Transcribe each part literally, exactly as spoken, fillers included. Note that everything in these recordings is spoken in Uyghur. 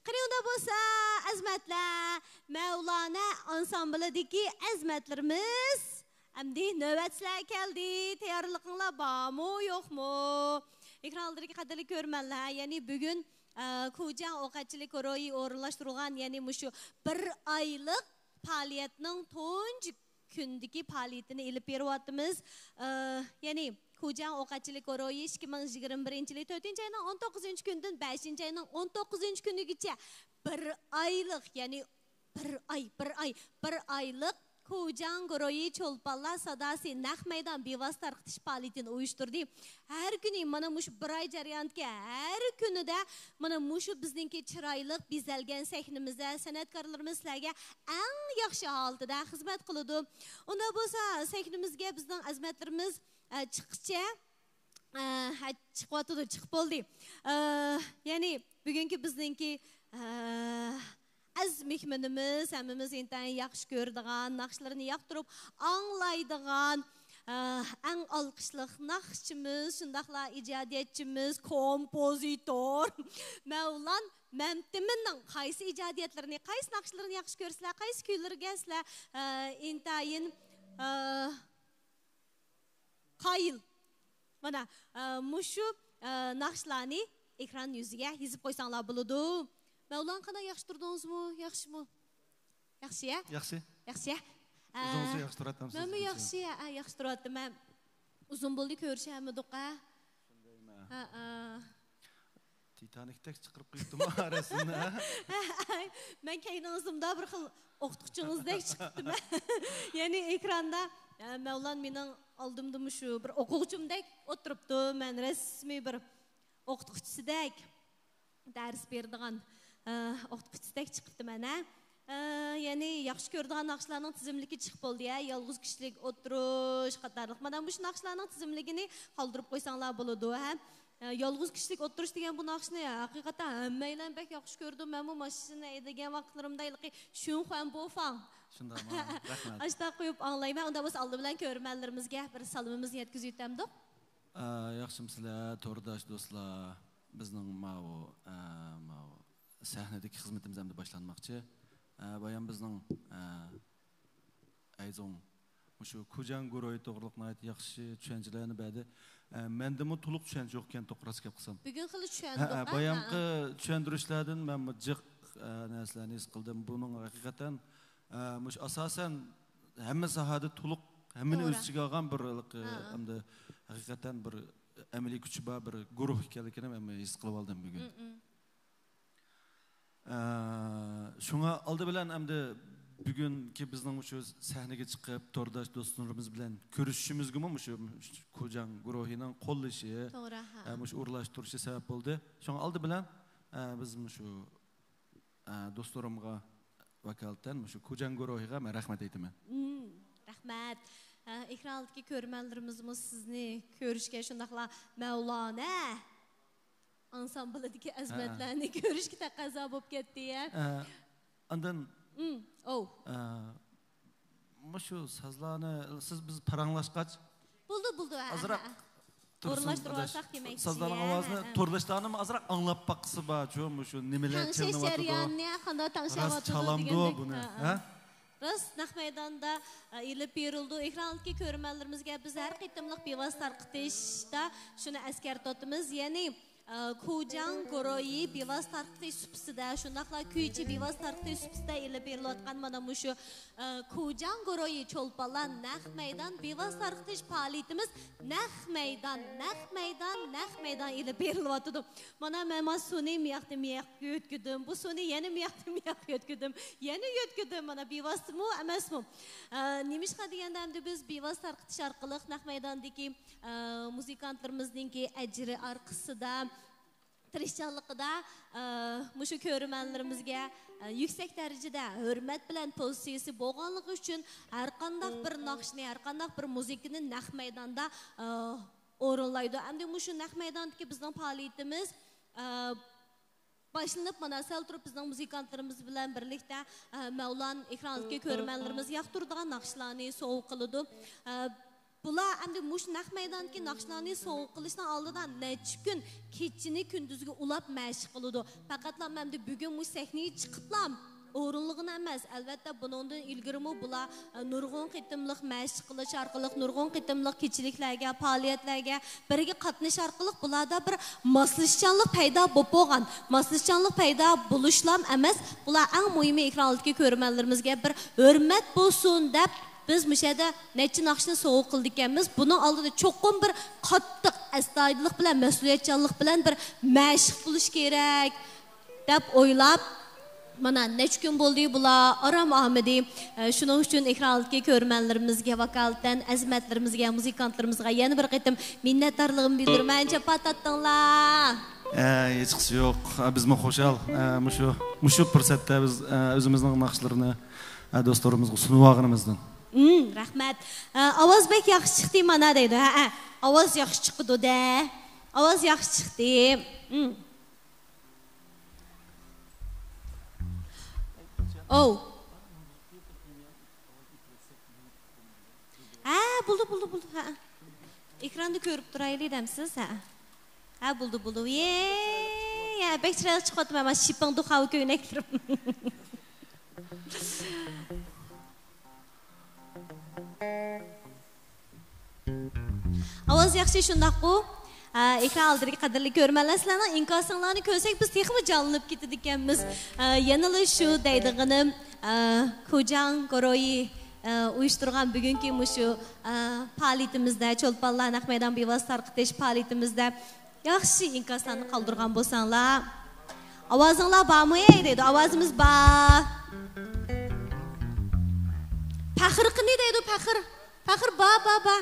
قېنى ئۇنداق بولسا، ئەزىمەتلەر، مەۋلانە ئانسامبلىدىكى ئەزىمەتلىرىمىز، ئەمدى نۆۋەت سىلەرگە كەلدى. تەييارلىقىڭلار بارمۇ، يوقمۇ؟ ئېكران ئالدىدىكى قەدىرلىك كۆرۈرمەنلەر، يەنى بۈگۈن، ئە، كۇجياڭ ئوقەتچىلىك گۇرۇھى ئورۇنلاشتۇرغان، يەنى مۇشۇ بىر ئايلىق پائالىيەتنىڭ تۇنجى كۈندىكى پائالىيىتىنى ئېلىپ بېرىۋاتىمىز. ئە، يەنى كۇجياڭ ئوقەتچىلىك گۇرۇھى ئىككى مىڭ يىگىرمە بىرىنچى يىلى تۆتىنچى ئاينىڭ ئون توققۇزىنچى كۈنىدىن بەشىنچى ئاينىڭ ئون توققۇزىنچى كۈنىگىچە بىر ئايلىق، يەنى بىر ئاي، بىر ئاي، بىر ئايلىق كۇجياڭ گۇرۇھى چولپانلار ساداسى نەق مەيدان بىۋاسىتە تارقىتىش پائالىيىتىنى ئۇيۇشتۇردى. ھەر كۈنى، مانا مۇشۇ بىر ئاي جەريانىدىكى ھەر كۈنىدە، مانا مۇشۇ بىزنىڭكى چىرايلىق بېزەلگەن سەھنىمىزدە سەنئەتكارلىرىمىز سىلەرگە ئەڭ ياخشى ھالىتىدە خىزمەت قىلىدۇ. ئۇنداق بولسا، سەھنىمىزگە بىزنىڭ ئەزىمەتلىرىمىز، ئە، چىققىچە، ئە، ھە، چىقىۋاتىدۇ، چىقىپ بولدى. ئە، يەنى بۈگۈنكى بىزنىڭكى، ئە، ئەز مېھمىنىمىز، ھەممىمىز ئىنتايىن ياخشى كۆرىدىغان، ناخشىلىرىنى ياقتۇرۇپ ئاڭلايدىغان، ئە، ئەڭ ئالقىشلىق ناخشىچىمىز، شۇنداقلا ئىجادىيەتچىمىز، كومپوزىتور مەۋلان مەمتىمىننىڭ قايسى ئىجادىيەتلىرىنى، قايسى ناخشىلىرىنى ياخشى كۆرىسىلەر، قايسى كۈيلىرىگە سىلەر، ئە، ئىنتايىن، ئە، قايىل. مانا، ئە، مۇشۇ، ئە، ناخشىلارنى ئېكران يۈزىگە يېزىپ قويساڭلار بولىدۇ. مەۋلان، قانداق، ياخشى تۇردىڭىزمۇ؟ ياخشىمۇ؟ ياخشى، يا؟ ياخشى. ياخشى، يا؟ ئە، ئۆزىڭىزمۇ ياخشى تۇرۇۋاتامسىز؟ مەنمۇ ياخشى، يا، ئە، ياخشى تۇرۇۋاتىمەن. ئۇزۇن بولدى كۆرۈشەلمىدۇق، ھە؟ شۇندايمۇ؟ ھە، ئە. تىتانىكتەك چىقىرىپ قويۇپتىمۇ ئارىسىنى؟ مەن كەينىڭىزدىمدا بىر خىل ئوقۇتقۇچىڭىزدەك چىقىپتىمەن. يەنى ئېكراندا، ئە، مەۋلان مېنىڭ ئالدىمدا مۇشۇ بىر ئوقۇغۇچىمدەك ئولتۇرۇپتۇ. مەن رەسمىي بىر ئوقۇتقۇچىسىدەك دەرس بېرىدىغان، ئە، ئوقۇتقۇچىسىدەك چىقىپتىمەن، ھە. ئە، يەنى ياخشى كۆرىدىغان ناخشىلارنىڭ تىزىملىكى چىقىپ بولدى، ھە. يالغۇز كىشىلىك ئولتۇرۇش قاتارلىق. مانا مۇشۇ ناخشىلارنىڭ تىزىملىكىنى قالدۇرۇپ قويساڭلار بولىدۇ، ھە. ئە، يالغۇز كىشىلىك ئولتۇرۇش دېگەن بۇ ناخشىنى ھەقىقەتەن ھەممەيلەن بەك ياخشى كۆرىدۇ. مەنمۇ ماشىنا ھەيدىگەن ۋاقىتلىرىمدا ھېلىقى شۈنخۇەن بوفاڭ. شۇنداق، مانا. ئاشتاق قويۇپ ئاڭلايمەن. ئۇنداق بولسا ئالدى بىلەن كۆرۈرمەنلىرىمىزگە بىر سالىمىمىزنى يەتكۈزۈۋېتەمدۇق. ئە، ياخشىمۇسىلەر، تورداش دوستلار؟ بىزنىڭ ماۋۇ، ئە، ماۋۇ سەھنىدىكى خىزمىتىمىز ئەمدى باشلانماقچى. ئە، بايام بىزنىڭ، ئە، ئەيزوڭ مۇشۇ كۇجياڭ گۇرۇھى توغرىلىق ناھايىتى ياخشى چۈشەنچىلەرنى بەردى. ئە، مەندىمۇ تولۇق چۈشەنچە يوق ئىكەن، توغرا گەپ قىلسام. بۈگۈن خېلى چۈشەندۇق، ھە، ھە، ھە، بايامقى چۈشەندۈرۈشلەردىن مەنمۇ جىق، ئە، نەرسىلەرنى ھېس قىلدىم. بۇنىڭ ھەقىقەتەن، ئە، مۇشۇ ئاساسەن ھەممە ساھەدە تولۇق، ھەممىنى ئۆز ئىچىگە ئالغان بىر، ھە، ھە، ئەمدى ھەقىقەتەن بىر ئەمەلىي كۈچى بار بىر گۇرۇھ ئىكەنلىكىنى مەن ھېس قىلىۋالدىم بۈگۈن. ئە، شۇڭا ئالدى بىلەن ئەمدى بۈگۈنكى بىزنىڭ مۇشۇ سەھنىگە چىقىپ، تورداش دوستلىرىمىز بىلەن كۆرۈشۈشىمىزگىمۇ مۇشۇ كۇجياڭ گۇرۇھىنىڭ قوللىشى، توغرا، ھە، ئە، مۇشۇ ئورۇنلاشتۇرۇشى سەۋەب بولدى. شۇڭا ئالدى بىلەن، ئە، بىز مۇشۇ، ئە، دوستلىرىمغا ۋاكالىتەن مۇشۇ كۇجياڭ گۇرۇھىغا مەن رەھمەت ئېيتىمەن. مم، رەھمەت. ئە، ئېكران ئالدىدىكى كۆرۈرمەنلىرىمىزمۇ سىزنى كۆرۈشكە، شۇنداقلا مەۋلانە ئانسامبلىدىكى ئەزىمەتلەرنى كۆرۈشكە تەقەززا بولۇپ كەتتى، يە. ئە، ئاندىن، ئوۋ. ئە، مۇشۇ سازلارنى سىز بىز پاراڭلاشقاچ، بولدى، بولدى، ھە، ئازراق ھە، ھە. ئورۇنلاشتۇرۇۋالساق دېمەكچى، سازلارنىڭ ئاۋازىنى، ھە، ھە. تورداشلارنىمۇ ئازراق ئاڭلاپ باقسا بار، شۇ، مۇشۇ نېمىلەر چېلىنىۋاتىدۇ؟ تەڭشەش جەريانىنى قانداق تەڭشەۋاتىدۇ دېگەندەك. بۇنى، ھە، ھە؟ ھە؟ راست، نەق مەيداندا، ئە، ئېلىپ بېرىلىدۇ. ئېكران ئالدىدىكى كۆرۈرمەنلىرىمىزگە بىز ھەر قېتىملىق بىۋاسىتە تارقىتىشتا شۇنى ئەسكەرتىۋاتىمىز، يەنى، ئە، كۇجياڭ گۇرۇھى بىۋاسىتە تارقىتىش سۇپىسىدا، شۇنداقلا كۈيچى بىۋاسىتە تارقىتىش سۇپىسىدا ئېلىپ بېرىلىۋاتقان مانا مۇشۇ، ئە، كۇجياڭ گۇرۇھى چولپانلار نەق مەيدان بىۋاسىتە تارقىتىش پائالىيىتىمىز نەق مەيدان، نەق مەيدان، نەق مەيدان ئېلىپ بېرىلىۋاتىدۇ. مانا مەن مانا سۇنى مۇياقتىن مۇياققا يۆتكىدىم. بۇ سۇنى يەنە مۇياقتىن مۇياققا يۆتكىدىم. يەنە يۆتكىدىم. مانا بىۋاسىتىمۇ ئەمەسمۇ؟ ئە، نېمىشقا دېگەندە ئەمدى بىز بىۋاسىتە تارقىتىش ئارقىلىق نەق مەيداندىكى، ئە، مۇزىكانتلىرىمىزنىڭكى ئەجرى ئارقىسىدا، تىرىشچانلىقىدا، ئە، مۇشۇ كۆرۈرمەنلىرىمىزگە، ئە، يۈكسەك دەرىجىدە ھۆرمەت بىلەن پوزىتسىيىسى بولغانلىقى ئۈچۈن ھەرقانداق بىر ناخشىنى، ھەرقانداق بىر مۇزىكىنى نەق مەيداندا، ئە، ئورۇنلايدۇ. ئەمدى مۇشۇ نەق مەيداندىكى بىزنىڭ پائالىيىتىمىز، ئە، باشلىنىپ، مانا سەل تۇرۇپ بىزنىڭ مۇزىكانتلىرىمىز بىلەن بىرلىكتە، ئە، مەۋلان ئېكرانىدىكى كۆرۈرمەنلىرىمىز ياقتۇرىدىغان ناخشىلارنى سوۋغا قىلىدۇ. ئە، بۇلار ئەمدى مۇشۇ نەق مەيداندىكى ناخشىلارنى سوۋغا قىلىشنىڭ ئالدىدا نەچچە كۈن كېچىنى كۈندۈزگە ئۇلاپ مەشىق قىلىدۇ. پەقەتلا ئەمدى بۈگۈن مۇشۇ سەھنىگە چىقىپلا ئورۇنلىغىنى ئەمەس، ئەلۋەتتە، بۇنىڭدىن ئىلگىرىمۇ بۇلار، ئە، نۇرغۇن قېتىملىق مەشىق قىلىش ئارقىلىق، نۇرغۇن قېتىملىق كېچىلىكلەرگە، پائالىيەتلەرگە بىرگە قاتنىشىش ئارقىلىق بۇلاردا بىر ماسلىشىشچانلىق پەيدا بولۇپ بولغان. ماسلىشىشچانلىق پەيدا بولۇشلام ئەمەس، بۇلار ئەڭ مۇھىمى ئېكران ئالدىدىكى كۆرۈرمەنلىرىمىزگە بىر ھۆرمەت بولسۇن دەپ، بىز مۇشۇ يەردە نەچچە ناخشىنى سوۋغا قىلىدىكەنمىز. بۇنىڭ ئالدىدا چوقۇم بىر قاتتىق ئەستايىدىللىق بىلەن، مەسئۇلىيەتچانلىق بىلەن بىر مەشىق بولۇش كېرەك دەپ ئويلاپ، مانا نەچچە كۈن بولدى، بۇلار ئارام ئالمىدى. ئە، شۇنىڭ ئۈچۈن ئېكران ئالدىدىكى كۆرۈرمەنلىرىمىزگە ۋاكالىتەن ئەزىمەتلىرىمىزگە، مۇزىكانتلىرىمىزغا يەنە بىر قېتىم مىننەتدارلىقىمنى بىلدۈرىمەن. چاپا تارتىڭلار. ئە، ھېچقىسى يوق. ئە، بىزمۇ خۇشال. ئە، مۇشۇ، مۇشۇ پۇرسەتتە بىز، ئە، ئۆزىمىزنىڭ ناخشىلىرىنى، ئە، دوستلىرىمىزغا سۇنۇۋالغىنىمىزدىن. ئىم، رەھمەت. ئە، ئاۋاز بەك ياخشى چىقتى مانا دەيدۇ. ھەئە، ئاۋاز ياخشى چىقىدۇ دە. ئاۋاز ياخشى چىقتى. ئىم. ئوۋ. ھە، بولدى، بولدى، بولدى. ھە. ئېكراندا كۆرۈپ تۇرايلى دەمسىز؟ ھە. ھە، بولدى، بولدى. يې، يە، بەك چىرايلىق چىقىۋاتىمەن، مانا شىپپىڭ دۇخاۋا كۆينەكلىرىم. ئاۋاز ياخشى، شۇنداققۇ؟ ئە، ئېكران ئالدىدىكى قەدىرلىك كۆرۈرمەنلەر، سىلەرنىڭ ئىنكاسىڭلارنى كۆرسەك، بىز تېخىمۇ جانلىنىپ كېتىدىكەنمىز. ئە، يەنىلا شۇ دەيدىغىنىم، ئە، كۇجاڭ گۇرۇھى، ئە، ئۇيۇشتۇرغان بۈگۈنكى مۇشۇ، ئە، پائالىيىتىمىزدە، چولپانلار نەق مەيدان بىۋاسىتە تارقىتىش پائالىيىتىمىزدە ياخشى ئىنكاسلارنى قالدۇرغان بولساڭلار. ئاۋازىڭلار بارمۇ، ئەي؟ دەيدۇ. ئاۋازىمىز بار. پەخىر قېنى؟ دەيدۇ. پەخىر. پەخىر بار، بار، بار.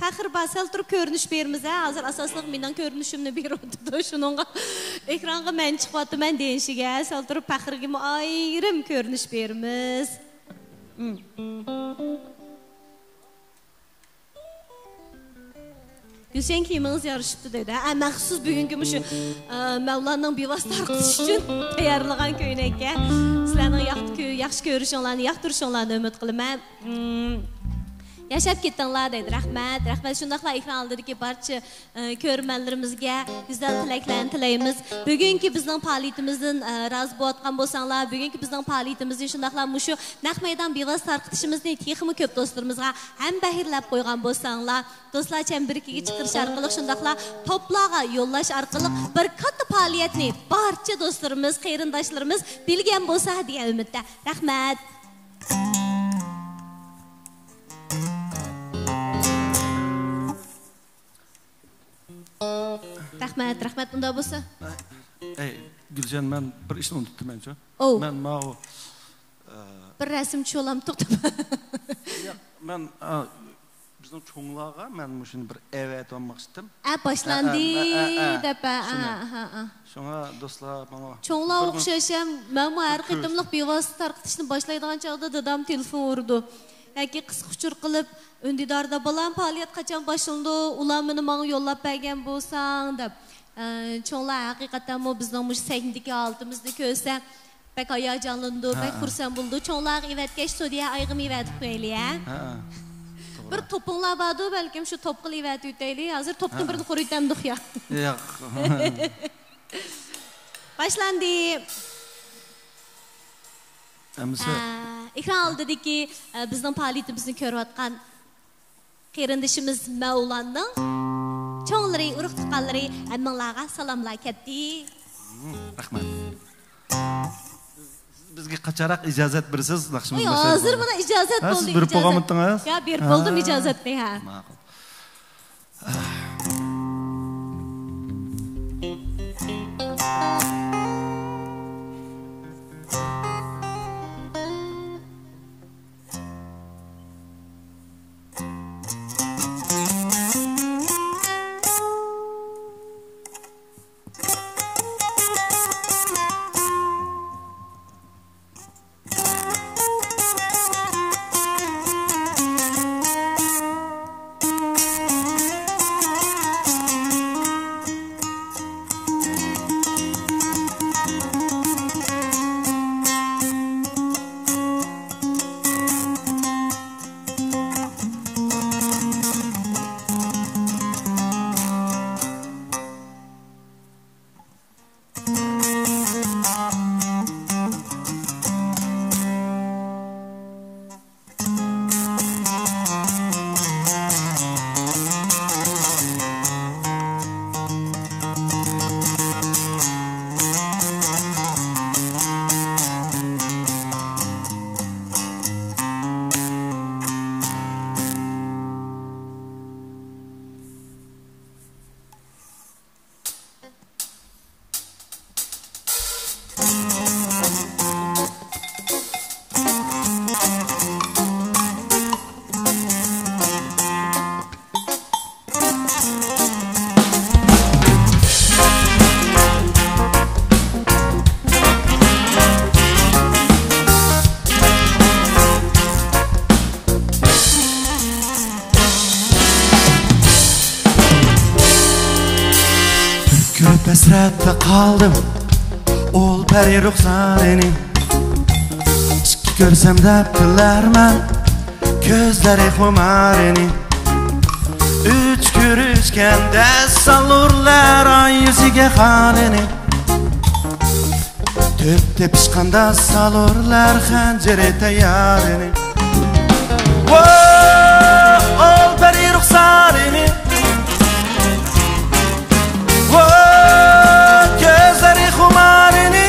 پەخىر بار. سەل تۇرۇپ كۆرۈنۈش بېرىمىز، ھە. ھازىر ئاساسلىق مېنىڭ كۆرۈنۈشۈمنى بېرىۋاتىدۇ. شۇنىڭغا ئېكرانغا مەن چىقىۋاتىمەن دېيىشىگە، سەل تۇرۇپ پەخىرگىمۇ ئايرىم كۆرۈنۈش بېرىمىز. گۈلشەن، كىيىمىڭىز يارىشىپتۇ دەيدۇ. ھە، مەخسۇس بۈگۈنكى مۇشۇ، ئە، مەۋلاننىڭ بىۋاسىتە تارقىتىش ئۈچۈن تەييارلىغان كۆينەككە. سىلەرنىڭ ياق-، كۆ-، ياخشى كۆرۈشۈڭلارنى، ياقتۇرۇشۇڭلارنى ئۈمىد قىلىمەن. مم. ياشاپ كېتىڭلار دەيدۇ. رەھمەت، رەھمەت. شۇنداقلا ئېكران ئالدىدىكى بارچە، ئە، كۆرۈرمەنلىرىمىزگە گۈزەل تىلەكلەرنى تىلەيمىز. بۈگۈنكى بىزنىڭ پائالىيىتىمىزدىن، ئە، رازى بولۇۋاتقان بولساڭلار، بۈگۈنكى بىزنىڭ پائالىيىتىمىزنى، شۇنداقلا مۇشۇ نەق مەيدان بىۋاسىتە تارقىتىشىمىزنى تېخىمۇ كۆپ دوستلىرىمىزغا ھەمبەھىرلەپ قويغان بولساڭلار، دوستلار چەمبىرىكىگە چىقىرىش ئارقىلىق، شۇنداقلا توپلارغا يوللاش ئارقىلىق بىر كاتتا پائالىيەتنى بارچە دوستلىرىمىز، قېرىنداشلىرىمىز بىلگەن بولسا دېگەن ئۈمىدتە. رەھمەت. رەھمەت، رەھمەت. ئۇنداق بولسا. ئەي، گۈلشەن، مەن بىر ئىشنى ئۇنتۇپتىمەنچۇ. ئوۋ. مەن ماۋۇ، ئە، بىر رەسىم چۈشۈۋالامتۇق دەپ. ياق، مەن، ئا، بىزنىڭ چوڭلارغا مەن مۇشۇنى بىر ئەۋەتىۋالماقچىدىم. ئە، باشلاندى ئە، ئە، ئە، ئە، ئە، دەپ، ئە، شۇنى. ئە، ئە، ئە. شۇڭا دوستلار ماڭا چوڭلار بىر ئوخشاش ھەم، مەنمۇ ھەر قېتىملىق بىۋاسىتە تارقىتىشنى باشلايدىغان چاغدا دادام تېلېفون ئۇرىدۇ. ياكى قىسقا ئۇچۇر قىلىپ، ئۈندىداردا، «بالام، پائالىيەت قاچان باشلىنىدۇ؟ ئۇلارنى ماڭا يوللاپ بەرگەن بولساڭ» دەپ. ئە، چوڭلار ھەقىقەتەنمۇ بىزنىڭ مۇشۇ سەھنىدىكى ھالىتىمىزنى كۆرسە، بەك ھاياجانلىنىدۇ، بەك ھە. خۇرسەن بولىدۇ. چوڭلارغا ئېۋەتكەچ، سودىيە ئايغىمۇ ئېۋەتىپ قويايلى، ھە؟ ھە، توغرا. بىر توپۇڭلار باردۇ، بەلكىم شۇ توپقىلا ئېۋەتىۋېتەيلى. ھازىر توپنىڭ ھە. بىرىنى قۇرۇۋېتەمدۇق يا؟ ياق. باشلاندى. ئەمىسە. ئە، ئېكران ئالدىدىكى، ئە، بىزنىڭ پائالىيىتىمىزنى كۆرۈۋاتقان قېرىندىشىمىز مەۋلاننىڭ چوڭلىرى، ئۇرۇق-تۇغقانلىرى، ھەممىڭلارغا سالاملار كەتتى. رەھمەت. سىز بىزگە قاچانراق ئىجازەت بېرىسىز، ناخشىمىزنى ئاي، باشلايمىز. ھازىر مانا ئىجازەت ھە، بولدى، سىز بېرىپ ئىجازەت. بولغانمىدىڭىز؟ يا، بېرىپ ھە. بولدۇم ئىجازەتنى، ھە. ماقۇل. ھەسرەتتە قالدىم ئول پەرى رۇخسارىنى، ئىككى كۆرسەم دەپ تىلەرمەن كۆزلىرى خۇمارىنى. ئۈچ كۆرۈشكەندە سالۇرلار ئاي يۈزىگە خارىنى، تۆت تېپىشقاندا سالۇرلار خەنجىرى تەييارىنى. ۋو، ئول پەرى رۇخسارىنى، ۋو، كۆزلىرى خۇمارىنى،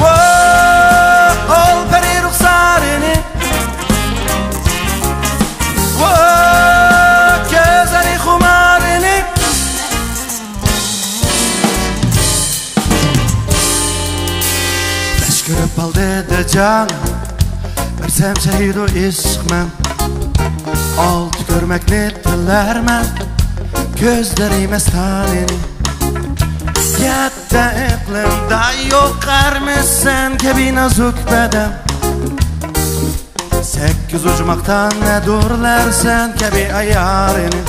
ۋو، ئول پەرى رۇخسارىنى، ۋو، كۆزلىرى خۇمارىنى. بەش كۆرۈپ ئالدى دەجال، بەرسەم شەھىدۇ ئىشقمەن. ئالتە كۆرمەكنى تىلەرمەن، كۆزلىرى مەستانىنى. يەتتە ئىقلىمدا يوق ئەرمىسەن كەبى نازۇك بەدەن. سەككىز ئوجماقتا نەدۇرلەر سەن كەبى ئايارىنى.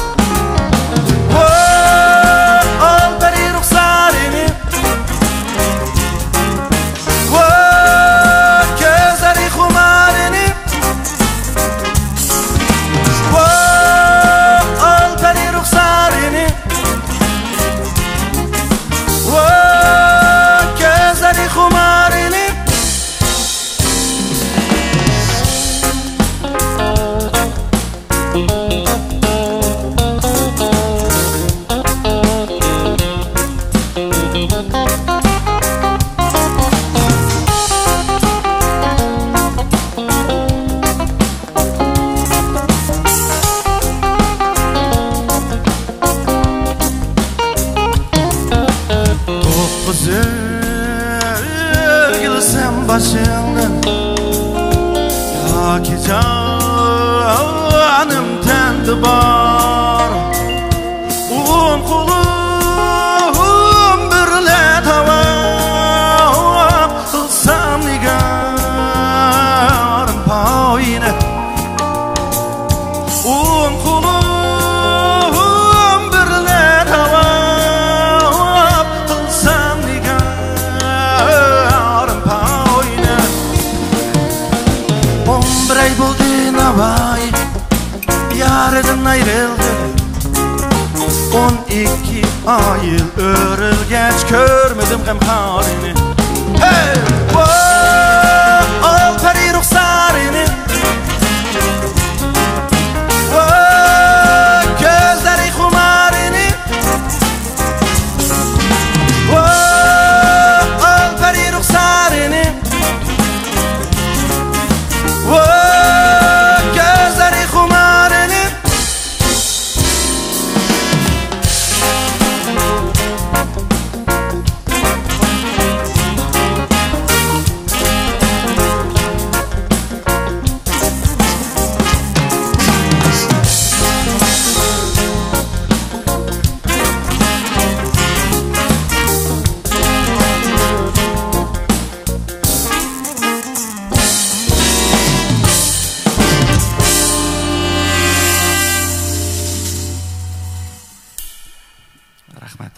ۋو، ئول پەرى رۇخسارىنى. ۋو، كۆزلىرى خۇمارىنى. ۋو، ئول پەرى رۇخسارىنى. ۋو، كۆزلىرى خۇمارىنى. توققۇز ئۆرگۈلسەم باشىڭدىن ياكى جانىم تەندە بار. ئوڭ قولۇم بىرلە تاۋاپ قىلسام نىگارىم پايىنى. ئوڭ قولۇم بىرلە تاۋاپ قىلسام نىگارىم پايىنى. ئون بىر ئاي بولدى ناۋايى يارىدىن ئايرىلدىم. ئون ئىككى ئاي يىل ئۆرۈلگەچ كۆرمىدىم غەمخارىنى. ھەي! ۋو! ئول پەرى رۇخسارىنى. ۋو! كۆزلىرى خۇمارىنى. ۋو! ئول پەرى رۇخسارىنى. ۋو! كۆزلىرى خۇمارىنى. رەھمەت.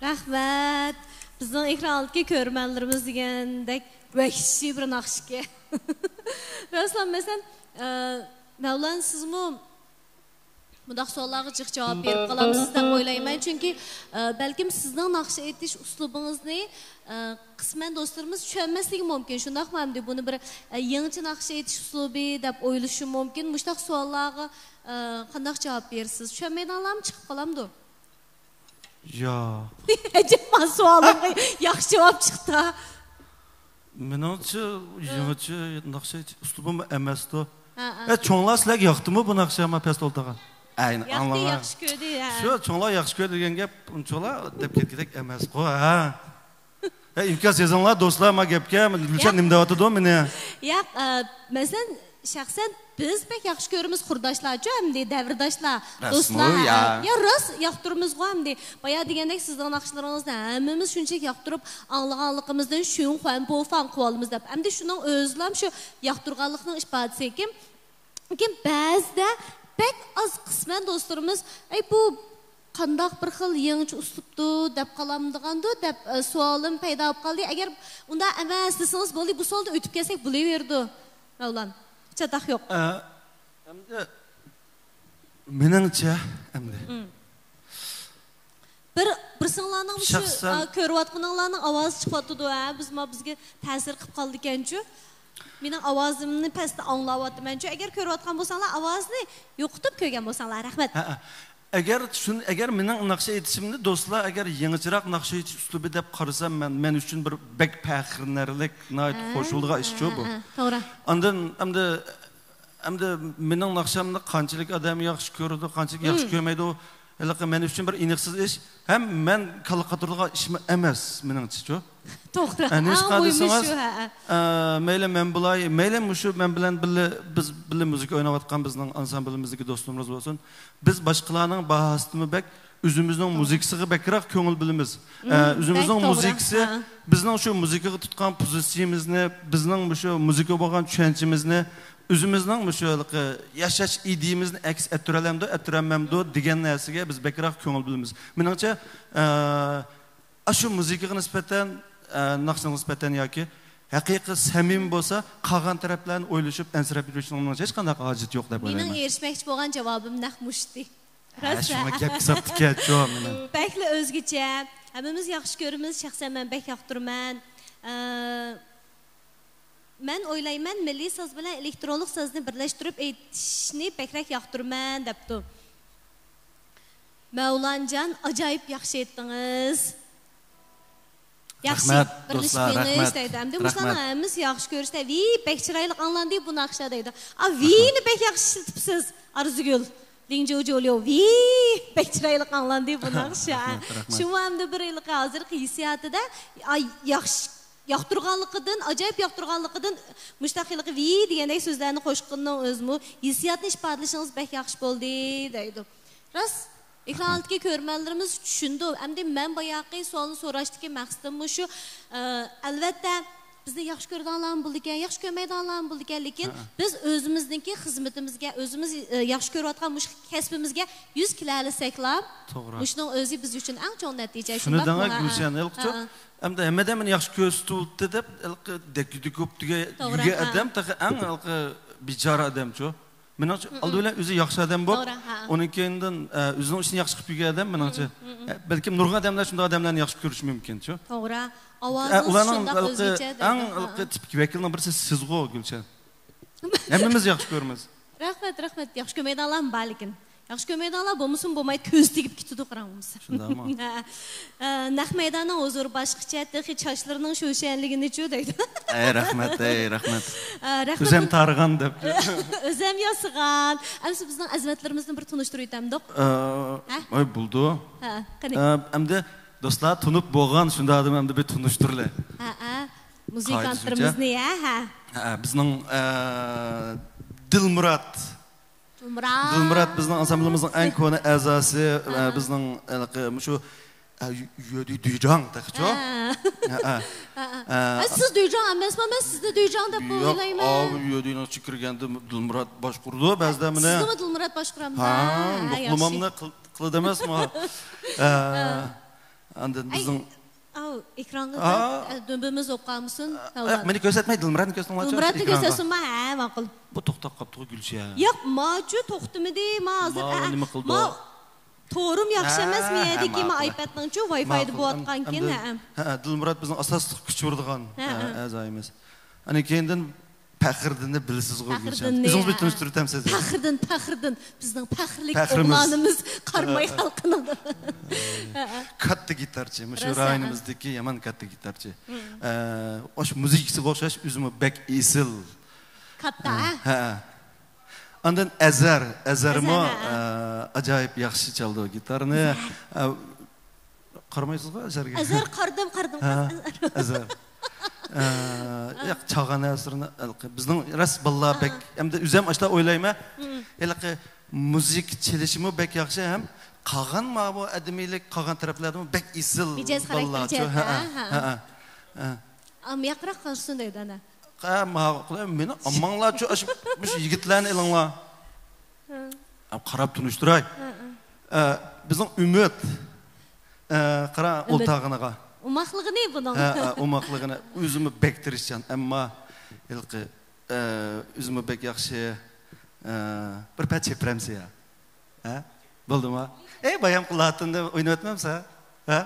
رەھمەت. بىزنىڭ ئېكران ئالدىدىكى كۆرۈرمەنلىرىمىز دېگەندەك ۋەھشىي بىر ناخشىكەن. راسلا، مەسىلەن، ئە، مەۋلان، سىزمۇ مۇنداق سوئاللارغا جىق جاۋاب بېرىپ قالامسىز دەپ ئويلايمەن. چۈنكى، ئە، بەلكىم سىزنىڭ ناخشا ئېيتىش ئۇسلۇبىڭىزنى، ئە، قىسمەن دوستلىرىمىز چۈشەنمەسلىكى مۇمكىن. شۇنداقمۇ ئەمدى بۇنى بىر، ئە، يېڭىچە ناخشا ئېيتىش ئۇسلۇبى دەپ ئويلىشى مۇمكىن. مۇشۇنداق سوئاللارغا، ئە، قانداق جاۋاب بېرىسىز؟ چۈشەنمەيدىغانلارمۇ چىقىپ قالامدۇ؟ يا. ئەجەب، مانا سوئالىمغا ياخشى جاۋاب چىقتى. مېنىڭچە، ھە، يېڭىچە ناخشا ئۇسلۇبىم ئەمەستۇ. ھە، ھە. ئە، چوڭلار سىلەرگە ياقتىمۇ بۇ ناخشا، ما پەستە ئولتۇرغان؟ ئەينى، ياقتى، ئاڭلاڭلار. ياخشى كۆردى، ھە. شۇ، چوڭلار ياخشى كۆردى دېگەن گەپ ئۇنچىۋالا دەپ كەتكۈدەك ئەمەسقۇ، ھە. ھە، ئىنكاس يېزىڭلار، دوستلار، ما گەپكە، گۈلشەن ياق. نېمە دەۋاتىدۇ مېنى؟ ياق، ئە، مەسىلەن، شەخسەن بىز بەك ياخشى كۆرىمىز، قۇرداشلارچۇ ئەمدى، دەۋرداشلار، راستمۇ، دوستلار، يا؟ يا، راست ياقتۇرىمىزغۇ ئەمدى. بايا دېگەندەك سىزنىڭ ناخشىلىرىڭىزنى ھەممىمىز شۇنچىلىك ياقتۇرۇپ ئاڭلىغانلىقىمىزدىن شۈيۈڭخۇەن پوفاڭ قىلىۋالىمىز دەپ. ئەمدى شۇنىڭ ئۆزىلا شۇ ياقتۇرغانلىقنىڭ ئىپادىسى. لېكىن، لېكىن بەزىدە بەك ئاز قىسمەن دوستلىرىمىز، ئەي، بۇ قانداق بىر خىل يېڭىچە ئۇسلۇبتۇ دەپ قالامدىغاندۇ دەپ، ئە، سوئالىم پەيدا بولۇپ قالدى. ئەگەر ئۇنداق ئەمەس دېسىڭىز بولدى، بۇ سوئالدىن ئۆتۈپ كەتسەك بولۇۋېرىدۇ، مەۋلان. چاتاق يوق. ئە، ئەمدى مېنىڭچە، ئەمدى. مم. بىر، بىرسىڭلارنىڭ مۇشۇ، شەخسەن ئا، كۆرۈۋاتقىنىڭلارنىڭ ئاۋازى چىقىۋاتىدۇ، ھە، بىز ما بىزگە تەسىر قىلىپ قالىدىكەنچۇ. مېنىڭ ئاۋازىمنى پەستە ئاڭلاۋاتىمەنچۇ. ئەگەر كۆرۈۋاتقان بولساڭلار، ئاۋازنى يوقىتىپ كۆرگەن بولساڭلار، رەھمەت. ھە، ھە. ئەگەر شۇن-، ئەگەر مېنىڭ ناخشا ئېيتىشىمنى دوستلار ئەگەر يېڭىچىراق ناخشا ئېيتىش ئۇسلۇبى دەپ قارىسا، مەن، مەن ئۈچۈن بىر بەك پەخىرلىنەرلىك، ناھايىتى ھە، قوشۇلىدىغان ئىشچۇ ھە، بۇ. ھە، توغرا. ئاندىن ئەمدى ئەمدى مېنىڭ ناخشامنى قانچىلىك ئادەم ياخشى كۆرىدۇ، قانچىلىك ياخشى مم. كۆرمەيدۇ، ھېلىقى مەن ئۈچۈن بىر ئېنىقسىز ئىش، ھەم مەن كاللا قاتۇرىدىغان ئىشمۇ ئەمەس، مېنىڭچىچۇ. توغرا. ئە، نېمىشقا ئەڭ مۇھىمى دېسىڭىز، شۇ، ھە، ھە. ئە، مەيلى مەن بولاي، مەيلى مۇشۇ مەن بىلەن بىللە، بىز بىللە مۇزىكا ئويناۋاتقان بىزنىڭ ئانسامبلىمىزدىكى دوستلىرىمىز بولسۇن، بىز باشقىلارنىڭ باھاسىدىنمۇ بەك ئۆزىمىزنىڭ مۇزىكىسىغا بەكرەك كۆڭۈل بۆلىمىز. مم، ئە، ئۆزىمىزنىڭ بەك توغرا. مۇزىكىسى، ھە. بىزنىڭ شۇ مۇزىكىغا تۇتقان پوزىتسىيىمىزنى، بىزنىڭ مۇشۇ مۇزىكىغا بولغان چۈشەنچىمىزنى، ئۆزىمىزنىڭ مۇشۇ ھېلىقى ياشاش ئىدىيىمىزنى ئەكس ئەتتۈرەلەمدۇ، ئەتتۈرەلمەمدۇ دېگەن نەرسىگە بىز بەكرەك كۆڭۈل بۆلىمىز. مېنىڭچە، ئە، ئاشۇ مۇزىكىغا نىسبەتەن، ئە، ناخشىغا نىسبەتەن ياكى ھەقىقىي سەمىمىي بولسا، قالغان تەرەپلەرنى ئويلىشىپ، ئەنسىرەپ يۈرۈشنىڭ ھېچقانداق ھاجىتى يوق دەپ مېنىڭ ئويلايمەن. ئېرىشمەكچى بولغان جاۋابىم نەق مۇشۇ. ھە، راست، شۇڭا ھە. گەپ قىساپتىكەنچۇ مېنىڭ. بەكلا ئۆزگىچە. ھەممىمىز ياخشى كۆرىمىز، شەخسەن مەن بەك ياقتۇرىمەن. ئە، مەن ئويلايمەن، مىللىي ساز بىلەن ئېلېكترونلۇق سازنى بىرلەشتۈرۈپ ئېيتىشنى بەكرەك ياقتۇرىمەن، دەپتۇ. مەۋلانجان، ئاجايىپ ياخشى ئېيتتىڭىز. ياخشى، رەھمەت، بىرلىشىپ دوستلار، يېڭىش رەھمەت. دەيدۇ. ئەمدى مۇشۇلارنىڭ رەھمەت. ھەممىسى ياخشى كۆرۈشتە، ۋىي، بەك چىرايلىق ئاڭلاندى بۇ ناخشا دەيدۇ. ئا، ۋىينى بەك ياخشى ئىشلىتىپسىز، ئارزۇگۈل. لىڭجۇ جوليو، ۋىي، بەك چىرايلىق ئاڭلاندى بۇ ناخشا. رەھمەت، رەھمەت. شۇڭا ئەمدى بىر ھېلىقى ھازىرقى ھېسسىياتىدا، ئاي، ياخشى، ياقتۇرغانلىقىدىن، ئاجايىپ ياقتۇرغانلىقىدىن مۇشۇنداق ھېلىقى ۋىي دېگەندەك سۆزلەرنى قوشقىنىنىڭ ئۆزىمۇ ھېسسىياتنى ئىپادىلىشىڭىز بەك ياخشى بولدى، دەيدۇ. راست، ئېكران ئالدىدىكى كۆرۈرمەنلىرىمىز چۈشىنىدۇ. ئەمدى مەن باياقى سوئالنى سوراشتىكى مەقسىتىم مۇشۇ، ئە، ئەلۋەتتە، بىزنى ياخشى كۆرىدىغانلارمۇ بولىدىكەن، ياخشى كۆرمەيدىغانلارمۇ بولىدىكەن، لېكىن ھە. بىز ئۆزىمىزنىڭكى خىزمىتىمىزگە، ئۆزىمىز، ئە، ياخشى كۆرۈۋاتقان مۇشۇ كەسپىمىزگە يۈز كېلەلىسەكلا، توغرا. مۇشۇنىڭ ئۆزى بىز ئۈچۈن ئەڭ چوڭ نەتىجە، شۇنداقمۇ؟ شۇنى دەڭە، ھە، ھە. گۈلشەن، ھېلىقىچۇ، ھە، ھە. ئەمدى ھەممە ئادەم مېنى ياخشى كۆرسىتىۋاتتى دەپ، ھېلىقى دەككە-دۈككە بولۇپ تۈگە-، توغرا، يۈرگەن ھە. ئادەم تېخى ئەڭ ھېلىقى بىچارە ئادەمچۇ. مېنىڭچە، مم. ئالدى بىلەن ئۆزى ياخشى ئادەم بولۇپ، توغرا، ھە. ئۇنىڭ كېيىندىن، ئە، ئۆزىنىڭ ئىشىنى ياخشى قىلىپ يۈرگەن ئادەم، مېنىڭچە. مم، مم، مم. ئە، بەلكىم نۇرغۇن ئادەملەر شۇنداق ئادەملەرنى ياخشى كۆرۈشى مۇمكىنچۇ. توغرا. ئە، ئاۋازىڭىز ئۇلارنىڭ شۇنداق ھېلىقى ئۆزگىچە ئەڭ دەيدۇ. ھېلىقى ھە، ھە. تىپىك ۋەكىلىنىڭ بىرسى سىزغۇ، گۈلشەن. ھەممىمىز ياخشى كۆرىمىز. رەھمەت، رەھمەت. ياخشى كۆرمەيدىغانلارمۇ بار لېكىن. ياخشى كۆرمەيدىغانلار بولمىسىمۇ بولمايدۇ، كۆزى تېگىپ كېتىدۇ، قاراڭ بولمىسا. شۇنداقمۇ؟ ھە. ئە، نەق مەيداننىڭ ھۇزۇرى باشقىچە، تېخى چاچلىرىنىڭ شوشيەنلىكىنىچۇ دەيدۇ. ئەي، رەھمەت، ئەي، رەھمەت. ئە، رەھمەت. ئۆزەم تارىغان دەپ. ئۆزەم ياسىغان. ئەمسە بىزنىڭ ئەزىمەتلىرىمىزنى بىر تونۇشتۇرۇۋېتەمدۇق. ئە، ھە؟ ۋاي، بولدى. ھە، قېنى. ئە، ئەمدى دوستلار، تونۇپ بولغان شۇنداق ئادەم ئەمدى بىر تونۇشتۇرلى. ھە، ھە. مۇزىكانتلىرىمىزنى، ھە، ھە. ھە، بىزنىڭ، ئە، دىلمۇرات. دىلمۇرات. دىلمۇرات بىزنىڭ ئانسامبلىمىزنىڭ ئەڭ كونا ئەزاسى، ئە، بىزنىڭ ھېلىقى مۇشۇ، ئە، يۆدى دۈيجاڭ تېخىچۇ؟ ھە. ھە، ھە. ھە، ھە. ئە، سىز دۈيجاڭ ئەمەسمۇ؟ مەن سىزنى دۈيجاڭ دەپ ئويلايمەن. ياق، ئاۋۇ يۆدىنىڭ ئىچىگە كىرگەندە دىلمۇرات باشقۇرىدۇ بەزىدە مېنى. سىزنىمۇ دىلمۇرات باشقۇرامدۇ؟ ھە، ھە، ياخشى. نوقۇلمامنى قىل-، قىلىدۇ ئەمەسمۇ؟ ئە، ئاندىن بىزنىڭ ئاۋۇ، ئېكرانغا، ئە، دۈمبىمىز بولۇپ قالمىسۇن. ئە، ياق، مېنى كۆرسەتمەي، دىلمۇراتنى كۆرسىتىڭلارچۇ، دىلمۇراتنى ئېكرانغا. كۆرسەتسۇنما، ھە، ماقۇل. بۇ توختاپ قاپتىغۇ، گۈلشەن. ياق، ماچۇ توختىمىدى، ما ھازىر، ماۋۇ ئە، نېمە قىلدى؟ ما تورۇم ياخشى ئەمەسمۇ، ھە، يەردىكى، ما ماقۇل. ئايپەدنىڭچۇ، ۋايفايدا بولۇۋاتقانكەن، ھە. ھە، دىلمۇرات بىزنىڭ ئاساسلىق كۈچ ئۇرىدىغان، ھە، ھە، ھە. ئەزايىمىز. ئاندىن كېيىندىن پەخرىدىننى بىلىسىزغۇ، گۈلشەن. پەخرىدىننى، ئۆزىڭىز بىر ھە. تونۇشتۇرۇپ ئۆتەمسىز؟ پەخرىدىن، پەخرىدىن. بىزنىڭ پەخىرلىك پەخرىمىز. ئوغلانىمىز قاراماي خەلقىنىڭ. كاتتا گىتارچى. مۇشۇ رايونىمىزدىكى يامان كاتتا گىتارچى. ئە، ئاشۇ مۇزىكىسىغا ئوخشاش ئۆزىمۇ بەك ئېسىل. كاتتا، ھە. ھە. ئاندىن ئەزەر، ئەزەرمۇ، ئەزەر، ھە، ھە. ئە، ئاجايىپ ياخشى چالىدۇ گىتارنى. ئەزەر. ئە، قارىمايسىزغۇ ئەزەرگە؟ ئەزەر قارىدىم، قارىدىم، ھە، قارىدىم. ئەزەر. ئە، ياق، چالغان ئەزەرنى، بىزنىڭ راست بالىلار بەك، ئەمدى ئۆزەم ئاشۇنداق ئويلايمەن. ھېلىقى مۇزىكا چېلىشىمۇ بەك ياخشى ھەم قالغان ماۋۇ ئادىمىيلىك، قالغان تەرەپلەردىمۇ بەك ئېسىل بالىلارچۇ. ھە، ھە، ھە، ھە. ئامما ياقراق قالسۇن دەيدۇ ئانا. ھە، ماقۇل. مېنى ئامماڭلارچۇ، ئاشۇ، مۇشۇ يىگىتلەرنى ئېلىڭلار. ھە. قاراپ تونۇشتۇراي. ھە، ھە. ئە، بىزنىڭ ئۈمىد، ئە، قارا، ئۈمىد. ئولتاغىنىغا. ئوماقلىقىنى بۇنىڭ. ھە، ھە، ئوماقلىقىنى. ئۆزىمۇ بەك تىرىشچان، ئەمما ھېلىقى، ئە، ئۆزىمۇ بەك ياخشى، ئە، بىر پەت چېپىرەمسە يا. ھە؟ بولدىمۇ؟ ئەي، بايام قىلاتىندا ئويناۋەتمەمسە؟ ھە؟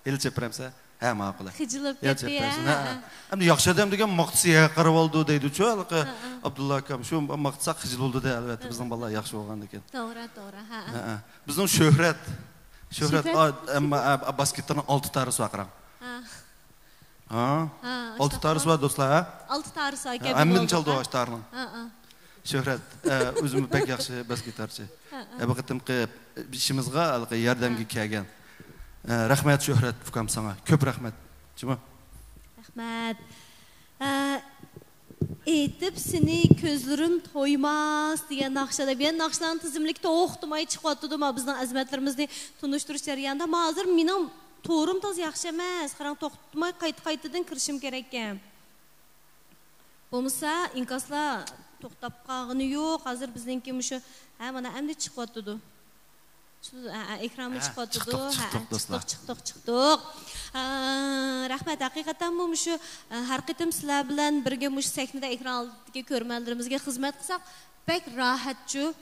ھېلى چېپىرەمسە؟ ھە، ماقۇل. خىجىلىپ يا كەتتى، چېپىرەمسە. ھە، ھە. ھە. ئەمدى ياخشى ئادەم دېگەن ماختىسا يەرگە قارىۋالىدۇ دەيدۇچۇ، ھېلىقى ھە، ھە. ئابدۇللا ئاكام. شۇ ماختىساق خىجىل بولىدۇ دە، ئەلۋەتتە، ھە، بىزنىڭ ھە. بالىلار ياخشى بولغاندىكىن. توغرا، توغرا، ھە، ھە. ھە، ھە. بىزنىڭ شۆھرەت. شۆھرەت، شۆھرەت؟ ئا-، ئەمما، ئا-، باس گىتارنىڭ ئالتە تارىسى بار، قاراڭ. ھە. ھە؟ ھە، ئالتە ئاشۇنداق تارىسى بار، دوستلار، ھە؟ ئالتە تارىسى بار، ھە، كەبىن ھەممىنى بولدى، چالدى ھە؟ ئاشۇ تارنىڭ. ھە، ھە. شۆھرەت، ئە، ئۆزىمۇ بەك ياخشى باس گىتارچى. ھە، ھە. ئە، بۇ قېتىمقى ئىشىمىزغا ھېلىقى ياردەمگە ھە. كەلگەن. ئە، رەھمەت شۆھرەت ئۇكام ساڭا. كۆپ رەھمەت. جۇمۇ. رەھمەت. ئە، ئېيتىپ سېنى كۆزلىرىم تويماس دېگەن ناخشا دەپ، يەنە ناخشىلارنىڭ تىزىملىكى توختىماي چىقىۋاتىدۇ. ما بىزنىڭ ئەزىمەتلىرىمىزنى تونۇشتۇرۇش جەريانىدا، ما ھازىر مېنىڭ تورۇم تازا ياخشى ئەمەس. قاراڭ، توختىماي قايتا-قايتىدىن كىرىشىم كېرەككەن. بولمىسا ئىنكاسلار توختاپ قالغىنى يوق. ھازىر بىزنىڭكى مۇشۇ، ھە، مانا ئەمدى چىقىۋاتىدۇ. شۇ، ھە، ھە، ئېكرانمۇ ھە، چىقىۋاتىدۇ. چىقتۇق، ھە، چىقتۇق، ھە، دوستلار. چىقتۇق، چىقتۇق. ئا، رەھمەت، ھەقىقەتەنمۇ مۇشۇ، ئە، ھەر قېتىم سىلەر بىلەن بىرگە مۇشۇ سەھنىدە ئېكران ئالدىدىكى كۆرۈرمەنلىرىمىزگە خىزمەت قىلساق، بەك راھەتچۇ.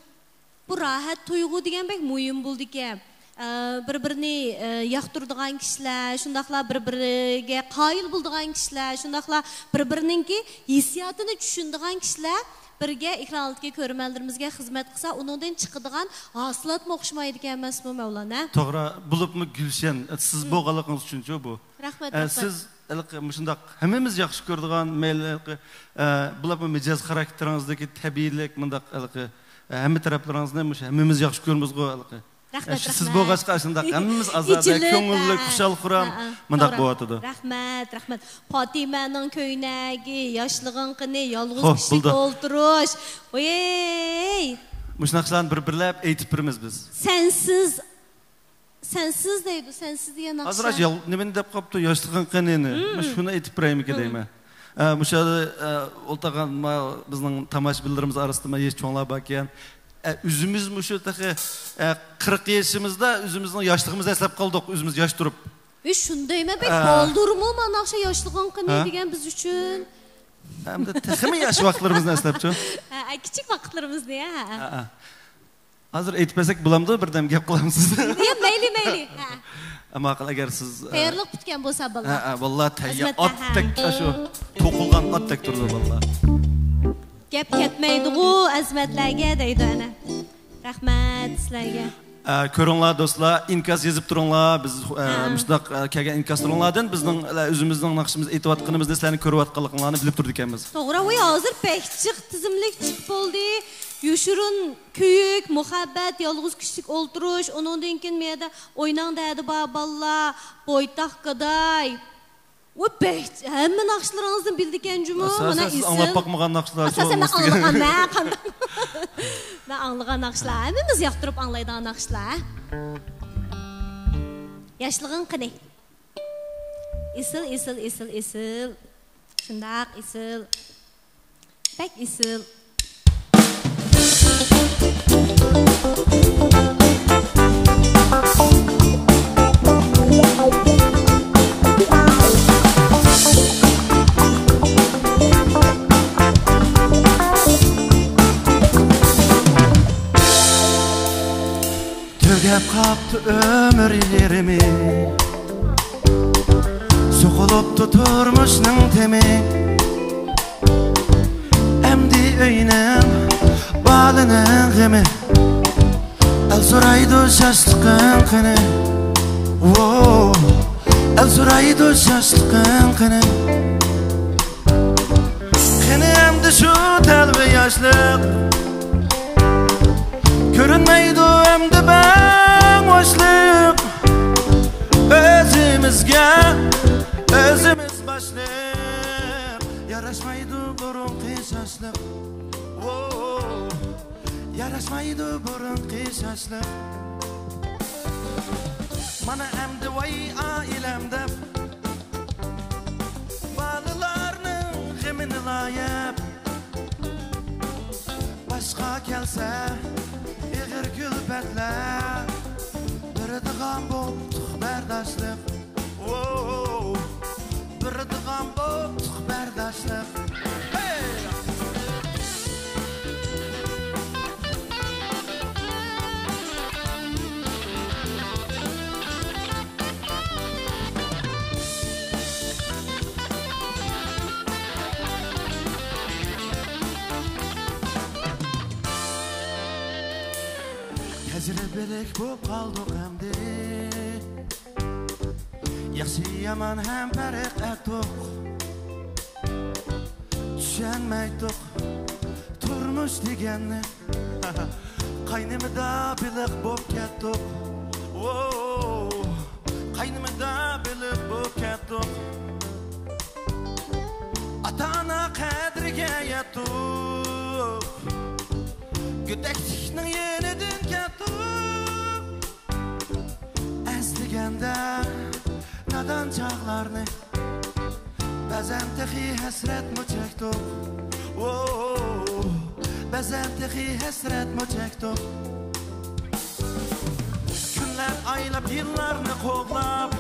بۇ راھەت تۇيغۇ دېگەن بەك مۇھىم بولىدىكەن. ئە، بىر-بىرىنى، ئە، ياقتۇرىدىغان كىشىلەر، شۇنداقلا بىر-بىرىگە قايىل بولىدىغان كىشىلەر، شۇنداقلا بىر-بىرىنىڭكى ھېسسىياتىنى چۈشىنىدىغان كىشىلەر بىرگە ئېكران ئالدىدىكى كۆرۈرمەنلىرىمىزگە خىزمەت قىلسا، ئۇنىڭدىن چىقىدىغان ھاسىلاتمۇ ئوخشىمايدىكەن ئەمەسمۇ، مەۋلانا؟ توغرا، بولۇپمۇ گۈلشەن، سىز مم. بولغانلىقىڭىز ئۈچۈنچۇ بۇ. رەھمەت، ئە، رەھمەت. سىز ھېلىقى مۇشۇنداق ھەممىمىز ياخشى كۆرىدىغان، مەيلى ھېلىقى، ئە، بولۇپمۇ مىجەز خاراكتېرىڭىزدىكى تەبىئىيلىك، مۇنداق ھېلىقى، ئە، ھەممە تەرەپلىرىڭىزنى مۇشۇ ھەممىمىز ياخشى كۆرىمىزغۇ ھېلىقى. رەھمەت، ئە، شۇ سىز رەھمەت. بولغاچقا ئاشۇنداق ھەممىمىز ئازادە، ئېچىلىپ، كۆڭۈللۈك، ھە، خۇشال-خۇرام ھە، ھە، مۇنداق توغرا. بولۇۋاتىدۇ. رەھمەت، رەھمەت. پاتىمەنىڭ كۆينەكى، ياشلىقىڭ قېنى، يالغۇز خوپ، كىشىلىك بولدى. ئولتۇرۇش. ۋېي! مۇشۇ ناخشىلارنى بىر-بىرلەپ ئېيتىپ بېرىمىز بىز. سەنسىز، سەنسىز دەيدۇ، سەنسىز دېگەن ناخشا. ھازىر ئاشۇ يال-، نېمىنى دەپ قاپتۇ، ياشلىقىڭ قېنى، مم. شۇنى ئېيتىپ بېرەيمىكىن مم. دەيمەن. ئە، مۇشۇ يەردە، ئە، ئولتۇرغان ما-، بىزنىڭ تاماشىبىنلىرىمىز ئارىسىدا ما يېشى چوڭلار باركەن. ئە، ئۆزىمىز مۇشۇ تېخى، ئە، قىرىق يېشىمىزدا ئۆزىمىزنىڭ ياشلىقىمىزنى ئەسلەپ قالدۇق، ئۆزىمىز ياش تۇرۇپ. ئى، شۇندايمۇ بەك ئە. قالدۇرما مانا ئاشۇ ياشلىقىڭ قېنى ھە؟ دېگەن بىز ئۈچۈن. ئەمدى تېخىمۇ ياش ۋاقىتلىرىمىزنى ئەسلەپچۇ؟ ھە، ھە، كىچىك ۋاقىتلىرىمىزنى، ھە، ھە. ھە، ھە. ھازىر ئېيتىپ بەرسەك بولامدۇ؟ بىردەم گەپ قىلامسىز؟ يا، مەيلى، مەيلى. ھە. ئەمما ئەگەر سىز، ئە، تەييارلىق پۈتكەن بولسا بالىلار. ھە، ھە، ۋاللا تەييار ئەزىمەت ئاتتەك، ھە. ئاشۇ توقۇلغان ئاتتەك تۇرىدۇ ۋاللا. گەپ كەتمەيدىغۇ ئەزىمەتلەرگە دەيدۇ ئەنە. رەھمەت سىلەرگە. ئە، كۆرۈڭلار دوستلار، ئىنكاس يېزىپ تۇرۇڭلار. بىز، ئە، ھە. مۇشۇنداق، ئە، كەلگەن ئىنكاسلىرىڭلاردىن بىزنىڭ، ئە، ئۆزىمىزنىڭ ناخشىمىزنى ئېيتىۋاتقىنىمىزنى سىلەرنىڭ كۆرۈۋاتقانلىقىڭلارنى بىلىپ تۇرىدىكەنمىز. توغرا، ۋۇي، ھازىر بەك جىق تىزىملىك جىق بولدى. يوشۇرۇن كۆيۈك، مۇھەببەت، يالغۇز كىشىلىك ئولتۇرۇش، ئۇنىڭدىن كېيىن مۇ يەردە ئويناڭ دەدى بار بالىلار، بويتاق گاداي. ۋۇي، بەك، ھەممە ناخشىلىرىڭىزنى بىلىدىكەن جۇمۇ. ئاساسەن مانا سىز ئېسىل. ئاڭلاپ باقمىغان ناخشىلار ئاساسەن مەن ئاڭلىغان، مەن قانداق؟ مەن ئاڭلىغان ناخشىلار، ھەممىمىز ياقتۇرۇپ ئاڭلايدىغان ناخشىلار. ياشلىقىڭ قېنى؟ ئېسىل، ئېسىل، ئېسىل، ئېسىل. شۇنداق ئېسىل. بەك ئېسىل. تۈگەپ قاپتۇ ئۆمۈر يېرىمى، سوقۇلۇپتۇ تۇرمۇشنىڭ تېمى. ئەمدى ئۆينىڭ، بالىنىڭ غېمى. ئەل سورايدۇ شاشلىقىڭ قېنى؟ ۋو، ئەل سورايدۇ شاشلىقىڭ قېنى؟ قېنى ئەمدى شۇ تەلۋە ياشلىق؟ كۆرۈنمەيدۇ ئەمدى بەڭ بوشلۇق. ئۆزىمىزگە ئۆزىمىز باشلىق. ياراشمايدۇ بۇرۇنقى شاشلىق. ۋو، ياراشمايدۇ بۇرۇنقى شاشلىق. مانا ئەمدى ۋاي ئائىلەم دەپ، بالىلارنىڭ غېمىنىلا يەپ، باشقا كەلسە ئېغىر كۈلپەتلەر، بىر بەرداشلىق، ۋوۋ، بېرىدىغان بوپتۇق بەرداشلىق. ھەي! تەجرىبىلىك بوپ قالدۇق ئەمدى. ياخشى يامان ھەم پەرق ئەتتۇق. چۈشەنمەيتتۇق تۇرمۇش دېگەننى. قاينىمىدا بېلىق بوپ كەتتۇق. ۋوۋ، قاينىمىدا بېلىق بوپ كەتتۇق. ئاتا-ئانا قەدرىگە يەتتۇق. گۆدەكلىكنىڭ يېنىدىن كەتتۇق. ئەسلىگەندە نادان چاغلارنى، بەزەن تېخى ھەسرەتمۇ چەكتۇق. ۋوۋ، بەزەن تېخى ھەسرەتمۇ چەكتۇق. كۈنلەر ئايلاپ، يىللارنى قوغلاپ،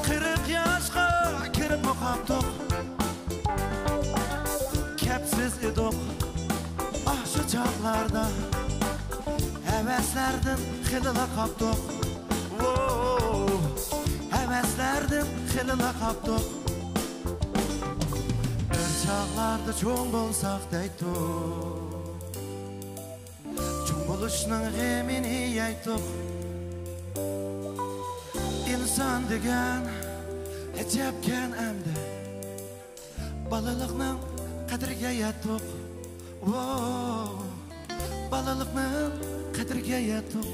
قىرىق ياشقا كىرىپمۇ قاپتۇق. كەپسىز ئىدۇق، ئاھ، شۇ چاغلاردا. ھەۋەسلەردىن خېلىلا قاپتۇق. ۋوۋ، ھەۋەسلەردىن خېلىلا قاپتۇق. بىر چاغلاردا چوڭ بولساق دەيتتۇق. چوڭ بولۇشنىڭ غېمىنى يەيتتۇق. ئىنسان دېگەن ئەجەبكەن ئەمدى. بالىلىقنىڭ قەدرىگە يەتتۇق. ۋوۋ، بالىلىقنىڭ قەدرىگە يەتتۇق.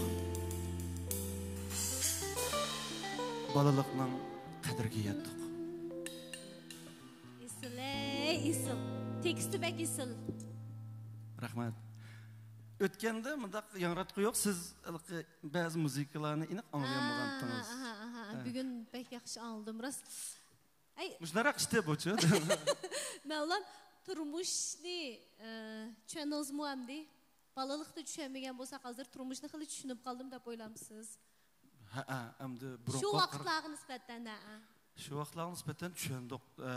بالىلىقنىڭ قەدرىگە يەتتۇق. ئېسىل، ئەي، ئېسىل. تېكىستى بەك ئېسىل. رەھمەت. ئۆتكەندە مۇنداق ياڭراتقۇ يوق، سىز ھېلىقى بەزى مۇزىكىلارنى ئېنىق ئاڭلىيالمىغانتىڭىز. ئاھا، ئاھا، ئاھا. ھە. بۈگۈن بەك ياخشى ئاڭلىدىم، راست. ئەي. مۇشۇنداقراق ئىشتە بۇچۇ. مەۋلان، تۇرمۇشنى، ئە، چۈشەندىڭىزمۇ ئەمدى؟ بالىلىقتا چۈشەنمىگەن بولساق، ھازىر تۇرمۇشنى خېلى چۈشىنىپ قالدىم دەپ ئويلامسىز؟ ھەئە، ئەمدى شۇ بۇرۇنقىغا قارا-، ۋاقىتلارغا نىسبەتەن، ھەئە. شۇ ۋاقىتلارغا نىسبەتەن چۈشەندۇق. ئە،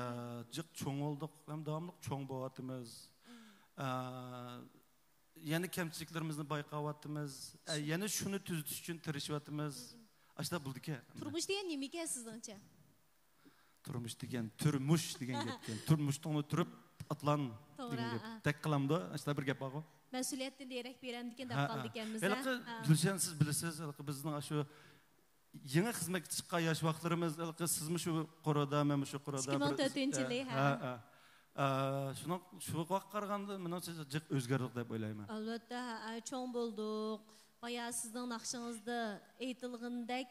جىق چوڭ بولدۇق ھەم داۋاملىق چوڭ بولۇۋاتىمىز. مم. ئە، يەنە كەمچىلىكلىرىمىزنى بايقاۋاتىمىز. ئە، يەنە شۇنى تۈزىتىش ئۈچۈن تىرىشىۋاتىمىز. مم. ئاشۇنداق بولىدىكەن. تۇرمۇش دېگەن نېمىكەن سىزنىڭچە؟ تۇرمۇش دېگەن، تۈرمۈش دېگەن گەپكەن. تۇرمۇشتىڭنى تۈرۈپ ئاتلان توغرا، دېگەن گەپ. ئا. دەك قىلامدۇ؟ ئاشۇنداق بىر گەپ بارغۇ. مەسئۇلىيەتتىن دېرەك بېرەمدىكىن دەپ ھە، ھە. قالدىكەنمىز، ھە؟ ھېلىقى ھە. گۈلشەن، سىز بىلىسىز، ھېلىقى بىزنىڭ ئاشۇ يېڭى خىزمەتكە چىققان ياش ۋاقىتلىرىمىز، ھېلىقى سىزمۇ شۇ قورۇدا، مەنمۇ شۇ قوردا. ئىككى مىڭ تۆتىنچى يىلى، ھە. ھە، ھە. ئە، شۇنىڭ، شۇ ۋاقىتقا قارىغاندا، مېنىڭچە جىق ئۆزگەردۇق دەپ ئويلايمەن. ئەلۋەتتە، ھە، چوڭ بولدۇق. بايا سىزنىڭ ناخشىڭىزدا ئېيتىلغىنىدەك،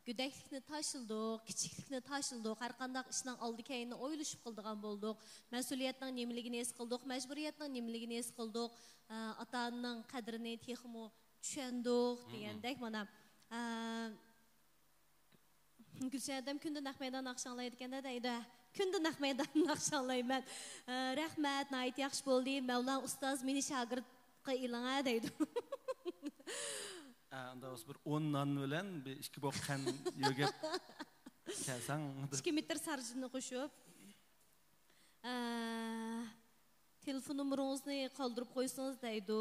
گۆدەكلىكنى تاشلىدۇق، كىچىكلىكنى تاشلىدۇق، ھەر قانداق ئىشنىڭ ئالدى كەينىنى ئويلىشىپ قىلىدىغان بولدۇق، مەسئۇلىيەتنىڭ نېمىلىكىنى ھېس قىلدۇق، مەجبۇرىيەتنىڭ نېمىلىكىنى ھېس قىلدۇق، ئە، ئاتا-ئانىنىڭ قەدرىنى تېخىمۇ چۈشەندۇق دېگەندەك، مانا، ئە، گۈلشەن ھەدەم كۈندە نەق مەيدان ناخشا ئاڭلايدىكەن-دە دەيدۇ. كۈندە نەق مەيدان ناخشا ئاڭلايمەن. ئە، رەھمەت، ناھايىتى ياخشى بولدى. مەۋلان ئۇستاز مېنى شاگىرتقا ئېلىڭە دەيدۇ. ئە، ئۇنداق بولسا بىر ئون نان بىلەن بىر ئىككى بوق قەنت يۆگەپ كەلسەڭ. ئىككى مېتىر سارجىننى قوشۇپ. ئە، تېلېفون نومۇرىڭىزنى قالدۇرۇپ قويسىڭىز دەيدۇ.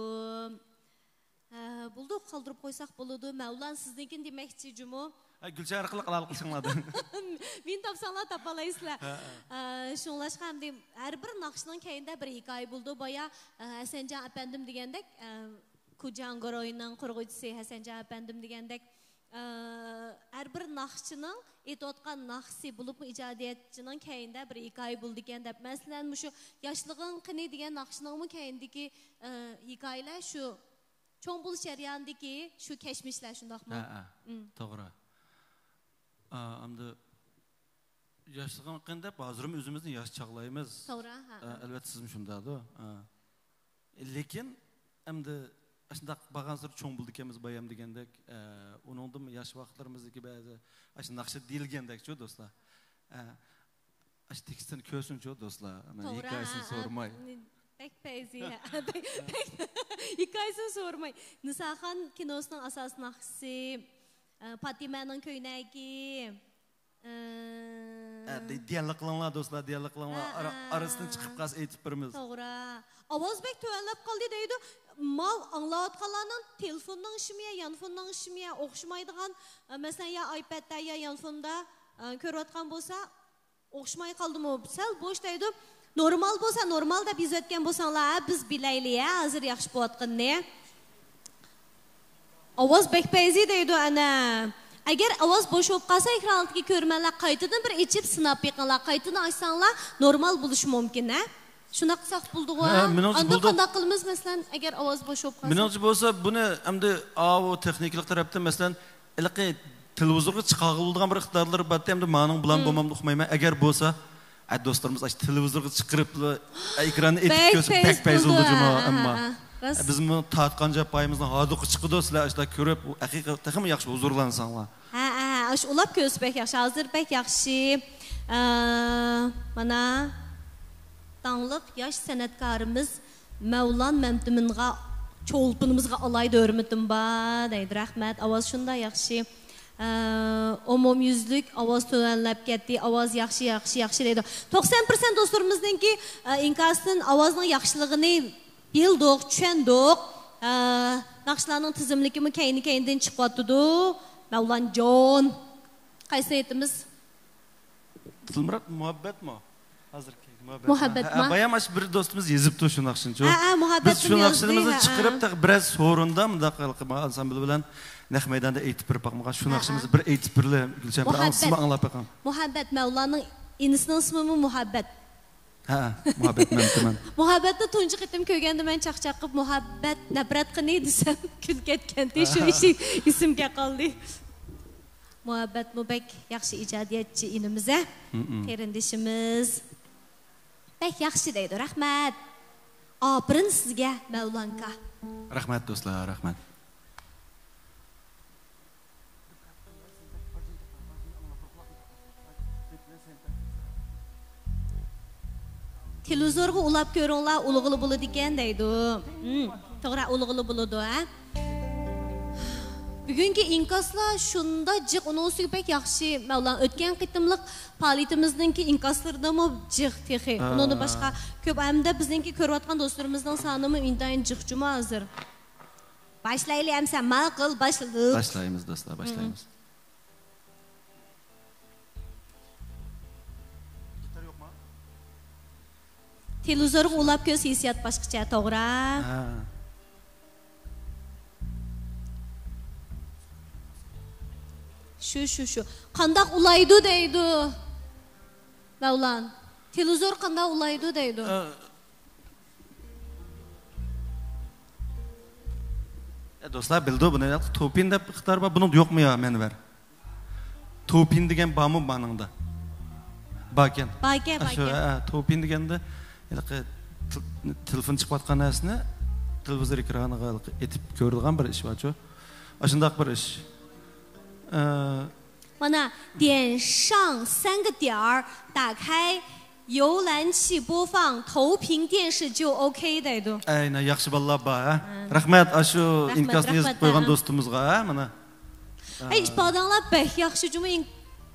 ئە، بولدى، قالدۇرۇپ قويساق بولىدۇ. مەۋلان سىزنىڭكىنى دېمەكچى جۇمۇ. ھە، گۈلشەن ئارقىلىق ئالاقە قىلىشىڭلار. مېنى تاپساڭلار تاپالايسىلەر. ھە، ھە. ئە، شۇڭلاشقا ئەمدى ھەر بىر ناخشىنىڭ كەينىدە بىر ھېكايە بولىدۇ. بايا، ئە، ھەسەنجان ئەپەندىم دېگەندەك، ئە، كۇجاڭ گۇرۇھىنىڭ قۇرغۇچىسى ھەسەنجان ئەپەندىم دېگەندەك، ئە، ھەر بىر ناخشىچىنىڭ ئېيتىۋاتقان ناخشىسى بولۇپمۇ ئىجادىيەتچىنىڭ كەينىدە بىر ھېكايە بولىدىكەن دەپ. مەسىلەن، مۇشۇ ياشلىقىڭ قېنى دېگەن ناخشىنىڭمۇ كەينىدىكى، ئە، ھېكايىلەر شۇ چوڭ بولۇش جەريانىدىكى شۇ كەچمىشلەر، شۇنداقمۇ؟ ھە، ھە. مم. توغرا. ئا، ئەمدى ياشلىقىڭ قېنى دەپ، ھازىرمۇ ئۆزىمىزنى ياش چاغلايمىز. توغرا، ھە، ئە، ھە. ئەلۋەتتە، سىزمۇ شۇنداقدۇ. ئە. لېكىن ئەمدى ئاشۇنداق بارغانسېرى چوڭ بولىدىكەنمىز، بايام دېگەندەك، ئە، ئۇنىڭدىنمۇ ياش ۋاقىتلىرىمىزدىكى بەزى ئاشۇ ناخشا دېيىلگەندەكچۇ، دوستلار. ئە، ئاشۇ تېكىستىنى كۆرسۇنچۇ، دوستلار. مەن توغرا، ھېكايىسىنى ھە، ھە. سورىماي. بەك پەيزى، ھە. بەك، بەك، ھېكايىسىنى سورىماي. نىساخان كىنوسىنىڭ ئاساسىي ناخشىسى. ئە، پاتىمەنىڭ كۆينەكى. ئە، ئە، دې-، دېيەرلىك قىلىڭلار، دوستلار، دېيەرلىك قىلىڭلار. ھە، ئارا-، ھە. ئارىسىدىن چىقىپ قالسا ئېيتىپ بېرىمىز. توغرا. ئاۋاز بەك تۆۋەنلەپ قالدى دەيدۇ. ماۋۇ ئاڭلاۋاتقانلارنىڭ تېلېفوننىڭ ئىشىمۇ يا يانفوننىڭ ئىشىمۇ يا ئوخشىمايدىغان، ئە، مەسىلەن، يا ئايپەدتە يا يانفوندا، ئە، كۆرۈۋاتقان بولسا، ئوخشىماي قالدىمۇ؟ سەل بوش دەيدۇ. نورمال بولسا نورمال دەپ يېزىۋەتكەن بولساڭلار، ھە، بىز بىلەيلى، ھە، ھازىر ياخشى بولۇۋاتقىنىنى. ئاۋاز بەك پەيزى دەيدۇ، ئەنە. ئەگەر ئاۋاز بوش بولۇپ قالسا، ئېكران ئالدىدىكى كۆرۈرمەنلەر قايتىدىن بىر ئېچىپ سىناپ بېقىڭلار. قايتىدىن ئاچساڭلار، نورمال بولۇشى مۇمكىن، ھە؟ شۇنداق قىلساق بولىدىغۇ، ھە، ھە؟ مېنىڭچە ئاندىن بولىدۇ. قانداق قىلىمىز، مەسىلەن، ئەگەر ئاۋاز بوش بولۇپ قالسا؟ مېنىڭچە بولسا، بۇنى ئەمدى ئاۋۇ تېخنىكىلىق تەرەپتىن، مەسىلەن، ھېلىقى تېلېۋىزورغا چىقارغىلى بولىدىغان بىر ئىقتىدارلىرى بارتتى، ئەمدى مانىڭ بىلەن مم. بولمامدۇ ئۇقمايمەن. ئەگەر بولسا، ئە، دوستلىرىمىز ئاشۇ تېلېۋىزورغا چىقىرىپلا، ئە، ئېكراننى ئېتىپ بەك كۆرسە، پەيز بەك پەيز بولىدۇ. بولىدۇ جۇمۇ، ھە، ھە، ئەمما. ھە، راست. ئە، بىزمۇ تارتقان جاپايىمىزنىڭ ھاردۇقى چىقىدۇ، سىلەر ئاشۇنداق كۆرۈپ، ئۇ ھەقىقەت تېخىمۇ ياخشى ھۇزۇرلانساڭلار. ھە، ھە، ھە، ئاشۇ ئۇلاپ كۆرسە بەك ياخشى، ھازىر بەك ياخشى. ئە، مانا، داڭلىق ياش سەنئەتكارىمىز مەۋلان مەمتىمىنغا، چولپىنىمىزغا ئالاھىدە ھۆرمىتىم بار دەيدۇ. رەھمەت، ئاۋاز شۇنداق ياخشى. ئە، ئومۇميۈزلۈك ئاۋاز تۆۋەنلەپ كەتتى، ئاۋاز ياخشى، ياخشى، ياخشى دەيدۇ. توقسان پىرسەنت دوستلىرىمىزنىڭكى، ئە، ئىنكاسىدىن ئاۋازنىڭ ياخشىلىقىنى بىلدۇق، چۈشەندۇق. ئە، ناخشىلارنىڭ تىزىملىكىمۇ كەينى-كەينىدىن چىقىۋاتىدۇ. مەۋلانجان. قايسىنى ئېيتىمىز؟ دىلمۇرات، مۇھەببەتمۇ؟ ھازىرقى مۇھەببەت. مۇھەببەتمۇ؟ ھە، بايام ئاشۇ بىر دوستىمىز يېزىپتۇ شۇ ناخشىنىچۇ. ھە، ھە، مۇھەببەتنى بىز شۇ ناخشىمىزنى يازدى، ھە، چىقىرىپ، ھە. تېخى بىرەر سورۇندا مۇنداق قىلىپ ئانسامبىل بىلەن نەق مەيداندا ئېيتىپ بېرىپ باقمىغان. شۇ ھە، ناخشىمىزنى ھە. بىر ئېيتىپ بېرىلى، گۈلشەن، بىر مۇھەببەت. ئاڭلىسىمۇ ئاڭلاپ بېقىڭ. مۇھەببەت، مەۋلاننىڭ ئىنىسىنىڭ ئىسمىمۇ مۇھەببەت. ھە، مۇھەببەت مەمتىمىن. مۇھەببەتنى تۇنجى قېتىم كۆرگەندە مەن چاقچاق قىلىپ، «مۇھەببەت نەپرەت قىنى» دېسەم، كۈلۈپ كەتكەنتى. شۇ ھە. ئىش ئېسىمگە قالدى. مۇھەببەتمۇ بەك ياخشى ئىجادىيەتچى ئىنىمىز، ھە؟ مم. قېرىندىشىمىز. بەك ياخشى دەيدۇ. رەھمەت. ئاپىرىن سىزگە، مەۋلانكا. رەھمەت، دوستلار، رەھمەت. تېلېۋىزورغا ئۇلاپ كۆرۈڭلار، ئۇلىغىلى بولىدىكەن دەيدۇ. ھىم، توغرا، ئۇلىغىلى بولىدۇ، ھە؟ بۈگۈنكى ئىنكاسلار شۇنداق جىق، ئۇنىڭ ئۈستىگە بەك ياخشى. مەۋلان، ئۆتكەن قېتىملىق پائالىيىتىمىزنىڭكى ئىنكاسلىرىدىمۇ جىق تېخى. ھە. ئۇنىڭدىن باشقا كۆپ، ھەمدە بىزنىڭكى كۆرۈۋاتقان دوستلىرىمىزنىڭ سانىمۇ ئىنتايىن جىق جۇمۇ ھازىر. باشلايلى ئەمسە، ماقۇل، باشلىدۇق. باشلايمىز، دوستلار، باشلايمىز. تېلېۋىزورغا ئۇلاپ كۆرسە ھېسسىيات باشقىچە، توغرا. ھە. شۇ، شۇ، شۇ. قانداق ئۇلايدۇ دەيدۇ. مەۋلان. تېلېۋىزور قانداق ئۇلايدۇ دەيدۇ. ئە، ئە، دوستلار بىلدى بۇنى. توپىن دەپ ئىقتىدار بار. بۇنىڭدا يوقمۇ يا مەنۋەر؟ توپىن دېگەن بارمۇ مانىڭدا؟ باركەن. باركەن، ئە، شۇ، باركەن. ئە، توپىن دېگەندە ھېلىقى تېل-، تېلېفون چىقىۋاتقان نەرسىنى تېلېۋىزور ئېكرانىغا ھېلىقى ئېتىپ كۆرىدىغان بىر ئىش بارچۇ. ئاشۇنداق بىر ئىش. ئە، مانا، 点上三个点儿，打开 游览器播放投屏电视就 OK 得的。 ئەينە، ياخشى بالىلار بار، ھە؟ ھە. رەھمەت، ئاشۇ رەھمەت، ئىنكاسنى يېزىپ رەھمەت، قويغان ھە. دوستىمىزغا، ھە، مانا. ئەي، ئىپادەڭلار بەك ياخشى جۇمۇ،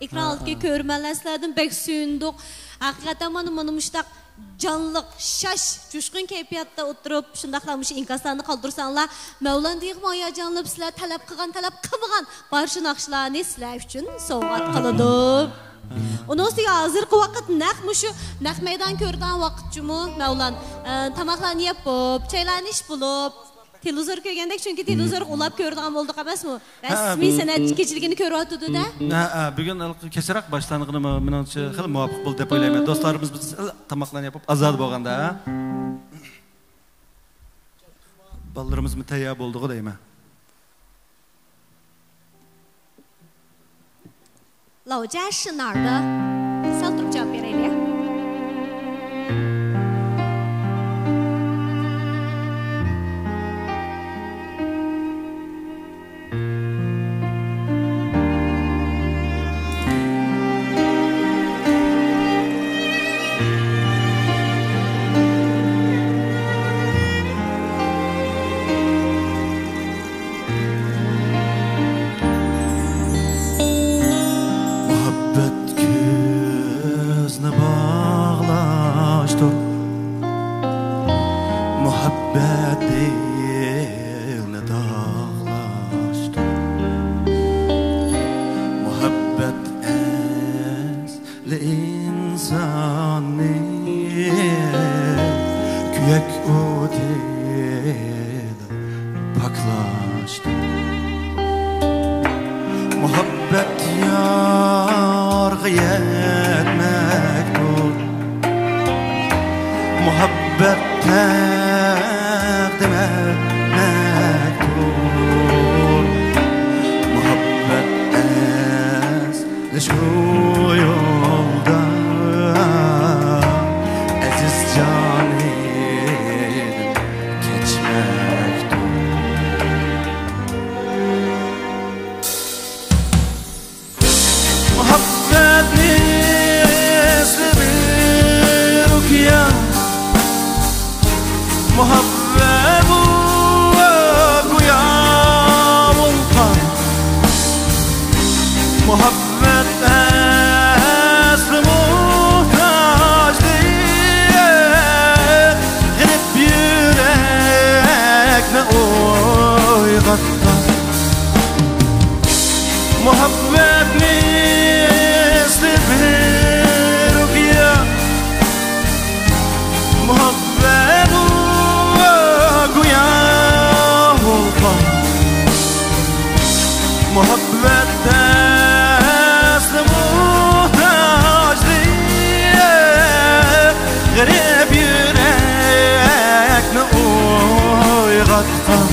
ئېكران ھە، ئالدىدىكى ھە. كۆرۈرمەنلەر، سىلەردىن بەك سۆيۈندۇق. ھەقىقەتەن مانا، مانا مۇشۇنداق جانلىق، شاش، جۇشقۇن كەيپىياتتا ئولتۇرۇپ، شۇنداقلا مۇشۇ ئىنكاسلارنى قالدۇرساڭلار، مەۋلان تېخىمۇ ھاياجانلىنىپ، سىلەر تەلەپ قىلغان، تەلەپ قىلمىغان بارچە ناخشىلارنى سىلەر ئۈچۈن سوۋغات قىلىدۇ. ئۇنىڭ ئۈستىگە ھازىرقى ۋاقىت نەق مۇشۇ نەق مەيدان كۆرىدىغان ۋاقىت جۇمۇ، مەۋلان. ئە، تاماقلارنى يەپ بولۇپ، چايلارنى ئىچىپ بولۇپ، تېلېۋىزور كۆرگەندەك، چۈنكى تېلېۋىزورغا ئۇلاپ كۆرىدىغان بولدۇق ئەمەسمۇ؟ ھە، رەسمىي بۇ سەنئەت كېچىلىكىنى كۆرۈۋاتىدۇ-دە. ھە، ھە، بۈگۈن كەچرەك باشلانغىنىمۇ مېنىڭچە خېلى مۇۋاپىق بولدى دەپ ئويلايمەن. دوستلىرىمىز بىز تاماقلارنى يەپ بولۇپ، ئازادە بولغاندا، ھە؟ بالىلىرىمىزمۇ تەييار بولدىغۇ دەيمەن. 老家是哪儿的？ سەل تۇرۇپ جاۋاب بېرەيلى. باغلاشتۇر. مۇھەببەت دىلنى داغلاشتۇر. مۇھەببەت ئەسلى ئىنساننى كۆيەك ئوتىدا پاكلاشتى. مۇھەببەت يارغا يەتمەكتۇر. مۇھەببەت تەقدىم ئەتمەكتۇر. مۇھەببەت ئەس شۇ يولدا ئەزىز جانىدىن كەچمەكتۇر. مۇھەببەتنى ئەسلى بىر ئوكيان، مۇھەببەت بۇ گويا ۋولقان. مۇھەببەت ئەسلى موھتاجلىق، غېرىب يۈرەكنى ئويغاتقان. مۇھەببەتنى ئەسلى بىر ئوكيان، مۇھەببەت ئۇ گويا ۋولقان. مۇھەببەت ئەسلى موھتاجلىق، غېرىب يۈرەكنى ئويغاتقان.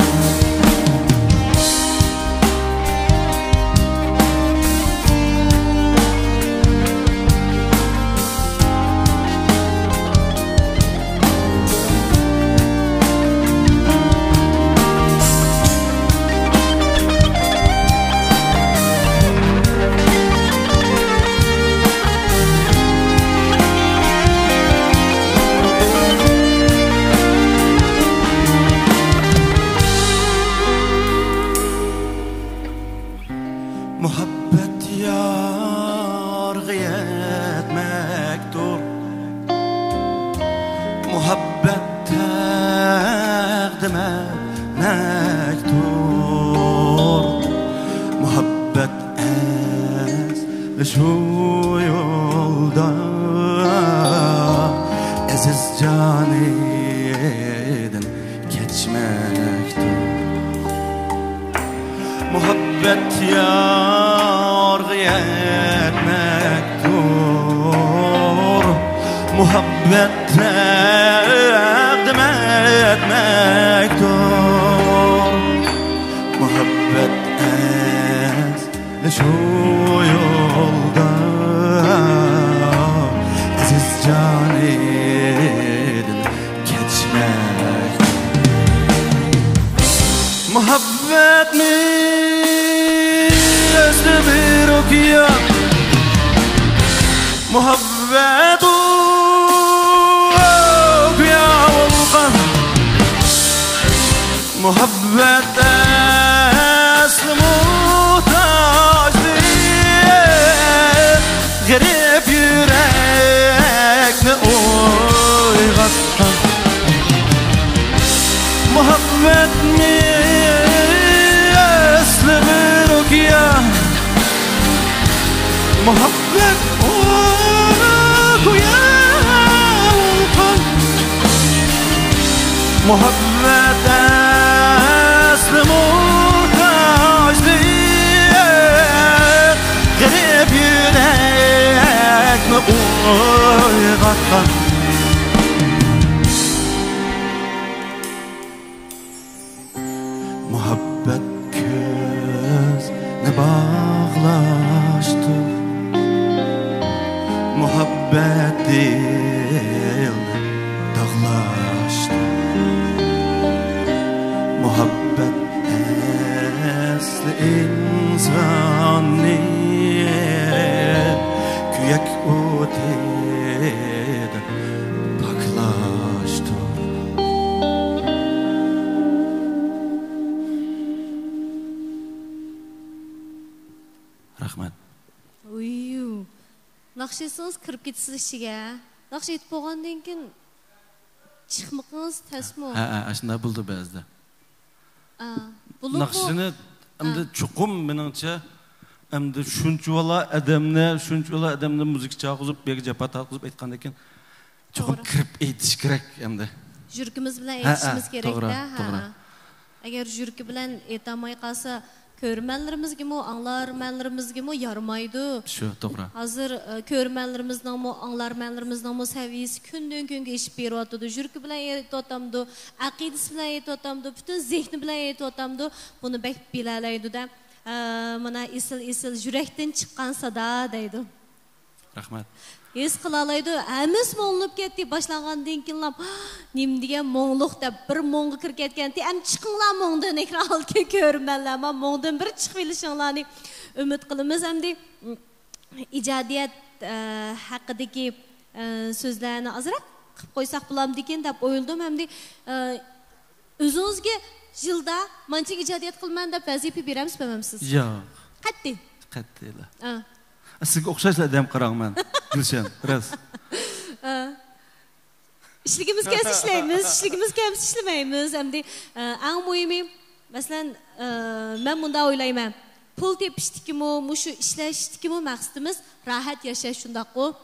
مۇھەببەت يارغا يەتمەكتۇر. مۇھەببەت تەقدىم ئەتمەكتۇر. مۇھەببەت ئەسلى شۇ يولدا ئەزىز جانىدىن كەچمەكتۇر. مۇھەببەت يارغا يەتمەكتۇر. مۇھەببەت تەقدىم ئەتمەكتۇر. مۇھەببەت ئەسلى شۇ يولدا ئەزىز جانىدىن كەچمەك. مۇھەببەتنى ئەسلى بىر ئوكيان، مۇھەببەت ئوكيان ۋولقان. مۇھەببەت ئەسلى موھتاجلىق، غېرىب يۈرەكنى ئويغاتقان. مۇھەببەتنى ئەسلى بىر ئوكيان، مۇھەببەت ئوكيان ۋولقان. مۇھەببەت ئەسلى موھتاجلىق، غېرىب يۈرەكنى ئويغاتقان. مۇھەببەت كۆزنى باغلاشتۇر. مۇھەببەت دىلنى داغلاشتۇر. مۇھەببەت ئەسلى ئىنساننى كۆيەك ئوتىدا پاكلاشتۇر. رەھمەت. ئۇيۇ. ناخ ياشىسىڭىز كىرىپ كېتىسىز ئىچىگە. ناخشا ئېيتىپ بولغاندىن كېيىن چىقمىقىڭىز تەسمۇ؟ ھە، ھە، ئاشۇنداق بولىدۇ بەزىدە. ئا، بولۇپمۇ ناخشىنى ئا. ئەمدى چوقۇم مېنىڭچە، ئەمدى شۇنچىۋالا ئادەمنى، شۇنچىۋالا ئادەمنى مۇزىكا چالغۇزۇپ، بۇ يەرگە جاپا تارتقۇزۇپ ئېيتقاندىن كېيىن، چوقۇم تۇغرا. كىرىپ ئېيتىش كېرەك ئەمدى. يۈرىكىمىز بىلەن ھە، ئېيتىشىمىز ھە، كېرەك-دە، توغرا، ھە، توغرا. ھە. ئەگەر يۈرىكى بىلەن ئېيتالماي قالسا، كۆرۈرمەنلىرىمىزگىمۇ، ئاڭلارمەنلىرىمىزگىمۇ يارىمايدۇ. شۇ، توغرا. ھازىر، ئە، كۆرۈرمەنلىرىمىزنىڭمۇ، ئاڭلارمەنلىرىمىزنىڭمۇ سەۋىيەسى كۈندىن-كۈنگە ئېشىپ بېرىۋاتىدۇ. يۈرىكى بىلەن ئېيتىۋاتامدۇ، ئەقىدىسى بىلەن ئېيتىۋاتامدۇ، پۈتۈن زېھنى بىلەن ئېيتىۋاتامدۇ، بۇنى بەك بىلەلەيدۇ-دە. ئە، مانا ئېسىل، ئېسىل، يۈرەكتىن چىققان سادا دەيدۇ. رەھمەت. ھېس قىلالايدۇ، ھەممىسى مۇڭلىنىپ كەتتى. باشلانغاندىن كېيىنلا، نېمە دېگەن مۇڭلۇق دەپ، بىر مۇڭغا كىرىپ كەتكەنتى. ئەمدى چىقىڭلار مۇڭدىن، ئېكران ئالدىدىكى كۆرۈرمەنلەر، مانا مۇڭدىن بىر چىقىۋېلىشىڭلارنى ئۈمىد قىلىمىز. ئەمدى ئىجادىيەت، ئە، ھەققىدىكى، ئە، سۆزلەرنى ئازراق قىلىپ قويساق بولامدىكىن دەپ ئويلىدىم. ئەمدى، ئە، ئۆزىڭىزگە يىلدا مانچە ئىجادىيەت قىلىمەن دەپ ۋەزىپە بېرەمسىز، بەرمەمسىز؟ ياق. قەتئىي. قەتئىيلا. ئا. سىزگە ئوخشاشلا ئادەم قاراڭ مەن، گۈلشەن، راست. ئا. ئىشلىگىمىز كەلسە ئىشلەيمىز، ئىشلىگىمىز كەلمىسە ئىشلىمەيمىز. ئەمدى، ئە، ئەڭ مۇھىمى، مەسىلەن، ئە، مەن مۇنداق ئويلايمەن. پۇل تېپىشتىكىمۇ، مۇشۇ ئىشلەشتىكىمۇ مەقسىتىمىز راھەت ياشاش، شۇنداققۇ؟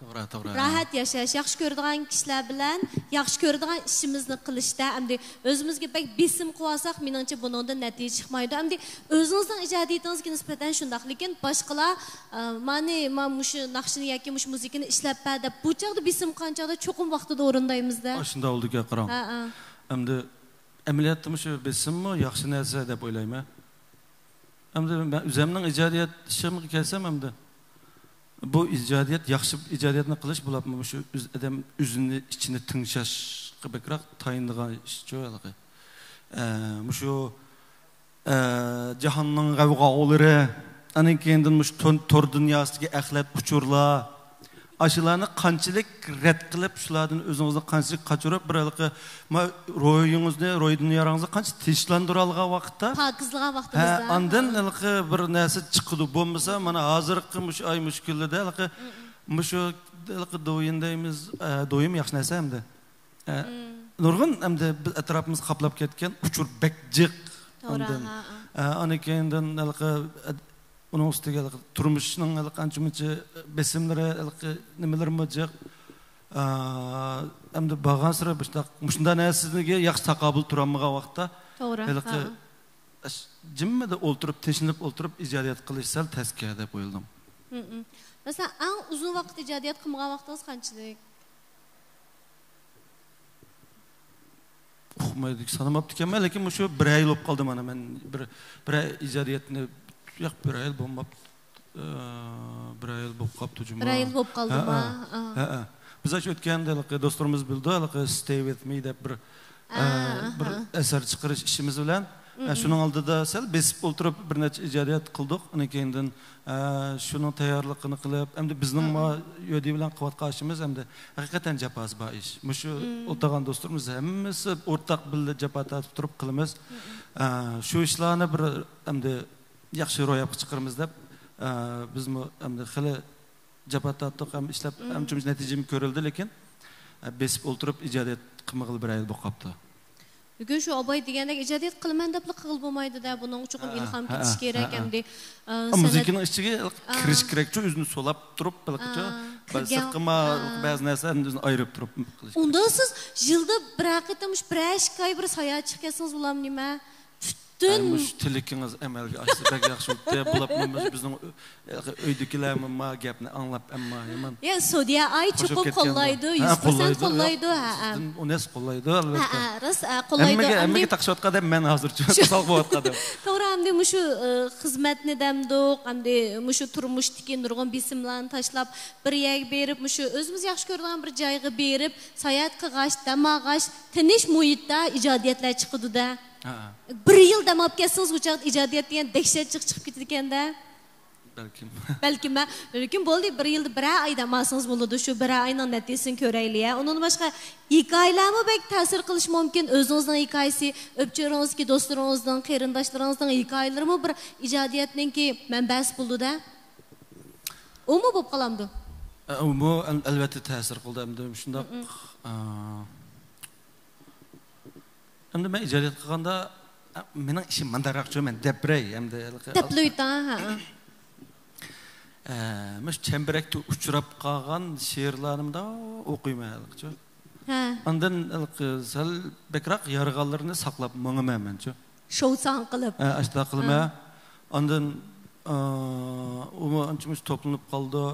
توغرا، توغرا. راھەت ياشاش، ياخشى كۆرىدىغان كىشىلەر بىلەن ياخشى كۆرىدىغان ئىشىمىزنى قىلىشتا، ئەمدى ئۆزىمىزگە بەك بېسىم قىلىۋالساق، مېنىڭچە بۇنىڭدىن نەتىجە چىقمايدۇ. ئەمدى ئۆزىڭىزنىڭ ئىجادىيىتىڭىزگە نىسبەتەن شۇنداق، لېكىن باشقىلار، ئە، مانى، ما مۇشۇ ناخشىنى ياكى مۇشۇ مۇزىكىنى ئىشلەپ بەر دەپ، بۇ چاغدا بېسىم قىلغان چاغدا چوقۇم ۋاقتىدا ئورۇندايمىز-دە. ئاشۇنداق بولىدىكەن، قاراڭ. ھە، ھە. ئەمدى ئەمەلىيەتتە مۇشۇ بېسىممۇ ياخشى نەرسە دەپ ئويلايمەن. ئەمدى مەن ئۆزۈمنىڭ ئىجادىيەت ئىشىمغا كەلسەم، ئەمدى بۇ ئىجادىيەت، ياخشى ئىجادىيەتنى قىلىش بولۇپمۇ مۇشۇ ئۆز، ئادەم ئۆزىنى ئىچىنى تىڭشاشقا بەكرەك تايىنىدىغان ئىشچۇ ھېلىقى. ئە، مۇشۇ، ئە، جاھاننىڭ غەۋغالىرى، ئاندىن كېيىندىن مۇشۇ تون-، تور دۇنياسىدىكى ئەخلەت ئۇچۇرلار، ئاشۇلارنى قانچىلىك رەت قىلىپ، شۇلاردىن ئۆزىڭىزنى قانچىلىك قاچۇرۇپ، بىر ھېلىقى ما-، روھىڭىزنى، روھىي دۇنياڭىزنى قانچە تىنچلاندۇرالىغان ۋاقىتتا، پاكىزلىغان ھە، ۋاقتىمىزدا. ئاندىن ھېلىقى بىر نەرسە چىقىدۇ. بولمىسا، مانا ھازىرقى مۇشۇ ئاي، مۇشۇ كۈنلەردە ھېلىقى، مۇشۇ ھېلىقى دويىن دەيمىز، ئە، دويىم ياخشى نەرسە ئەمدى. ئە، نۇرغۇن ئەمدى بىز ئەتراپىمىز قاپلاپ كەتكەن ئۇچۇر بەك جىق. توغرا، ئاندىن، ھە، ھە. ئە، ئاندىن كېيىندىن ھېلىقى، ئە، ئۇنىڭ ئۈستىگە ھېلىقى تۇرمۇشنىڭ ھېلىقى ئانچە مۇنچە بېسىملىرى، ھېلىقى نېمىلىرىمۇ جىق. ئا، ئەمدى بارغانسېرى مۇشۇنداق، مۇشۇنداق نەرسىگە ياخشى تاقابىل تۇرالمىغان ۋاقىتتا، توغرا، ھېلىقى ھە. ئەش-، جىممىدە ئولتۇرۇپ، تىنچلىنىپ ئولتۇرۇپ ئىجادىيەت قىلىش سەل تەسكە دەپ ئويلىدىم. مم. مەسىلەن، ئەڭ ئۇزۇن ۋاقىت ئىجادىيەت قىلمىغان ۋاقتىڭىز قانچىلىك؟ ئۇقمايدۇ، سانىماپتىكەنمەن، لېكىن مۇشۇ بىر يىل بولۇپ قالدى مانا. مەن بىر، بىر ئىجادىيەتنى، ياق، بىر يىل بولماپتۇ. ئە، بىر يىل بولۇپ قاپتۇ جۇمۇ. بىر يىل بولۇپ قالدىما؟ ھە، ھە. ھە، ھە. بىز ئاشۇ ئۆتكەندە ھېلىقى دوستلىرىمىز بىلىدۇ، ھېلىقى Stay With Me دەپ بىر، ئە، ئە، بىر ئەسەر چىقىرىش ئىشىمىز بىلەن. ئە، شۇنىڭ ئالدىدا سەل بېسىپ ئولتۇرۇپ بىر نەچچە ئىجادىيەت قىلدۇق. ئاندىن كېيىندىن، ئە، شۇنىڭ تەييارلىقىنى قىلىپ، ئەمدى بىزنىڭ ما يۆدى بىلەن قىلىۋاتقان ئىشىمىز ئەمدى ھەقىقەتەن جاپاسى بار ئىش. مۇشۇ ئولتۇرغان دوستلىرىمىز ھەممىسى ئورتاق بىللە جاپا تارتىپ تۇرۇپ قىلىمىز. ئە، شۇ ئىشلارنى بىر ئەمدى ياخشى روياپقا چىقىرىمىز دەپ، ئە، بىزمۇ ئەمدى خېلى جاپا تارتتۇق ھەم ئىشلەپ، ھەم شۇ نەتىجىمۇ كۆرۈلدى، لېكىن، ئە، بېسىپ ئولتۇرۇپ ئىجادىيەت قىلمىغىلى بىر يىل بولۇپ قاپتۇ. لېكىن شۇ ئاباي دېگەندەك ئىجادىيەت قىلىمەن دەپلا قىلغىلى بولمايدۇ-دە، بۇنىڭغا چوقۇم ئىلھام كېتىشى كېرەك، ئەمدى، ئە، سەنئەت مۇزىكىنىڭ ئىچىگە كىرىش كېرەكچۇ، ئۆزىنى سولاپ تۇرۇپ، بەلكىچۇ، سىرتقىما بەزى نەرسىلەرنى ئۆزىنى ئايرىپ تۇرۇپ قىلىش كېرەك. ئۇندا سىز يىلدا بىرەر قېتىم مۇشۇ بىرەر ئىككى ئاي بىر ساياھەتچىلىك كەتسىڭىز بولامدۇ نېمە؟ پۈتۈن ئەي، مۇشۇ تىلىكىڭىز ئەمەلگە ئاشسا بەك ياخشى بولاتتى. بولۇپمۇ مۇشۇ بىزنىڭ ئۆ-، ئۆيدىكىلەرمۇ ما گەپنى ئاڭلاپ، ئەمما يامان يا، سودىيە ئاي قوشۇپ چوقۇم كەتكەن قوللايدۇ، بۇ. ھە، يۈز پىرسەنت قوللايدۇ، قوللايدۇ، ياق، ھە، ھە. سىزدىن ئۇنەس قوللايدۇ، ھە، ئەلۋەتتە. ھە، راست، ھە، قوللايدۇ. ھەممىگە، ئەمدى ھەممىگە تاقىشىۋاتقان دەپ مەن ھازىرچۇ شۇ ساق بولۇۋاتقان دەپ. توغرا، ئەمدى مۇشۇ، ئە، خىزمەتنى دەمدۇق، ئەمدى مۇشۇ تۇرمۇشتىكى نۇرغۇن بېسىملارنى تاشلاپ، بىر يەرگە بېرىپ، مۇشۇ ئۆزىمىز ياخشى كۆرىدىغان بىر جايغا بېرىپ، ساياھەت قىلغاچ، دەم ئالغاچ، تىنچ مۇھىتتا ئىجادىيەتلەر چىقىدۇ-دە. ھە. بىر يىل دەم ئاپ كەتسىڭىز، ئۇ چاغدا ئىجادىيەت دېگەن دەھشەت جىق چىقىپ كېتىدىكەن-دە. بەلكىم. بەلكىم، ھە. لېكىن بولدى، بىر يىلدا بىرەر ئاي دەم ئالسىڭىز بولىدۇ، شۇ بىرەر ئاينىڭ نەتىجىسىنى كۆرەيلى، ھە. ئۇنىڭدىن باشقا ھېكايىلەرمۇ بەك تەسىر قىلىشى مۇمكىن. ئۆزىڭىزنىڭ ھېكايىسى، ئۆپچۆرىڭىزدىكى دوستلىرىڭىزنىڭ، قېرىنداشلىرىڭىزنىڭ ھېكايىلىرىمۇ بىر ئىجادىيەتنىڭكى مەنبەسى بولىدۇ-دە. ئۇمۇ بولۇپ قالامدۇ؟ ئۇمۇ ئەل-، ئەلۋەتتە تەسىر قىلدى. ئەمدى شۇنداق، ئە، ئەمدى مەن ئىجادىيەت قىلغاندا، ئە، مېنىڭ ئىشىم مانداقراقچۇ، مەن دەپ بېرەي، ئەمدى ھېلىقى دەپ بېرىۋېتىڭ، ھە. ئە، مۇشۇ چەمبىرەكتە ئۇچراپ قالغان شېئىرلارنى مۇنداق ئوقۇيمەن ھېلىقىچۇ. ھە. ئاندىن ھېلىقى سەل بەكرەك يارىغانلىرىنى ساقلاپ ماڭىمەن مەنچۇ. شوۋساڭ قىلىپ. ھە، ئاشۇنداق قىلىمەن. ھە. ئاندىن، ئا، ئۇمۇ ئانچە-مۇنچە توپلىنىپ قالىدۇ.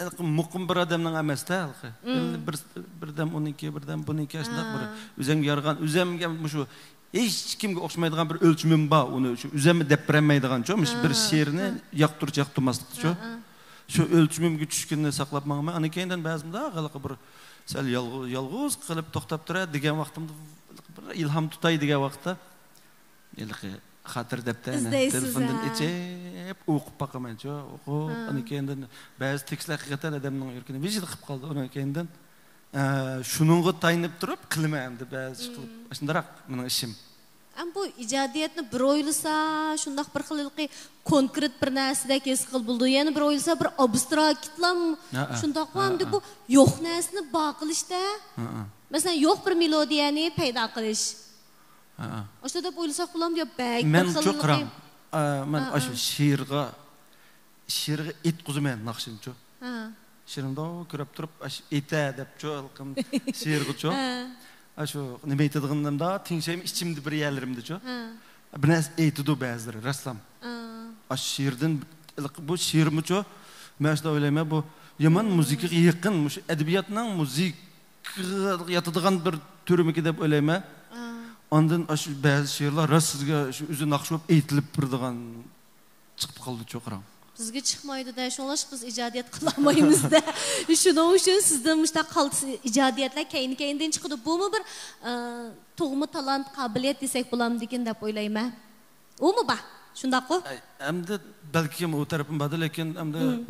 ھېلىقى مۇقىم بىر ئادەمنىڭ ئەمەستە ھېلىقى. مم. ئەمدى بىر، بىردەم ئۇنىڭكى، بىردەم بۇنىڭكى، ئاشۇنداق بىر ئا. ئۆزۈمگە يارىغان، ئۆزۈمگە مۇشۇ ھېچكىمگە ئوخشىمايدىغان بىر ئۆلچىمىم بار. ئۇنى شۇ ئۆزۈممۇ دەپ بېرەلمەيدىغانچۇ، مۇشۇ بىر ئا. شېئىرنى ئا. ياقتۇرۇش، ياقتۇرماسلىقچۇ. ئا، ئا. شۇ ئۆلچىمىمگە چۈشكىنىنى ساقلاپ ماڭىمەن. ئاندىن كېيىندىن بەزىدە ھېلىقى بىر سەل يالغۇ-، يالغۇز قېلىپ توختاپ تۇرە دېگەن ۋاقتىمدا، بىر ئىلھام تۇتاي دېگەن ۋاقىتتا، ھېلىقى خاتىرە دەپتەرنى ئىزدەيسىز، تېلېفوندىن ھە. ئېچىپ ئوقۇپ باقىمەنچۇ. ئوقۇپ، ھە. ئاندىن كېيىندىن بەزى تېكىستلەر ھەقىقەتەن ئادەمنىڭ يۈرىكىنى ۋىژىلقىپ قالىدۇ. ئاندىن كېيىندىن، ئە، شۇنىڭغا تايىنىپ تۇرۇپ قىلىمەن ئەمدى بەزى ئىش قىلىپ. مم. ئاشۇنداقراق مېنىڭ ئىشىم. ئەم، بۇ ئىجادىيەتنى بىر ئويلىسا، شۇنداق بىر خىل ھېلىقى كونكرېت بىر نەرسىدەك ھېس قىلىپ بولىدۇ. يەنە بىر ئويلىسا، بىر ئابستراكتلام ھە، ھە. شۇنداقمۇ ھە، ئەمدى ھە. بۇ يوق نەرسىنى بار قىلىشتا. ھە، ھە. مەسىلەن، يوق بىر مېلودىيەنى پەيدا قىلىش. ھە، ھە. ئاشۇ دەپ ئويلىساق بولامدۇ يا بەك بىر مەنچۇ خىل قاراڭ، ئە، مەن ھە، ئاشۇ ھە. شېئىرغا، شېئىرغا ئېيتقۇزىمەن ناخشىنىچۇ. ھە. شېئىرنى كۆرۈپ تۇرۇپ، ئاشۇ ئېيتە دەپچۇ، ھېلىقىم شېئىرغىچۇ. ھە. ئاشۇ نېمە ئېيتىدىغىنىمدا تىڭشايمەن ئىچىمدە بىر يەرلىرىمدىچۇ. ھە. بىر نەرسە ئېيتىدۇ بەزىلىرى، راسلام. ھە. ئاشۇ شېئىردىن، بۇ شېئىرمۇچۇ، مەن شۇنداق ئويلايمەن، بۇ يامان مۇزىكىغا يېقىن، مۇشۇ ئەدەبىياتنىڭ مۇزىكىغا ياتىدىغان بىر تۈرمىكى دەپ ئويلايمەن. ھە. ئاندىن ئاشۇ بەزى شېئىرلار راست سىزگە شۇ ئۆزى ناخشا بولۇپ ئېيتىلىپ بېرىدىغان چىقىپ قالدىچۇ، قاراڭ. بىزگە چىقمايدۇ-دە، شۇڭلاشقا بىز ئىجادىيەت قىلالمايمىز-دە. شۇنىڭ ئۈچۈن سىزدىن مۇشۇنداق قالتىس ئىجادىيەتلەر كەينى-كەينىدىن چىقىدۇ. بۇمۇ بىر، ئە، تۇغما تالانت، قابىلىيەت دېسەك بولامدىكىن دەپ ئويلايمەن. ئۇمۇ بار، شۇنداققۇ؟ ئەي، ئەمدى بەلكىم ئۇ تەرىپىم باردۇ، لېكىن ئەمدى مم.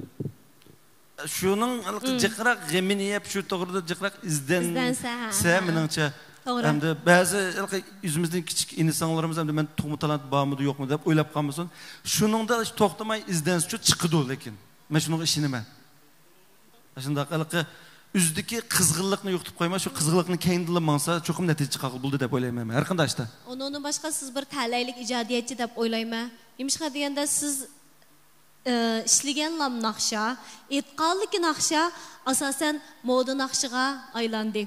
شۇنىڭ ھېلىقى مم. جىقراق غېمىنى يەپ، شۇ توغرىدا جىقراق ئىزدەنسە، ئىزدەنسە، ھە، ھە، ھە. مېنىڭچە. توغرا. ئەمدى بەزى ھېلىقى ئۆزىمىزدىن كىچىك ئىنى-سىڭىللىرىمىز ئەمدى مەن تۇغما تالانت بارمىدۇ، يوقمۇ دەپ ئويلاپ قالمىسۇن. شۇنىڭدا توختىماي ئىزدەنسىچۇ چىقىدۇ، لېكىن. مەن شۇنىڭغا ئىشىنىمەن. شۇنداق، ھېلىقى ئۆزىدىكى قىزغىنلىقنى يوقىتىپ قويماي، شۇ قىزغىنلىقنىڭ كەينىدىنلا ماڭسا، چوقۇم نەتىجە چىقارغىلى بولىدۇ دەپ ئويلايمەن مەن. ھەر قانداق ئىشتا. ئۇنىڭدىن باشقا سىز بىر تەلەيلىك ئىجادىيەتچى دەپ ئويلايمەن. نېمىشقا دېگەندە، سىز ئى، ئىشلىگەنلام ناخشا، ئېيتقانلىكى ناخشا ئاساسەن مودا ناخشىغا ئايلاندى.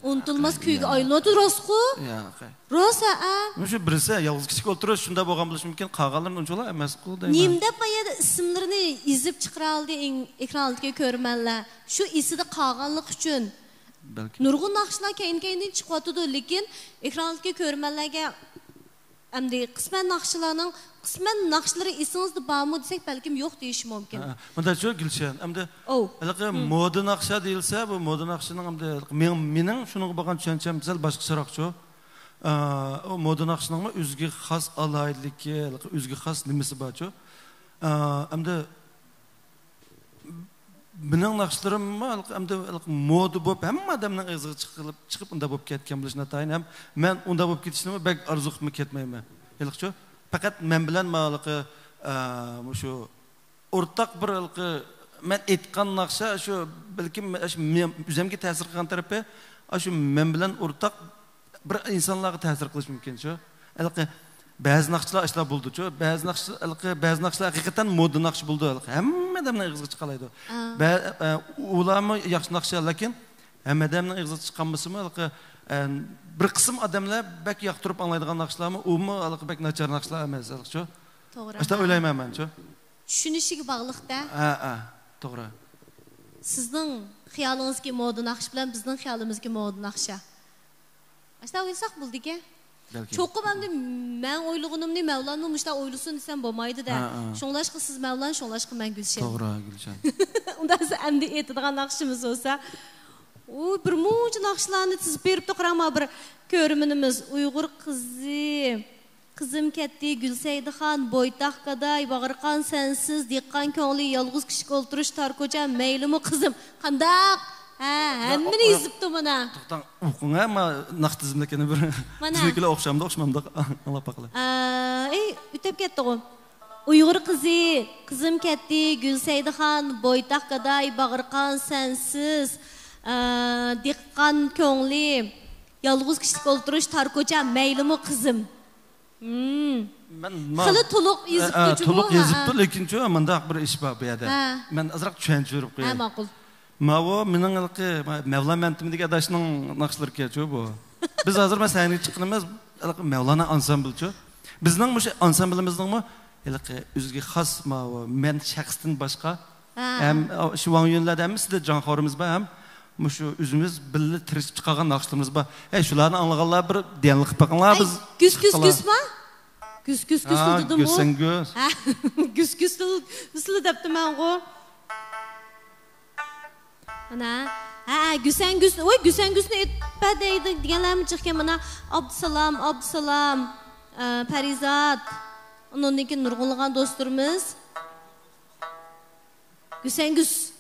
ئۇنتۇلماس كۈيگە يا. ئايلىنىۋاتىدۇ، راستقۇ؟ ياق. راست، ھەئە. مۇشۇ بىرسى يالغۇز كىشىلىك ئولتۇرۇش شۇنداق بولغان بولۇشى مۇمكىن، قالغانلىرىنى ئۇنچىۋالا ئەمەسقۇ دەيمەن. نېمە دەپ ما يەردە ئىسىملىرىنى يېزىپ چىقىرالدى ئىڭ-، ئېكرانلىقتىكى كۆرۈرمەنلەر؟ شۇ ئېسىدە قالغانلىقى ئۈچۈن. بەلكىم. نۇرغۇن ناخشىلار كەينى-كەينىدىن چىقىۋاتىدۇ، لېكىن ئېكرانلىقتىكى كۆرۈرمەنلەرگە ئەمدى قىسمەن ناخشىلارنىڭ، قىسمەن ناخشىلىرى ئېسىڭىزدە بارمۇ دېسەك، بەلكىم يوق دېيىشى مۇمكىن. ھە، مۇنداقچۇ، گۈلشەن، ئەمدى ئوۋ. ھېلىقى مم. مودا ناخشا دېيىلسە، بۇ مودا ناخشىنىڭ ئەمدى ھېلىقى مېڭ-، مېنىڭ شۇنىڭغا بولغان چۈشەنچەم سەل باشقىچىراقچۇ. ئا، ئۇ مودا ناخشىنىڭمۇ ئۆزىگە خاس ئالاھىدىلىكى، ھېلىقى ئۆزىگە خاس نېمىسى بارچۇ. ئا، ئەمدى مېنىڭ ناخشىلىرىممۇ ھېلىقى ئەمدى ھېلىقى مودا بولۇپ، ھەممە ئادەمنىڭ ئېغىزىغا چىقىپ، چىقىپ ئۇنداق بولۇپ كەتكەن بولۇشى ناتايىن ھەم مەن ئۇنداق بولۇپ كېتىشىنىمۇ بەك ئارزۇ قىلىپمۇ كەتمەيمەن. ھېلىقىچۇ، پەقەت مەن بىلەن مانا ھېلىقى، ئە، مۇشۇ ئورتاق بىر ھېلىقى مەن ئېيتقان ناخشا شۇ، بەلكىم شۇ مېڭ-، ئۆزۈمگە تەسىر قىلغان تەرىپى، ئاشۇ مەن بىلەن ئورتاق بىر ئىنسانلارغا تەسىر قىلىشى مۇمكىن شۇ. ھېلىقى بەزى ناخشىلار ئاشۇنداق بولىدۇچۇ. بەزى ناخشا، ھېلىقى بەزى ناخشىلار ھەقىقەتەن مودا ناخشا بولىدۇ. ھېلىقى ھەممە ئادەمنىڭ ئېغىزىغا چىقالايدۇ. ئا. بە-، ئە، ئۇلارمۇ ياخشى ناخشا، لېكىن ھەممە ئادەمنىڭ ئېغىزىغا چىقالمىسىمۇ، ھېلىقى، ئە، بىر قىسىم ئادەملەر بەك ياقتۇرۇپ ئاڭلايدىغان ناخشىلارمۇ، ئۇمۇ ھېلىقى بەك ناچار ناخشىلار ئەمەس، ھېلىقىچۇ. توغرا. ئاشۇنداق ئويلايمەن مەنچۇ. چۈشىنىشىگە باغلىق-دە. ھە، ھە، توغرا. سىزنىڭ خىيالىڭىزدىكى مودا ناخشا بىلەن بىزنىڭ خىيالىمىزدىكى مودا ناخشا. ئاشۇنداق ئويلىساق بولىدىكەن. بەلكىم. چوقۇم ئەمدى مەن ئويلىغىنىمنى مەۋلانمۇ مۇشۇنداق ئويلىسۇن دېسەم بولمايدۇ-دە. ھە، ھە. شۇڭلاشقا سىز مەۋلان، شۇڭلاشقا مەن گۈلشەن. توغرا، گۈلشەن. ئۇنداق دېسە ئەمدى ئېيتىدىغان ناخشىمىز بولسا. ئۇ بىر مۇنچە ناخشىلارنى تىزىپ بېرىپتۇ، قاراڭ، مانا بىر كۆرۈرمىنىمىز، ئۇيغۇر قىزى. قىزىم كەتتى، گۈلسەيدىخان، بويتاق گاداي، باغرىقان سەنسىز، دېھقان كۆڭلى، يالغۇز كىشىلىك ئولتۇرۇش، تار كوچا، مەيلىمۇ قىزىم. قانداق؟ ھە، ھەممىنى يېزىپتۇ مانا. توختاڭ، ئوقۇڭ، ھە، ما ناخشا تىزىملىكىنى بىر. مانا. بىزنىڭكىلەر ئوخشامدۇ، ئوخشىمامدۇ؟ ئاڭلاپ باقىلى. ئا، ئەي، ئۆتۈپ كەتتىغۇ. ئۇيغۇر قىزى، قىزىم كەتتى، گۈلسەيدىخان، بويتاق گاداي، باغرى قان، سەنسىز، ئە، دېھقان كۆڭلى، يالغۇز كىشىلىك ئولتۇرۇش، تار كوچا، مەيلىمۇ قىزىم؟ مم. مەن ما-، خېلى تولۇق ئە، يېزىپتۇ ئە، جۇمۇ، تولۇق ھە، يېزىپتۇ، ھە. لېكىنچۇ مۇنداق بىر ئىش بار بۇ يەردە. ھە. مەن ئازراق چۈشەنچە بېرىپ قوياي. ھە، ماقۇل. ماۋۇ مېنىڭ ھېلىقى مەۋلان مەنتىمدىكى ئاداشنىڭ ناخشىلىرىكەنچۇ بۇ. بىز ھازىر مانا سەھنىگە چىققىنىمىز ھېلىقى مەۋلانا ئانسامبىلچۇ. بىزنىڭ مۇشۇ ئانسامبىلىمىزنىڭمۇ ھېلىقى ئۆزىگە خاس ماۋۇ مەن شەخستىن باشقا ھە. ھەم شۇ ۋاڭ يۈەنلەردە ھەممىسىدە جاڭخورىمىز بار ھەم مۇشۇ ئۆزىمىز بىللە تىرىشىپ چىقارغان ناخشىلىرىمىز بار. ھەي، شۇلارنى ئاڭلىغانلار بىر دىيەنلىك قىلىپ بېقىڭلار، ھەي، بىز گۈس گۈس چىققىلى. گۈسما؟ گۈس گۈس گۈس ھا، دېدىمغۇ. گۈسەن گۈس. ھە، گۈس گۈس دېدىمەنغۇ. مانا، ھە، گۈسەن گۈس، ۋاي، گۈسەن گۈسنى ئېيتىپ بەر دەيدۇ دېگەنلەرمۇ جىقكەن. مانا، ئابدۇسالام، ئابدۇسالام، ئە، پەرىزات، ئۇنىڭدىن كېيىن نۇرغۇنلىغان دوستلىرىمىز. گۈسەن گۈس.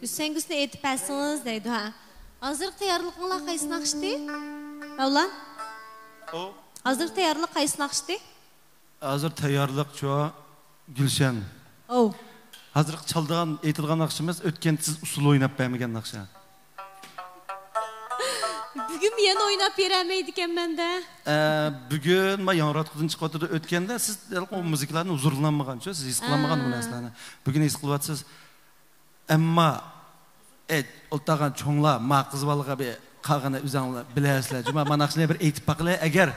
گۈسەن گۈسنى ئېيتىپ بەرسىڭىز دەيدۇ، ھە. ھازىرقى تەييارلىقىڭلار قايسى ناخشىتى؟ مەۋلان؟ ئو. ھازىرقى تەييارلىق قايسى ناخشىتى؟ ھازىر تەييارلىقچۇ، گۈلشەن. ئو. ھازىرقى چالىدىغان، ئېيتىدىغان ناخشىمىز ئۆتكەندە سىز ئۇسسۇل ئويناپ بەرمىگەن ناخشا. بۈگۈن يەنە ئويناپ بېرەلمەيدىكەنمەن-دە. ئە، بۈگۈن ما ياڭراتقۇدىن چىقىۋاتىدۇ. ئۆتكەندە سىز ئۇ مۇزىكىلارنى ھۇزۇرلىنالمىغان، شۇ، سىز ھېس قىلالمىغان بۇ ھە. نەرسىلەرنى. بۈگۈن ھېس قىلىۋاتىسىز. ئەمما، ئەي، ئولتۇرغان چوڭلار، ما قىز بالىغا بىر قالغىنى ئۆزۈڭلار بىلەرسىلەر. جۇما، ما ناخشىنى بىر ئېيتىپ باقىلى، ئەگەر.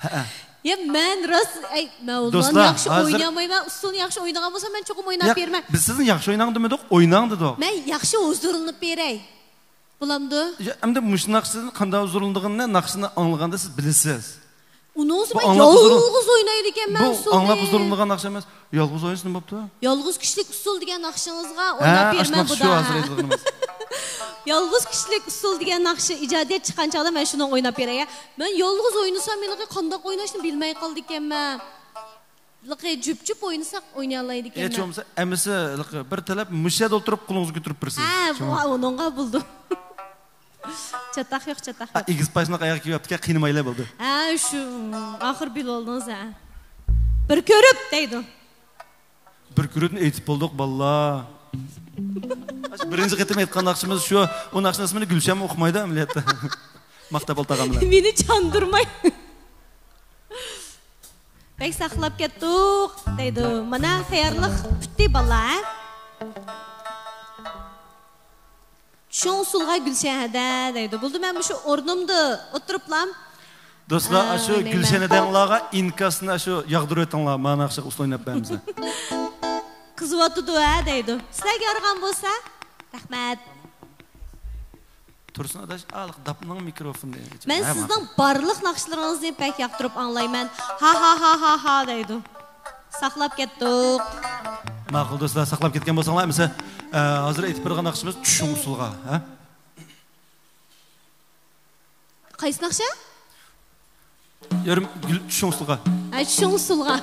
ھەئە. يا، مەن راست، ئەي، مەن ئۇلارنى دوستلار، ياخشى ھازىر ئوينىيالمايمەن، ئۇسسۇلنى ياخشى ئوينىغان بولسام، مەن چوقۇم ئويناپ ياق، بېرىمەن. بىز سىزنى ياخشى ئويناڭ دېمىدۇق، ئويناڭ دېدۇق. مەن ياخشى ھۇزۇرلىنىپ بېرەي. بولامدۇ؟ يا، ئەمدى مۇشۇ ناخشىدىن قانداق ھۇزۇرلىنىدىغىنىنى ناخشىنى ئاڭلىغاندا سىز بىلىسىز. ئۇنىڭسى بۇ مەن ئاڭلاپ ھۇزۇرلىنىدىغان، يالغۇز ئوينايدىكەنمەن بۇ ئۇسسۇلنى. ئاڭلاپ ھۇزۇرلىنىدىغان ناخشا ئەمەس. يالغۇز ئوينىسا نېمە بوپتۇ؟ يالغۇز كىشىلىك ئۇسسۇل دېگەن ناخشىڭىزغا ھە، ئويناپ ئاشۇ بېرىمەن ناخشا بۇدا. شۇ ھازىر ئېيتىدىغىنىمىز. يالغۇز كىشىلىك ئۇسسۇل دېگەن ناخشا ئىجادىيەت چىققان چاغدا مەن شۇنىڭغا ئويناپ بېرەي. مەن يالغۇز ئوينىسام، ھېلىقى قانداق ئويناشنى بىلمەي قالىدىكەنمەن. ھېلىقى جۈپ-جۈپ ئوينىساق ئوينىيالايدىكەنمەن. ئە، چوڭ بولسا ھەممىسى ھېلىقى بىر تەرەپ مۇشۇ يەردە ئولتۇرۇپ قولىڭىزنى كۆتۈرۈپ بېرىسىز. ھە، چوڭ. ۋا، ئۇنىڭغا بولدى. چاتاق يوق، چاتاق ھە، يوق. ئېگىز پاشنىق ئاياغ كىيىۋاپتىكەن، قىينىمايلى بولدى. ھە، شۇ، ئاخىر بىلىۋالدىڭىز ھە. بىر كۆرۈپ دەيدۇ. بىر كۆرۈپنى ئېيتىپ بولدۇق، بالىلار. بىرىنچى قېتىم ئېيتقان ناخشىمىز شۇ. ئۇ ناخشىنىڭ ئىسمىنى گۈلشەنمۇ ئۇقمايدۇ ئەمەلىيەتتە. ماختاپ ئولتۇرغان بىلەن. مېنى چاندۇرماي. بەك ساقلاپ كەتتۇق دەيدۇ. مانا تەييارلىق پۈتتى، بالىلار، ھە؟ چۈشۈڭ ئۇسسۇلغا گۈلشەن ھەدە دەيدۇ. بولدى، مەن مۇشۇ ئورنۇمدا ئولتۇرۇپلا، دوستلار، ئا، ئاشۇ ئوينايمەن. گۈلشەن ھەدەڭلارغا ئىنكاسنى ئاشۇ ياغدۇرۇۋېتىڭلار، مانا ناخشىغا ئۇسسۇل ئويناپ بەرمىسە. قىزىۋاتىدۇ ھە دەيدۇ. سىلەرگە يارىغان بولسا، رەھمەت. تۇرسۇن ئاداش، ئالىق داپنىڭ مىكروفونى. مەن ھە، سىزنىڭ ماقۇل. بارلىق ناخشىلىرىڭىزنى بەك ياقتۇرۇپ ئاڭلايمەن. ھا، ھا، ھا، ھا، ھا دەيدۇ. ساقلاپ كەتتۇق. ماقۇل دوستلار، ساقلاپ كەتكەن بولساڭلار، ئەمىسە، ئە، ھازىر ئېيتىپ بېرىدىغان ناخشىمىز چۈشۈڭ ئۇسسۇلغا، ھە؟ قايسى ناخشا؟ يېرىم گۈل چۈشۈڭ ئۇسسۇلغا. ھە، چۈشۈڭ ئۇسسۇلغا.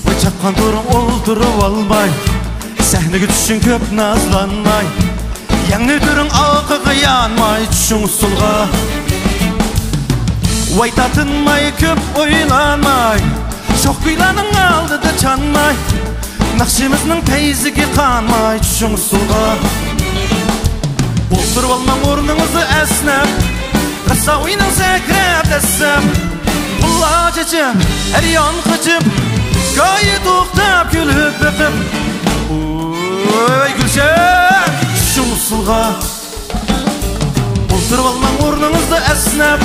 ۋاي چاققان تۇرۇڭ ئولتۇرۇۋالماي، سەھنىگە چۈشۈڭ كۆپ نازلانماي. يەڭنى تۇرۇڭ ئارقىغا يانماي، چۈشۈڭ ئۇسسۇلغا. ۋاي تارتىنماي، كۆپ ئويلانماي، شوخ كۈيلەرنىڭ ئالدىدا چانماي، ناخشىمىزنىڭ پەيزىگە قانماي، چۈشۈڭ ئۇسسۇلغا. ئولتۇرۇۋالماڭ ئورنىڭىزدا ئەسنەپ، راسا ئويناڭ سەكرەپ دەسسەپ. پۇللار چېچىپ، ھەر يان قېچىپ، گايى توختاپ كۈلۈپ بېقىپ. ۋوي گۈلشەن، چۈشۈڭ ئۇسسۇلغا. ئولتۇرۇۋالماڭ ئورنىڭىزدا ئەسنەپ،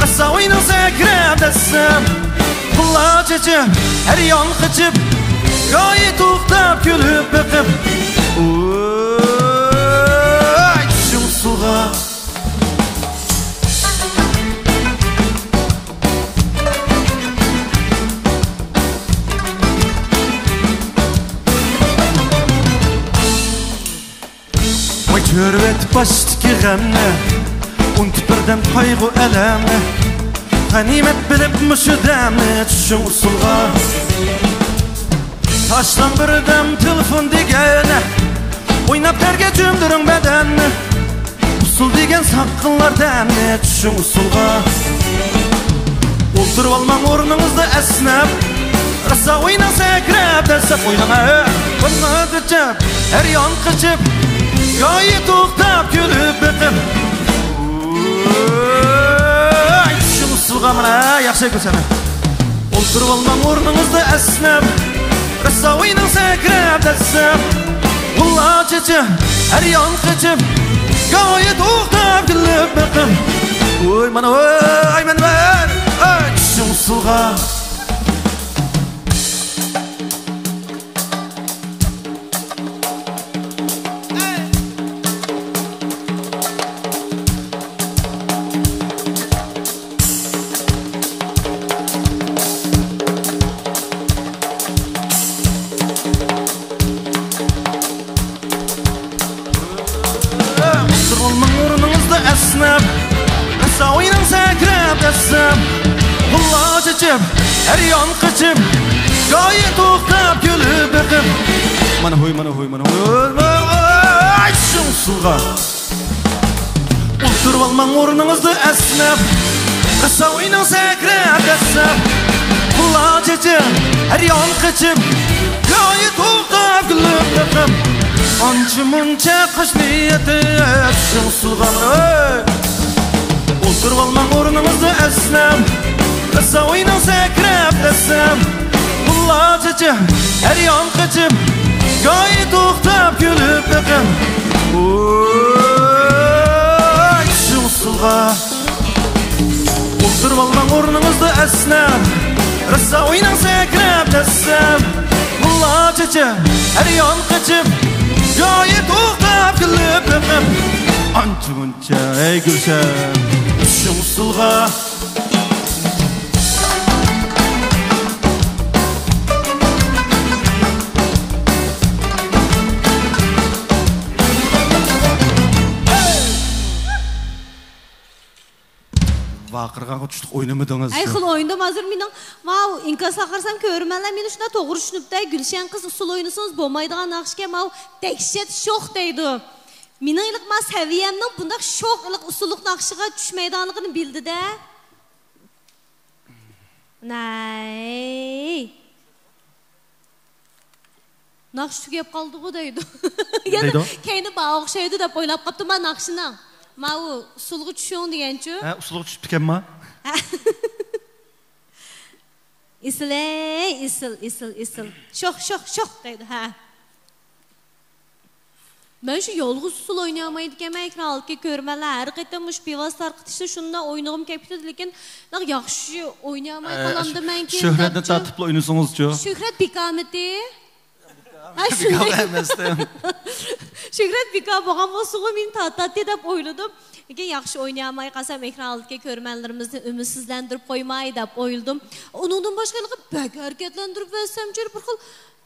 راسا ئويناڭ سەكرەپ دەسسەپ. پۇللار چېچىپ، ھەر يان قېچىپ، گايى توختاپ كۈلۈپ بېقىپ. ۋوي چۈشۈڭ ئۇسسۇلغا. كۆرۈۋېتىپ باشتىكى غەمنى، ئۇنتۇپ بىردەم قايغۇ-ئەلەمنى، غەنىيمەت بىلىپ مۇشۇ دەمنى، چۈشۈڭ ئۇسسۇلغا. تاشلاڭ بىردەم تېلېفون دېگەننى، ئويناپ تەرگە چۆمدۈرۈڭ بەدەننى، ئۇسسۇل دېگەن ساققىنلار دەمنى، چۈشۈڭ ئۇسسۇلغا. ئولتۇرۇۋالماڭ ئورنىڭىزدا ئەسنەپ، راسا ئويناڭ سەكرەپ، دەسسەپ ئويناڭ، ھە. بىر نادىچە ھەر يان قېچىپ، گاھى توختاپ كۈلۈپ بېقىپ. چۈشۈڭ ئۇسسۇلغا مانا، ياخشى كۆرسەم. ئولتۇرۇۋالماڭ ئورنىڭىزدا ئەسنەپ، راسا ئويناڭ سەكرەپ دەسسەپ. غۇللا چېچىپ، ھەر يان قېچىپ، گاھى توختاپ كۈلۈپ بېقىپ. ۋوي مانا، ۋوي مانا، ۋوي، ئاي، چۈشۈڭ ئۇسسۇلغا. ئولتۇرۇۋالماڭ ئورنىڭىزدا ئەسنەپ، راسا ئويناڭ سەكرەپ دەسسەپ. غۇللا چېچىپ، ھەر يان قېچىپ، گاھى توختاپ كۈلۈپ بېقىپ. مانا ھوي، مانا ھوي، مانا ھوي، ھوي، ھوي، چۈشۈڭ ئۇسسۇلغا. ئولتۇرۇۋالماڭ ئورنىڭىزدا ئەسنەپ، راسا ئويناڭ سەكرەپ دەسسەپ. غۇللا چېچىپ، ھەر يان قېچىپ، گاھى توختاپ كۈلۈپ بېقىپ. ئانچە مۇنچە قاش نىيىتى، چۈشۈڭ ئۇسسۇلغا، ھەي. ئولتۇرۇۋالماڭ ئورنىڭىزدا ئەسنەپ، راسا ئويناڭ سەكرەپ دەسسەپ. غۇللا چېچىپ، ھەر يان قېچىپ، گاھى توختاپ كۈلۈپ بېقىپ. ۋوي، چۈشۈڭ ئۇسسۇلغا. ئولتۇرۇۋالماڭ ئورنىڭىزدا ئەسنەپ، راسا ئويناڭ سەكرەپ دەسسەپ. غۇللا چېچىپ، ھەر يان قېچىپ، گاھى توختاپ كۈلۈپ بېقىپ. ئانچە مۇنچە، ھەي گۈلشەن، چۈشۈڭ ئۇسسۇلغا. ۋارقىرىغانغا چۈشتۇق، ئوينىمىدىڭىز. ئەي، خېلى ئوينىدىم. ھازىر مېنىڭ، ماۋۇ ئىنكاسقا قارىسام، كۆرۈرمەنلەر مېنى شۇنداق توغرا چۈشىنىپتۇ، گۈلشەن قىز، ئۇسسۇل ئوينىسىڭىز بولمايدىغان ناخشىكەن، ماۋۇ دەھشەت شوخ دەيدۇ. مېنىڭ ئىلىق ما سەۋىيەمنىڭ بۇنداق شوخ، ئىلىق ئۇسسۇللۇق ناخشىغا چۈشمەيدىغانلىقىنى بىلدى-دە. نەي. ناخشا تۈگەپ قالدىغۇ دەيدۇ. يەنە دەيدۇ. كەينى بار ئوخشايدۇ دەپ ئويلاپ قاپتۇ ما ناخشىنىڭ. ماۋۇ ئۇسسۇلغا چۈشۈڭ دېگەنچۇ؟ ھە، ئۇسسۇلغا چۈشۈپتىكەنما؟ ئېسىل، ئەي، ئېسىل، ئېسىل، ئېسىل. شوخ، شوخ، شوخ دەيدۇ، ھە. مەن شۇ يالغۇز ئۇسسۇل ئوينىيالمايدىكەنمەن، ئېكران ئالدىدىكى كۆرۈرمەنلەر. ھەر قېتىم مۇشۇ بىۋاسىتە تارقىتىشتا شۇنداق ئوينىغۇم كەپ كېتىدۇ، لېكىن ياخشى ئوينىيالماي ئە، قالامدىمەنكىن شۆھرەتنى دەپچۇ. تارتىپلا ئوينىسىڭىزچۇ؟ شۆھرەت بىكارمىتى؟ ھە، بىكار شۇنداق. ئەمەستە. شۆھرەت بىكار بولغان بولسىغۇ مېنى تارتاتتى دەپ ئويلىدىم. لېكىن ياخشى ئوينىيالماي قالسام، ئېكران ئالدىدىكى كۆرۈرمەنلىرىمىزنى ئۈمىدسىزلەندۈرۈپ قويماي دەپ ئويلىدىم. ئۇنىڭدىن باشقا ھېلىقى بەك ھەرىكەتلەندۈرۈپ بەرسەمچۇ، بىر خىل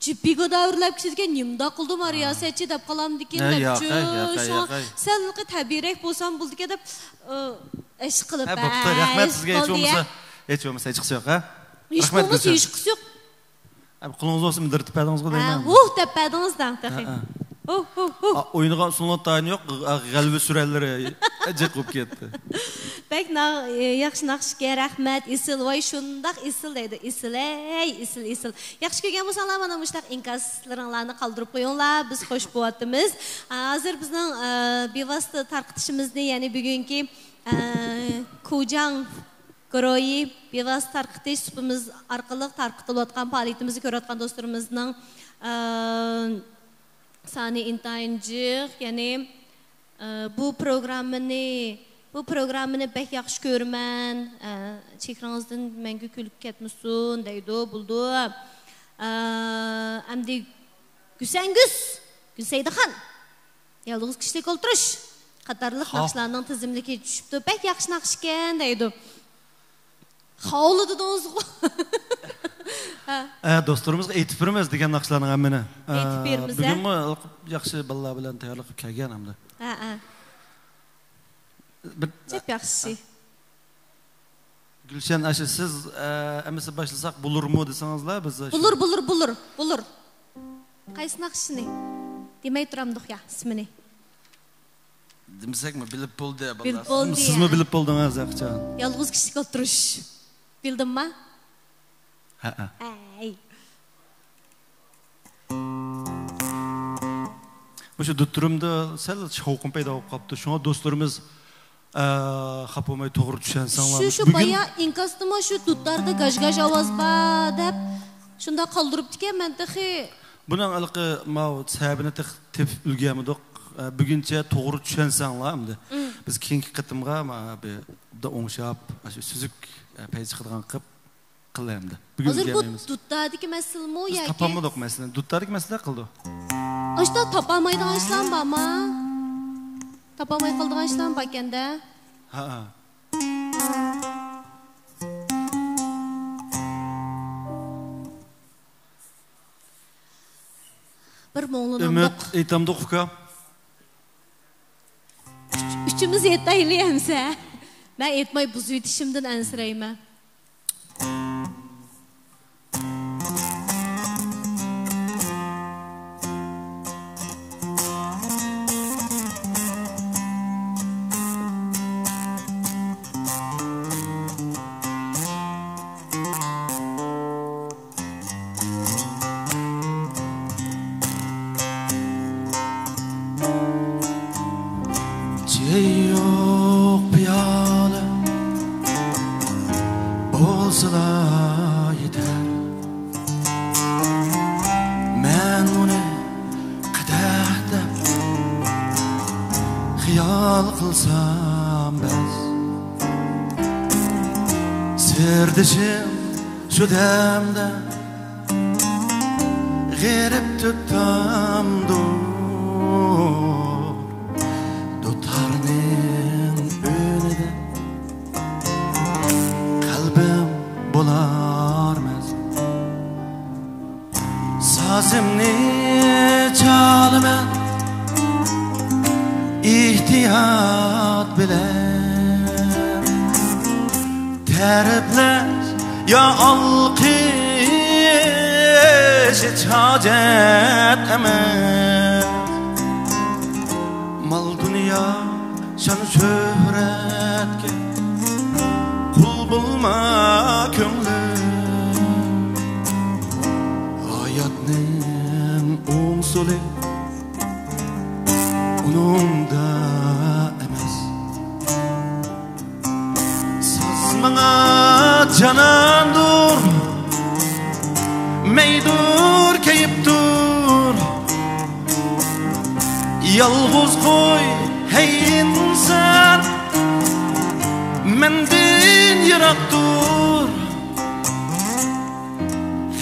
جىپىگە دەۋرلەپ كېتىدىكەن، نېمانداق قىلدىم، ھە، رىياسەتچى دەپ قالامدىكىن ھە، دەپچۇ. ياقەي، ياقەي، شۇڭا ياقەي. سەل ھېلىقى تەبىئىيرەك بولسام بولىدىكەن دەپ، ئى، ئىش قىلىپ ھە، بوپتۇ، رەھمەت بەس، سىزگە. ھېچ بولدى يا. بولمىسا، ھېچ قىسى يوق، ھە؟ ھېچ رەھمەت بولمىسا، بىلسە. ھېچ قىسى يوق. ھە، قولىڭىزغا ئالسام دىرتىپ بەردىڭىزغۇ ھە، دەيمەن. ھۇھ دەپ بەردىڭىز دەڭ تېخى. ھە، ھە. ھۇھ، ھۇھ، ھۇھ. ئا، ئوينىغان ئۇسسۇلنىڭ تايىنى يوق، غەلۋە سۈرەنلىرى جىق بولۇپ كەتتى. بەك نا-، ياخشى ناخشىكەن، رەھمەت، ئېسىل، ۋاي شۇنداق ئېسىل دەيدۇ، ئېسىل، ھەي، ئېسىل، ئېسىل. ياخشى كۆرگەن بولساڭلار، مانا مۇشۇنداق ئىنكاسلىرىڭلارنى قالدۇرۇپ قويۇڭلار، بىز خوش بولۇۋاتىمىز. ھازىر بىزنىڭ، ئە، بىۋاسىتە تارقىتىشىمىزنى، يەنى بۈگۈنكى، ئە، كۇجاڭ گۇرۇھى بىۋاسىتە تارقىتىش سۇپىمىز ئارقىلىق تارقىتىلىۋاتقان پائالىيىتىمىزنى كۆرۈۋاتقان دوستلىرىمىزنىڭ، ئە، سانى ئىنتايىن جىق، يەنى، ئە، بۇ پروگراممىنى، بۇ پروگراممىنى بەك ياخشى كۆرىمەن، ئە، چېھرىڭىزدىن مەڭگۈ كۈلكە كەتمىسۇن دەيدۇ، بولىدۇ. ئە، ئەمدى گۈسەنگۈس، گۈلسەيدىخان، يالغۇز كىشىلىك ئولتۇرۇش قاتارلىق ھا. ناخشىلارنىڭ تىزىملىكى چۈشۈپتۇ. بەك ياخشى ناخشىكەن دەيدۇ. خاۋلىدىڭىزغۇ. ئە، دوستلىرىمىزغا ئېيتىپ بېرىمىز دېگەن ناخشىلارنىڭ ھەممىنى. ئە، ئېيتىپ بېرىمىز، ھە؟ بۈگۈنمۇ ياخشى بالىلار بىلەن تەييارلىق قىلىپ كەلگەن ھەمدە. ھە، ھە. بىر چەپ ياخشى. گۈلشەن ئاشۇ سىز، ئە، ئەمىسە باشلىساق بولۇرمۇ دېسىڭىزلا، بىز ئاشۇ بولۇر، بولۇر، بولۇر، بولۇر. قايسى ناخشىنى؟ دېمەي تۇرامدۇق يا، ئىسمىنى. دېمىسەكمۇ بىلىپ بولدى، بالىلار. بىلىپ بولدى سىزمۇ يا. بىلىپ بولدىڭىز، ياقچان. يالغۇز كىشىلىك ئولتۇرۇش. بىلدىڭما؟ ھەئە. ئەي. مۇشۇ دۇتتۇرۇمدا سەل شاۋقۇن پەيدا بولۇپ قاپتۇ. شۇڭا دوستلىرىمىز، ئە، خاپا بولماي توغرا چۈشەنسەڭلار. شۇ، شۇ بۈگۈن بايا ئىنكاستىمۇ شۇ دۇتتاردا گاژ-گاژ ئاۋاز بار دەپ شۇنداق قالدۇرۇپتىكەن، مەن تېخى. بۇنىڭ ھېلىقى ماۋۇ سەۋەبىنى تېخى تېپىپ ئۈلگۈرمىدۇق. ئە، بۈگۈنچە توغرا چۈشەنسەڭلار ئەمدى. مم. بىز كېيىنكى قېتىمغا ما بۇ يەردە ئوڭشاپ، ئاشۇ سۈزۈك، ئە، پەيز چىقىدىغان قىلىپ قىلىمدۇ. بۈگۈن ھازىر بۇ ئۆگەنمەيمىز. دۇتتادىكى مەسىلىمۇ بىز ياكى؟ تاپالمىدۇق مەسىلىنى. دۇتتادىكى مەسىلە قىلدۇق. ئاشتا تاپالمايدىغان ئىشلارمۇ بارما؟ تاپالماي قالىدىغان ئىشلارمۇ باركەندە؟ ھە. بىر مۇڭلىنامدۇق. ئۈمىد ئېيتامدۇق ئۇكا؟ ئۈچ-، ئۈچىمىز ئېيتايلى ئەمسە. مەن ئېيتماي بۇزۇۋېتىشىمدىن ئەنسىرەيمەن. چېيىق پىيالە بولسىلا يېتەر، مەن ئۇنى قەدەھ دەپ خىيال قىلسام بەس. سىردىشىم شۇ دەمدە غېرىب تۇتامدۇ؟ دۇتارنىڭ ئۈنىدە قەلبىم بولار مەست. سازىمنى چالىمەن ئېھتىيات بىلەن. تەرىپلەش يا ئالقىش ھېچ ھاجەت ئەمەس. مال-دۇنيا، شان-شۆھرەتكە قۇل بولما كۆڭلۈم. ھاياتنىڭ ئوڭ-سولى ئۇنىڭدا ئەمەس. ساز ماڭا جاناندۇر، مەيدۇر كەيىپتۇر. يالغۇز قوي، ھەي ئىنسان، مەندىن يىراق تۇر.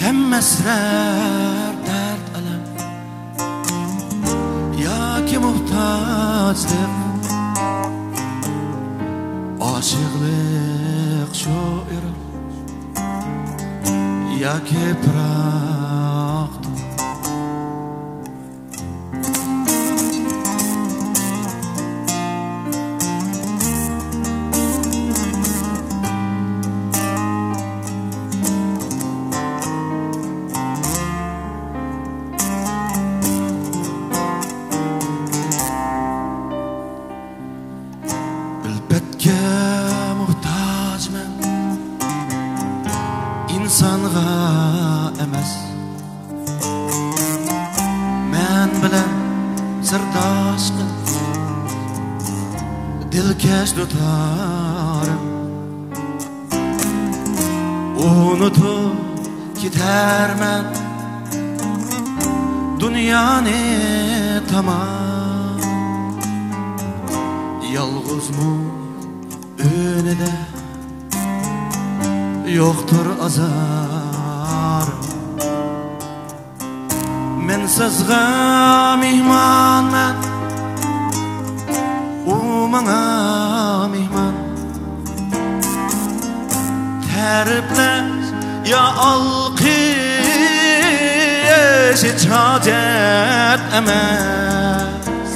غەم-ھەسرەت، دەرد-ئەلەم ياكى موھتاجلىق، ئاشىقلىق شوئىر ياكى پىراقتۇر. ئۈلپەتكە موھتاجمەن، ئىنسانغا ئەمەس. مەن بىلەن سىرداش قىل، دىلكەش دۇتارىم. ئۇنتۇپ كېتەرمەن دۇنيانى تامام. يالغۇزمۇ ئۆيدە يوقتۇر ئازار. مەن سازغا مېھمانمەن، ئۇ ماڭا مېھمان. تەرىپلەش يا ئالقىش ھېچ ھاجەت ئەمەس،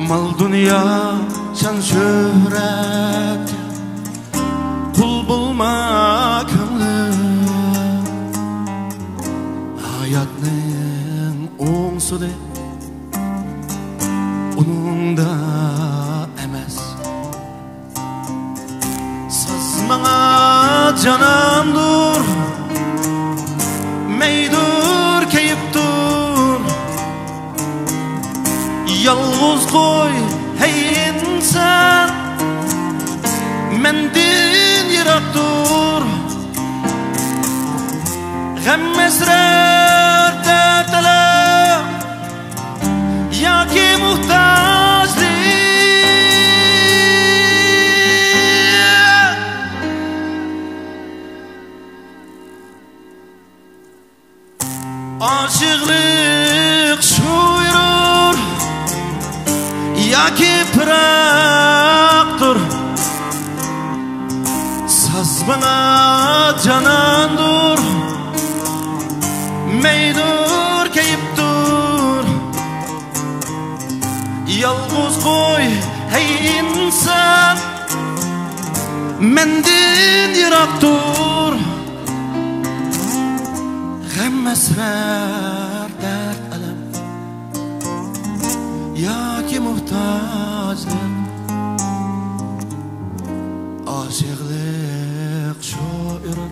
مال دۇنيا شان شۆھرەتكە قۇل بولما كۆڭلۈم. ھاياتنىڭ ئوڭ سولى ئۇنىڭدا ئەمەس. ساز ماڭا جاناندۇر، مەيدۇر كەيپتۇر. يالغۇز قوي ھەي ئىنسان، مەندىن يىراق تۇر. غەم ھەسرەت دەرد ئەلەم ياكى موھتاجلىق. ئاشىقلىق شۇيرۇر ياكى پىراقتۇر. ساز ماڭا جاناندۇر، مەيدۇر كەيپتۇر. يالغۇز قوي ھەي ئىنسان، مەندىن يىراق تۇر. غەم ھەسرەت دەرد ئەلەم ياكى موھتاجلىق. ئاشىقلىق شۇيرۇر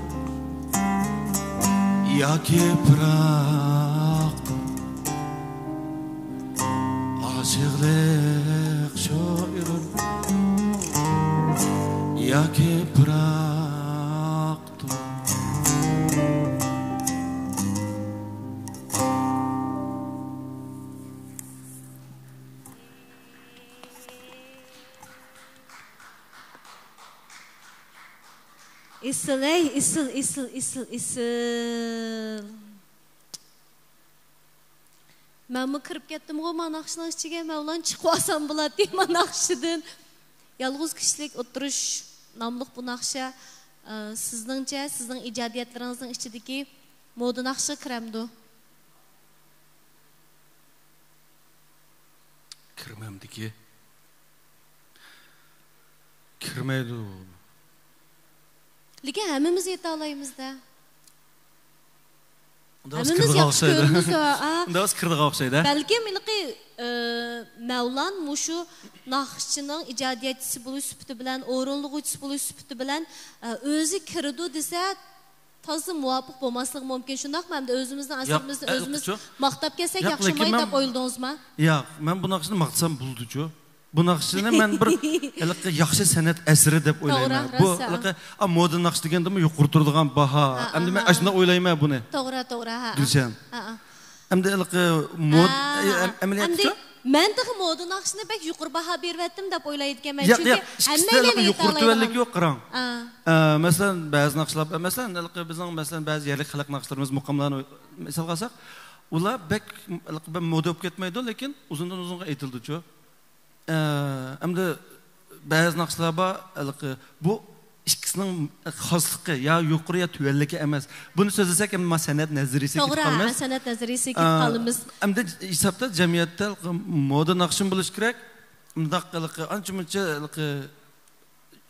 ياكى پىراقتۇر. ئاشىقلىق شۇيرۇر ياكى پىراقتۇر. ئېسىل، ئەي، ئېسىل، ئېسىل، ئېسىل، ئېسىل. مەنمۇ كىرىپ كەتتىمغۇ ما ناخشىنىڭ ئىچىگە، مەۋلان چىقىۋالسام بولاتتى ما ناخشىدىن. يالغۇز كىشىلىك ئولتۇرۇش ناملىق بۇ ناخشا، ئە، سىزنىڭچە، سىزنىڭ ئىجادىيەتلىرىڭىزنىڭ ئىچىدىكى مودا ناخشىغا كىرەمدۇ؟ كىرمەمدىكى. كىرمەيدۇ. لېكىن ھەممىمىز ئېيتالايمىز-دە. ئۇنداق بولسا ھەممىمىز كىرىدىغان ياخشى ئوخشايدۇ. كۆرىمىز-دە، ئا. ئۇنداق بولسا كىرىدىغان ئوخشايدۇ. بەلكىم ھېلىقى، ئە، مەۋلان مۇشۇ ناخشىچىنىڭ ئىجادىيەتچىسى بولۇش سۈپىتى بىلەن، ئورۇنلىغۇچىسى بولۇش سۈپىتى بىلەن، ئە، ئۆزى كىرىدۇ دېسە، تازا مۇۋاپىق بولماسلىقى مۇمكىن. شۇنداقمۇ؟ ئەمدى ئۆزىمىزنىڭ ياق، ئەسىرىمىزنى ئە، ئۆزىمىز ياقچۇ. ماختاپ كەتسەك ياق، ياخشىماي لېكىن دەپ مەن ئويلىدىڭىزمۇ؟ ياق، مەن بۇ ناخشىنى ماختىسام بولىدۇچۇ. بۇ ناخشىنى مەن بىر ھېلىقى ياخشى سەنئەت ئەسىرى دەپ توغرا، ئويلايمەن. بۇ راست، ھە. ھېلىقى، ئا، مودا ناخشا دېگەندىمۇ يۇقىرى تۇرىدىغان باھا. ھە، ئەمدى ھە، مەن ھە، ئاشۇنداق ھە. ئويلايمەن بۇنى. توغرا، توغرا، ھە، ھە. گۈلشەن. ھە، ھە. ئەمدى ھېلىقى مود-، ھە. ئە، ئەم-، ئەمەلىيەتتىچۇ؟ ئەمدى مەن تېخى مودا ناخشىنى بەك يۇقىرى باھا بېرىۋەتتىم دەپ ئويلايدىكەنمەن. ياق، چۈنكى ياق، ئىككىسىدە ھەممەيلەن ھېلىقى يۇقىرى ئېيتالايدىغان. تۆۋەنلىك يوق، قاراڭ. ھە. ئە، مەسىلەن، بەزى ناخشىلار، مەسىلەن، ھېلىقى بىزنىڭ، مەسىلەن، بەزى يەرلىك خەلق ناخشىلىرىمىز، مۇقاملارنى مىسالغا ئالساق، ئۇلار بەك، ھېلىقى بەك مودا بولۇپ كەتمەيدۇ، لېكىن ئۇزۇندىن ئۇزۇنغا ئېيتىلىدۇچۇ. ئە، ئەمدى بەزى ناخشىلار بار، ھېلىقى، بۇ ئىككىسىنىڭ خاسلىقى، يا يۇقىرى، يا تۆۋەنلىكى ئەمەس. بۇنى سۆزلىسەك، ئەمدى ما سەنئەت نەزەرىيىسىگە كېتىپ قالىمىز. توغرا، سەنئەت نەزەرىيىسىگە كېتىپ ئە، قالىمىز. ئەمدى ھېسابتا جەمئىيەتتە مودا ناخشىمۇ بولۇشى كېرەك، مۇنداق ھېلىقى، ئانچە-مۇنچە ھېلىقى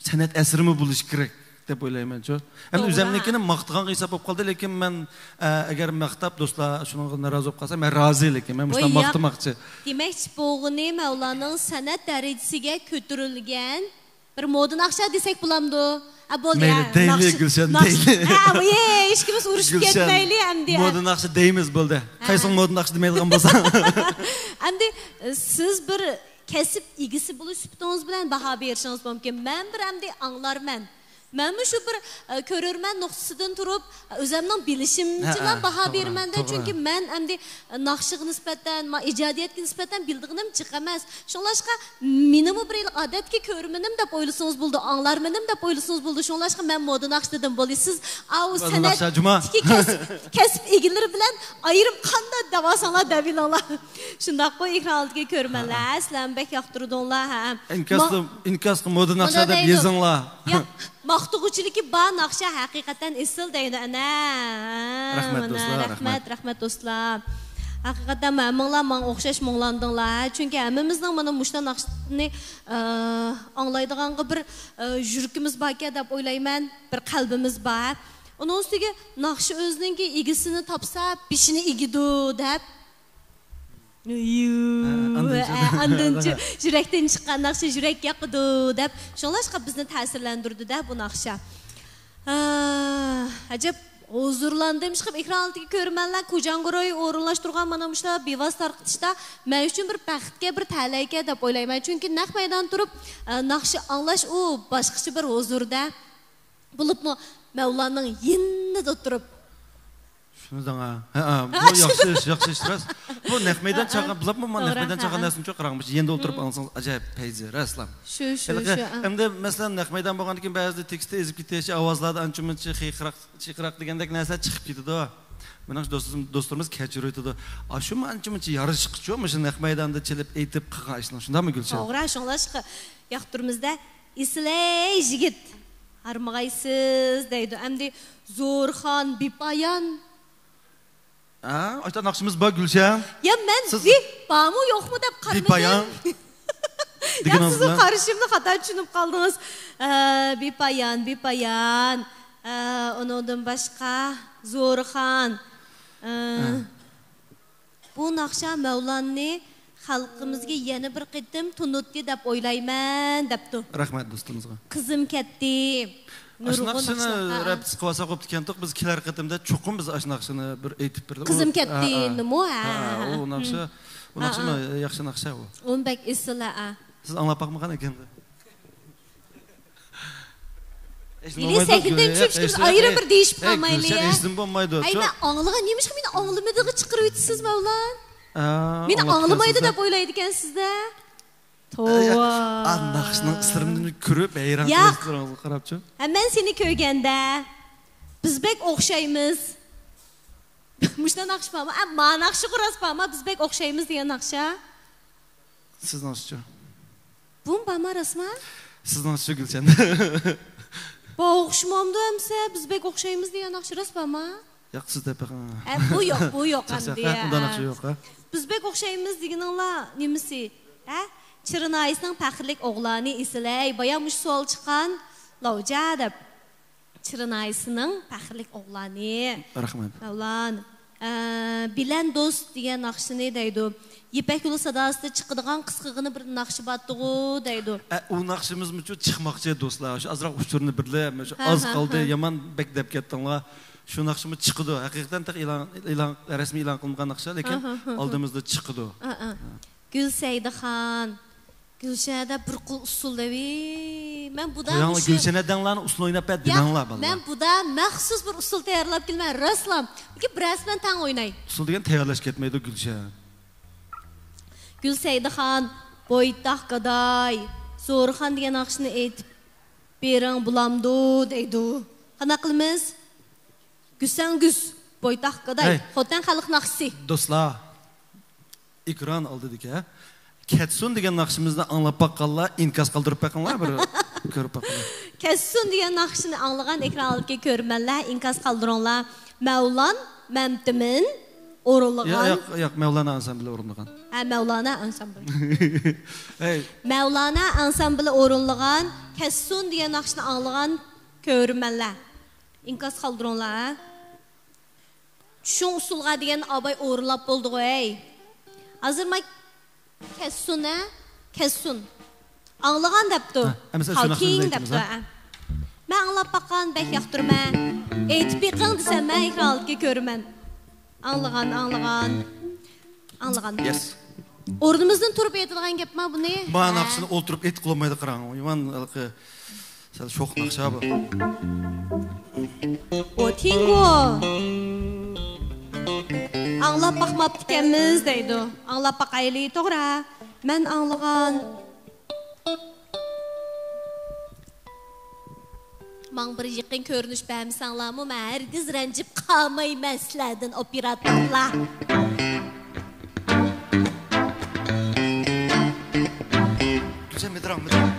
سەنئەت ئەسىرىمۇ بولۇشى كېرەك دەپ ئويلايمەنچۇ. ئەمدى توغرا. ئۆزەمنىڭكىنى ماختىغانغا ھېساب بولۇپ قالدى، لېكىن مەن، ئە، ئەگەر ماختاپ، دوستلار شۇنىڭغا نارازى بولۇپ قالسا، مەن رازى، لېكىن مەن مۇشۇنداق ۋاي، ياق. ماختىماقچى. دېمەكچى بولغىنى، مەۋلاننىڭ سەنئەت دەرىجىسىگە كۆتۈرۈلگەن بىر مودا ناخشا دېسەك بولامدۇ؟ ھە، بولدى، مەيلى، ھە، دەيلى، ناخشا، گۈلشەن، ناخشا. دەيلى. ھە، ۋىي، ھېچكىمىز ئۇرۇشۇپ گۈلشەن، كەتمەيلى ئەمدى، ھە. مودا ناخشا دەيمىز، بولدى. ھە. قايسىڭ مودا ناخشا دېمەيدىغان بولساڭ. ئەمدى، ئە، سىز بىر كەسىپ ئىگىسى بولۇش سۈپىتىڭىز بىلەن باھا بېرىشىڭىز مۇمكىن. مەن بىر ئەمدى ئاڭلارمەن. مەنمۇ شۇ بىر، ئە، كۆرۈرمەن نۇقتىسىدىن تۇرۇپ، ئۆزەمنىڭ بىلىشىمچىلا ھە، باھا توغرا، بېرىمەن-دە، توغرا. چۈنكى مەن ئەمدى ناخشىغا نىسبەتەن، ما-، ئىجادىيەتكە نىسبەتەن بىلىدىغىنىم جىق ئەمەس. شۇڭلاشقا مېنىمۇ بىر ئادەتتىكى كۆرۈرمىنىم دەپ ئويلىسىڭىز بولىدۇ، ئاڭلارمىنىم دەپ ئويلىسىڭىز بولىدۇ. شۇڭلاشقا مەن مودا ناخشا دېدىم، بولدى. سىز ئاۋۇ مودا ناخشا، جۇما. سەنئەتتىكى كەسىپ، كەسىپ ئىگىلىرى بىلەن ئايرىم قانداق دەۋالساڭلار دەۋېلىڭلار. شۇنداققۇ، ئېكران ئالدىدىكى كۆرۈرمەنلەر، ھە. سىلەرمۇ بەك ياقتۇردۇڭلار، ھە. ئىنكاسقا، ما-، ئىنكاسقا مودا ناخشا دەپ يېزىڭلار. ياق، ئوقۇتقۇچىلىكى بار ناخشا ھەقىقەتەن ئېسىل دەيدۇ، ئەنە. رەھمەت، مانا، دوستلار، رەھمەت، رەھمەت. رەھمەت، دوستلار. ھەقىقەتەن ھەممىڭلار ماڭا ئوخشاش مۇڭلاندىڭلار. چۈنكى ھەممىمىزنىڭ مانا مۇشۇنداق ناخشىنى، ئە، ئاڭلايدىغانغا بىر، ئە، يۈرىكىمىز باركەن دەپ ئويلايمەن، بىر قەلبىمىز بار. ئۇنىڭ ئۈستىگە ناخشا ئۆزىنىڭكى ئىگىسىنى تاپسا، بېشىنى ئېگىدۇ دەپ. ھە، ئاندىن ھە، ئاندىن يۈرەكتىن چىققان ناخشا يۈرەك ياقىدۇ دەپ، شۇڭلاشقا بىزنى تەسىرلەندۈردى-دە بۇ ناخشا. ھە، ئەجەب ھۇزۇرلاندىم. ئىشقىلىپ ئېكران ئالدىدىكى كۆرۈرمەنلەر، كوجاڭگۇروي ئورۇنلاشتۇرغان مانا مۇشۇنداق بىۋاسىتە تارقىتىشتا مەن ئۈچۈن بىر بەختكە، بىر تەلەيكە دەپ ئويلايمەن. چۈنكى نەق مەيدان تۇرۇپ، ئە، ناخشا ئاڭلاش ئۇ باشقىچە بىر ھۇزۇردا. بولۇپمۇ مەۋلاننىڭ يېنىدا تۇرۇپ. شۇنى دەڭا. ھە، ھە، بۇ ياخشى ئىش، ياخشى ئىش، راست. بۇ نەق مەيدان چالغان، بۇلاپمۇ مانا نەق توغرا، مەيدان چالغان نەرسىنى چوق قاراڭ، يېنىدا ئولتۇرۇپ ئاڭلىسىڭىز ئاجايىپ پەيزى، راستلا. شۇ، شۇ، شۇ. ئەمدى مەسىلەن، نەق مەيدان بولغاندىن كېيىن بەزىدە تېكىستى ئېزىپ كېتىش، ئاۋازلاردا ئانچە-مۇنچە خىيقىراق، چىقىراق دېگەندەك نەرسە چىقىپ كېتىدۇ. مېنىڭ دوستلىرىم، دوستلىرىمىز كەچۈرۈۋېتىدۇ. ئاشۇمۇ ئانچە-مۇنچە يارىشىقچۇ، مۇشۇ نەق مەيداندا چېلىپ ئېيتىپ قىلغان ئىشنىڭ، شۇنداقمۇ گۈلشەن؟ توغرا، شۇڭلاشقا ياقتۇرىمىزدە. ئېسىلەي يىگىت، ھارمىغايسىز دەيدۇ. ئەمدى زورخان، بىپايان. ھە، ئاشۇنداق ناخشىمىز بار، گۈلشەن. يا، مەن سىز بىپ بارمۇ يوقمۇ دەپ قارىمىدىم. بىپايان يا، دېگىنىڭىز سىزنىڭ بىلەن قارىشىمنى خاتا چۈشىنىپ قالدىڭىز. ئە، بىپايان، بىپايان. ئە، ئۇنىڭدىن باشقا زورخان. ئە، ھە. بۇ ناخشا مەۋلاننى خەلقىمىزگە يەنە بىر قېتىم تونۇتتى دەپ ئويلايمەن، دەپتۇ. رەھمەت دوستىمىزغا. قىزىم كەتتى. ئاشۇ نۇرغۇن ناخشىنى ناخشىلار، ھە. رەپسى قىلىۋالساق بوپتىكەنتۇق، بىز كېلەر قېتىمدا چوقۇم بىز ئاشۇ ناخشىنى بىر ئېيتىپ بېرىلى. قىزىم ئۇ، كەتتى ھە، ھە. نېمە، ھە، ھە، ھە. ئۇ ناخشا، ئۇ ھە، ناخشىمۇ ھە. ياخشى ناخشا ئۇ. ئۇ بەك ئېسىل، ھە. سىز ئاڭلاپ باقمىغان ئىكەنسىز. ھېلى سەھنىدىن چۈشۈپ، ئايرىم بىر دېيىشىپ قالمايلى يا. ھەي، مەن ئاڭلىغان، نېمىشقا مېنى ئاڭلىمىدىغا چىقىرىۋېتىسىز، مەۋلان؟ مېنى ئاڭلىمايدۇ دەپ ئويلايدىكەنسىز-دە. توۋا. ئا، ناخشىنىڭ ئىسلىرىنى كۆرۈپ ھەيران قېلىپ تۇرۇڭىز، قاراپچۇ. ھە، مەن سېنى كۆرگەندە، بىز بەك ئوخشايمىز. مۇشۇنداق ناخشا بارمۇ؟ ئە، ما ناخشىغۇ راست بارما؟ بىز بەك ئوخشايمىز دېگەن ناخشا. سىزنىڭچىچۇ؟ بۇمۇ بارما، راستما؟ سىزنىڭچىچۇ، گۈلشەن؟ بۇ ئوخشىمامدۇ ئەمسە؟ بىز بەك ئوخشايمىز دېگەن ناخشا راست بارما؟ ياق، سىز دەپ بېقىڭ. ئە، بۇ يوق، بۇ يوق ئەمدى. ئۇنداق ناخشا يوق، ھە؟ بىز بەك ئوخشايمىز دېگىنىڭلار نېمىسى؟ ھە؟ چىرىنايىسنىڭ پەخىرلىك ئوغلانى ئېسىلەي، بايا مۇشۇ سوئال چىققان، لاۋجا دەپ. چىرىنايىسىنىڭ پەخىرلىك ئوغلانى. رەھمەت. مەۋلان. ئە، بىلەن دوست دېگەن ناخشىنى دەيدۇ. يىپەك يولى ساداسىدا چىقىدىغان قىسقىغىنە بىر ناخشا بارتىغۇ دەيدۇ. ئە، ئۇ ناخشىمىزمۇچۇ چىقماقچى دوستلار. شۇ ئازراق ئۇچۇرنى بىردە، شۇ ھە، ئاز ھە، قالدى، ھە. يامان بەك دەپ كەتتىڭلار. شۇ ناخشىمۇ چىقىدۇ. ھەقىقەتەن تېخى ئېلان، ئېلان، رەسمىي ئېلان قىلىنمىغان ناخشا، لېكىن ھە، ھە، ھە، ھە. ئالدىمىزدا چىقىدۇ. ھە، ھە. گۈلسەيدىخان. گۈلشەنە بىر قول ئۇسسۇل دەۋى. مەن بۇدا قويۇڭلار، مۇشۇ گۈلشەنە دەڭلارنى ئۇسسۇل ئويناپ بەر دېمەڭلار، بالىلار. مەن بۇدا مەخسۇس بىر ئۇسسۇل تەييارلاپ كېلىمەن، راستلا. لېكىن بىرەرسى بىلەن تەڭ ئويناي. ئۇسسۇل دېگەن تەييارلاش كەتمەيدۇ، گۈلشەن. گۈلسەيدىخان، بويتاق گاداي، زورخان دېگەن ناخشىنى ئېيتىپ بېرىڭ بولامدۇ دەيدۇ. قانداق قىلىمىز؟ گۈسەڭگۈس، بويتاق گاداي، ھەي. خوتەن خەلق ناخشىسى. دوستلار، ئېكران ئالدىدىكى كەتسۇن دېگەن ناخشىمىزنى ئاڭلاپ باققانلار ئىنكاس قالدۇرۇپ بېقىڭلار، بىر كۆرۈپ باققىلى. كەتسۇن دېگەن ناخشىنى ئاڭلىغان ئېكران ئالدىدىكى كۆرۈرمەنلەر ئىنكاس قالدۇرۇڭلار. مەۋلان مەمتىمىن ئورۇنلىغان. ياق، ياق، ياق، مەۋلانا ئانسامبىلى ئورۇنلىغان. ھە، مەۋلانا ئانسامبىلى. ھەي. مەۋلانا ئانسامبىلى ئورۇنلىغان كەتسۇن دېگەن ناخشىنى ئاڭلىغان كۆرۈرمەنلەر ئىنكاس قالدۇرۇڭلار، ھە. چۈشۈڭ ئۇسسۇلغا دېگەن ئاباي ئورۇنلاپ بولدىغۇ، ھەي. ھازىر ما كەتسۇن، ھە؟ كەتسۇن. ئاڭلىغان دەپتۇ. ھە، ئەمىسە شۇ ناخشىنى كېيىن ئېيتىمىز، دەپتۇ، ھە؟ ھە. مەن ئاڭلاپ باققان، بەك ياقتۇرىمەن. ئېيتىپ بېقىڭ دېسەم، مەن ئېكران ئالدىدىكى كۆرۈرمەن. ئاڭلىغان، ئاڭلىغان. ئاڭلىغان. يەس. ئورنىمىزدىن تۇرۇپ ئېيتىدىغان گەپما بۇنى؟ ما ھە. ناخشىنى ئولتۇرۇپ ئېيتقىلى بولمايدۇ، قاراڭ. يامان ھېلىقى سەل شوخ ناخشا بۇ. ئو تىڭگو. ئاڭلاپ باقماپتىكەنمىز دەيدۇ. ئاڭلاپ باقايلى، توغرا. مەن ئاڭلىغان. ماڭا بىر يېقىن كۆرۈنۈش بەرمىسەڭلارمۇ، مەن ھەرگىز رەنجىپ قالمايمەن سىلەردىن، ئوپېراتورلار. گۈلشەن، مىدىراڭ، مىدىراڭ.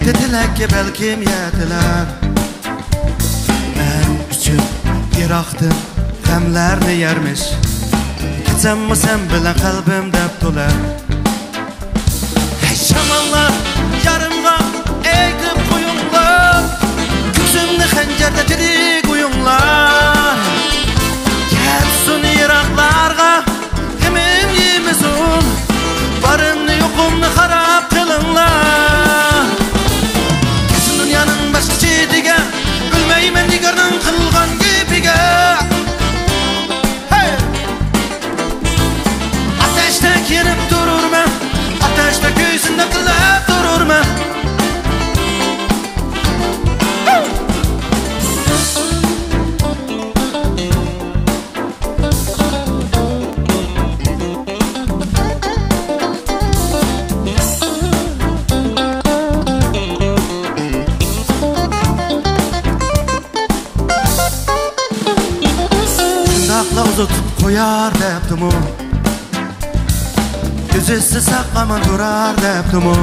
تىلەككە بەلكىم يېتىلەر. مەن ئۈچۈن يىراقتىن غەملەرنى يەرمىش. كېچەممۇ سەن بىلەن قەلبىم دەپ تولار. ھەي شاماللار، يارىمغا ئېيتىپ قويۇڭلار، كۆكسۈمنى خەنجەردە تىرىك ئويۇڭلار. كەتسۇن يىراقلارغا غېمىم يېمىسۇن، بارىمنى يوقۇمنى خاراب قىلىڭلار. كەتسۇن دۇنيانىڭ باشقا چېتىگە، ئۆلمەيمەن نىگارنىڭ قىلغان گېپىگە. ھەي! ئاتەشتەك يېنىپ تۇرۇرمەن، ئاتەشتە كۆيسۇن دەپ تىلەپ تۇرۇرمەن. شۇنداقلا ئۇزىتىپ قويار دەپتىمۇ، ئۆزىسى ساق ئامان تۇرار دەپتىمۇ.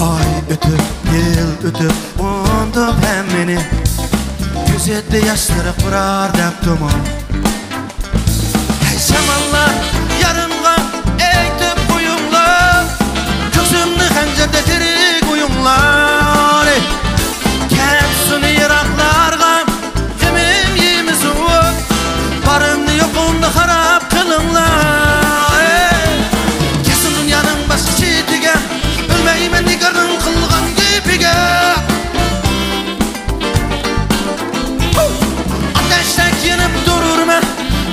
ئاي ئۆتۈپ، يىل ئۆتۈپ، ئۇنتۇپ ھەممىنى، كۆزىدە ياشلىرى قۇرار دەپتىمۇ. ھەي شاماللار، يارىمغا ئېيتىپ قويۇڭلار، كۆكسۈمنى خەنجەردە تىرىك ئويۇڭلار. كەتسۇن يىراقلارغا، غېمىم يېمىسۇن، بارىمنى يوقۇمنى خاراب قىلىڭلار. كەتسۇن دۇنيانىڭ باشقا چېتىگە، ئۆلمەيمەن نىگارنىڭ قىلغان گېپىگە. ئاتەشتەك يېنىپ تۇرۇرمەن،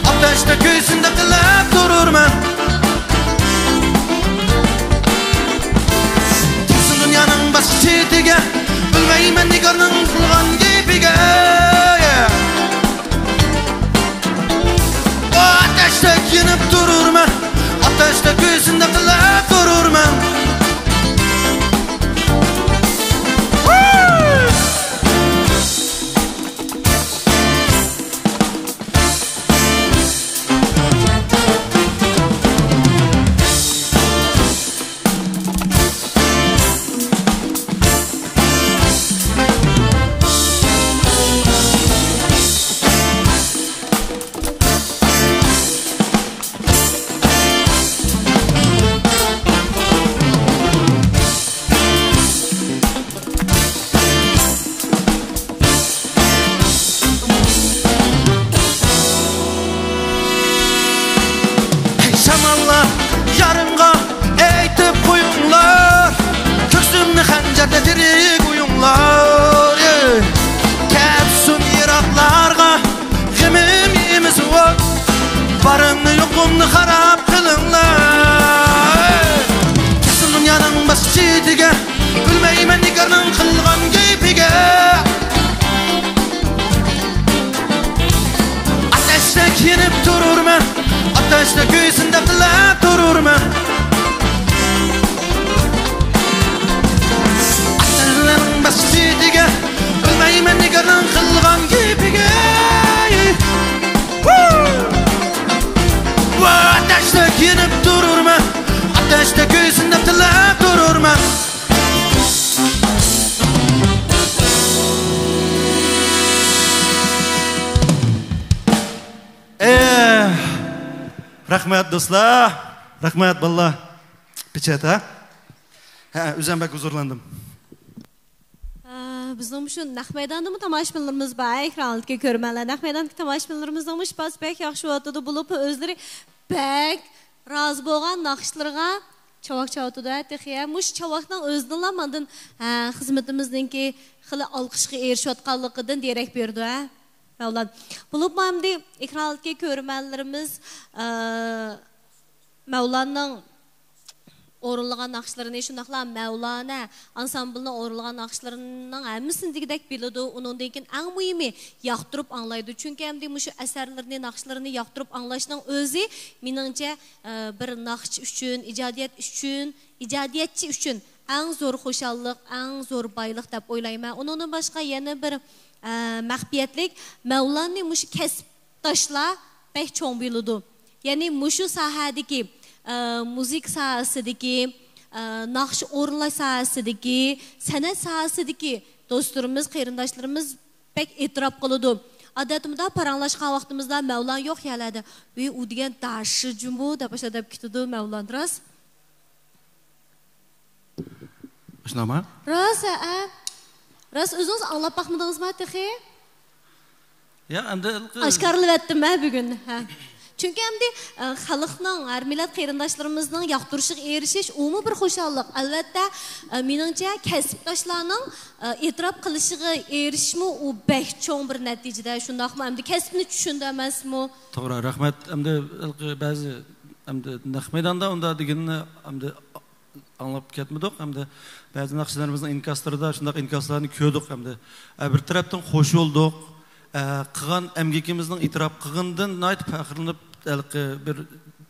ئاتەشتە كۆيسۇن دەپ تىلەپ تۇرۇرمەن. كەتسۇن دۇنيانىڭ باشقا چېتىگە، ئۆلمەيمەن نىگارنىڭ قىلغان گېپىگە. ئاتەشتەك يېنىپ تۇرۇرمەن، ئاتەشتە كۆيسۇن دەپ تىلەپ تۇرۇرمەن. ھەي شاماللار، يارىمغا ئېيتىپ قويۇڭلار، كۆكسۈمنى خەنجەردە تىرىك ئويۇڭلار. كەتسۇن يىراقلارغا غېمىم يېمىسۇن، بارىمنى يوقۇمنى خاراب قىلىڭلار. كەتسۇن دۇنيانىڭ باشقا چېتىگە، ئۆلمەيمەن نىگارنىڭ قىلغان گېپىگە. ئاتەشتەك يېنىپ تۇرۇرمەن، ئاتەشتە كۆيسۇن دەپ تىلەپ تۇرۇرمەن. ئاتەشنىڭ باشقا چېتىگە، ئۆلمەيمەن نىگارنىڭ قىلغان گېپىگە. ۋۇ! ۋۇ! ئاتەشتەك يېنىپ تۇرۇرمەن، ئاتەشتە كۆيسۇن دەپ تىلەپ تۇرۇرمەن. ئېھ، رەھمەت دوستلار، رەھمەت بالىلار. پېچەت، ھە؟ ھە، ئۆزۈم بەك ھۇزۇرلاندىم. ئە، بىزنىڭ مۇشۇ نەق مەيداندىمۇ تاماشىبىنلىرىمىز بار، ئېكران ئالدىدىكى كۆرۈرمەنلەر. نەق مەيداندىكى تاماشىبىنلىرىمىزنىڭمۇ شىپاسى بەك ياخشى بولۇۋاتىدۇ، بولۇپمۇ ئۆزلىرى بەك رازى بولغان ناخشىلىرىغا چاۋاك چاۋاتىدۇ، ھە، تېخى، ھە. مۇشۇ چاۋاكنىڭ ئۆزىدىنلا ماندىن، ھە، خىزمىتىمىزنىڭكى خېلى ئالقىشقا ئېرىشىۋاتقانلىقىدىن دېرەك بېرىدۇ، ھە، مەۋلان. بولۇپمۇ ئەمدى ئېكران ئالدىدىكى كۆرۈرمەنلىرىمىز، ئە، مەۋلاننىڭ ئورۇنلىغان ناخشىلىرىنى، شۇنداقلا مەۋلانە ئانسامبىلنىڭ ئورۇنلىغان ناخشىلىرىنىڭ ھەممىسىنى دېگۈدەك بىلىدۇ. ئۇنىڭدىن كېيىن ئەڭ مۇھىمى ياقتۇرۇپ ئاڭلايدۇ. چۈنكى ئەمدى مۇشۇ ئەسەرلىرىنى، ناخشىلىرىنى ياقتۇرۇپ ئاڭلاشنىڭ ئۆزى، مېنىڭچە، ئە، بىر ناخشىچى ئۈچۈن، ئىجادىيەت ئۈچۈن، ئىجادىيەتچى ئۈچۈن ئەڭ زور خۇشاللىق، ئەڭ زور بايلىق دەپ ئويلايمەن. ئۇنىڭدىن باشقا يەنە بىر، ئە، مەخپىيەتلىك، مەۋلاننى مۇشۇ كەسىپ داشلار بەك چوڭ بىلىدۇ. يەنى مۇشۇ ساھەدىكى، ئە، مۇزىكا ساھەسىدىكى، ئە، ناخشا ئورۇنلاش ساھەسىدىكى، سەنئەت ساھەسىدىكى دوستلىرىمىز، قېرىنداشلىرىمىز بەك ئېتىراپ قىلىدۇ. ئادەتتە مۇنداق پاراڭلاشقان ۋاقتىمىزدا مەۋلان يوق يەرلەردە، ۋى ئۇ دېگەن داشى جۇمۇ دەپ ئاشۇ دەپ كېتىدۇ مەۋلان، راست؟ شۇنداقمۇ؟ راست، ھەئە. راست، ئۆزىڭىز ئاڭلاپ باقمىدىڭىزما تېخى؟ يا، ئەمدى ھېلىقى ئاشكارىلىۋەتتىم ھە بۈگۈن. ھە. چۈنكى ئەمدى، ئە، خەلقنىڭ، ھەر مىللەت قېرىنداشلىرىمىزنىڭ ياقتۇرۇشىغا ئېرىشىش، ئۇمۇ بىر خۇشاللىق. ئەلۋەتتە، ئە، مېنىڭچە، كەسىپداشلارنىڭ، ئە، ئېتىراپ قىلىشىغا ئېرىشىشمۇ ئۇ بەك چوڭ بىر نەتىجىدە، شۇنداقمۇ؟ ئەمدى كەسىپنى چۈشىنىدۇ ئەمەسمۇ؟ توغرا، رەھمەت. ئەمدى ھېلىقى بەزى، ئەمدى نەق مەيداندا ئۇنداق دېگىنىنى ئەمدى ئاڭلاپ كەتمىدۇق. ئەمدى بەزى ناخشىچىلىرىمىزنىڭ ئىنكاسلىرىدا شۇنداق ئىنكاسلارنى كۆردۇق. ئەمدى، ئە، بىر تەرەپتىن خوش بولدۇق. ئە، قىلغان ئەمگىكىمىزنىڭ ئېتىراپ قىلغىنىدىن ناھايىتى پەخىرلىنىپ، ھېلىقى بىر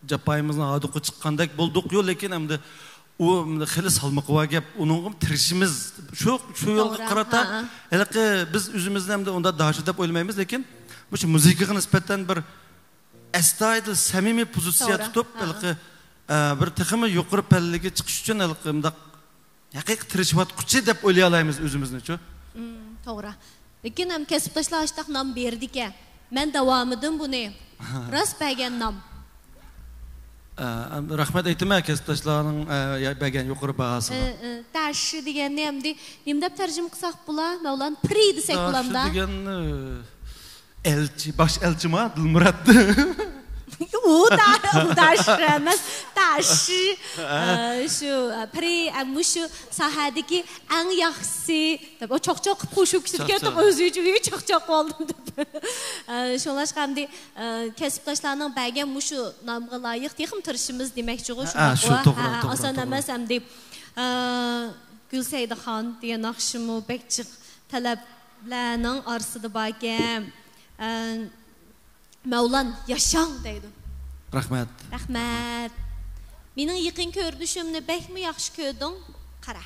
جاپايىمىزنىڭ ھاردۇقى چىققاندەك بولدۇقيۇ، لېكىن ئەمدى ئۇ خېلى سالمىقى بار گەپ. ئۇنىڭغىمۇ تىرىشىمىز. شۇ، شۇ يولغا توغرا. قارىتا، ھەئە. ھېلىقى بىز ئۆزىمىزنى ئەمدى ئۇنداق داشى دەپ ئويلىمايمىز، لېكىن مۇشۇ مۇزىكىغا نىسبەتەن بىر ئەستايىدىل سەمىمىي پوزىتسىيە توغرا. تۇتۇپ، ھەئە. ھېلىقى، ئە، بىر تېخىمۇ يۇقىرى پەللىگە چىقىش ئۈچۈن ھېلىقى مۇنداق ھەقىقىي تىرىشىۋاتقۇچى دەپ ئويلىيالايمىز ئۆزىمىزنىچۇ. مم، توغرا. لېكىن ھەم كەسىپداشلار ئاشتاق نام بېرىدىكەن. مەن داۋامىدىم بۇنى. راست بەرگەن نام. ئە، رەھمەت ئېيتىمەن كەسىپداشلارنىڭ، ئە، يا-، بەرگەن يۇقىرى باھاسىغا. ئە، ئە، داشى دېگەننى ئەمدى نېمە دەپ تەرجىمە قىلساق بولا؟ مەۋلان پىرى دېسەك بولامدا؟ داشى دېگەن، ئە، ئەلچى، باش ئەلچىما دىلمۇرات؟ ئۇ دا-، ئۇ داشى ئەمەس، داشى. ئە، شۇ، ئە، پىرى، ئە، مۇشۇ ساھەدىكى ئەڭ ياخشىسى دەپ، ئۇ چاقچاق قىلىپ قوشۇپ كېتىپ كەتتۇق، چاقچاق. ئۆزى ئۈچۈن چاقچاق قىلدىم دەپ. ئە، شۇڭلاشقا ئەمدى، ئە، كەسىپداشلارنىڭ بەرگەن مۇشۇ نامغا لايىق تېخىمۇ تىرىشىمىز دېمەكچىغۇ، ھە، شۇنداققۇ؟ شۇ، توغرا، ھە، توغرا، ئاسان توغرا. ئەمەس ئەمدى. ئە، گۈلسەيدىخان دېگەن ناخشىمۇ بەك جىق تەلەپلەرنىڭ ئارىسىدا باركەن. ئە، مەۋلان، ياشاڭ دەيدۇ. رەھمەت. رەھمەت. مېنىڭ يېقىن كۆرۈنۈشۈمنى بەكمۇ ياخشى كۆردۈڭ؟ قارا.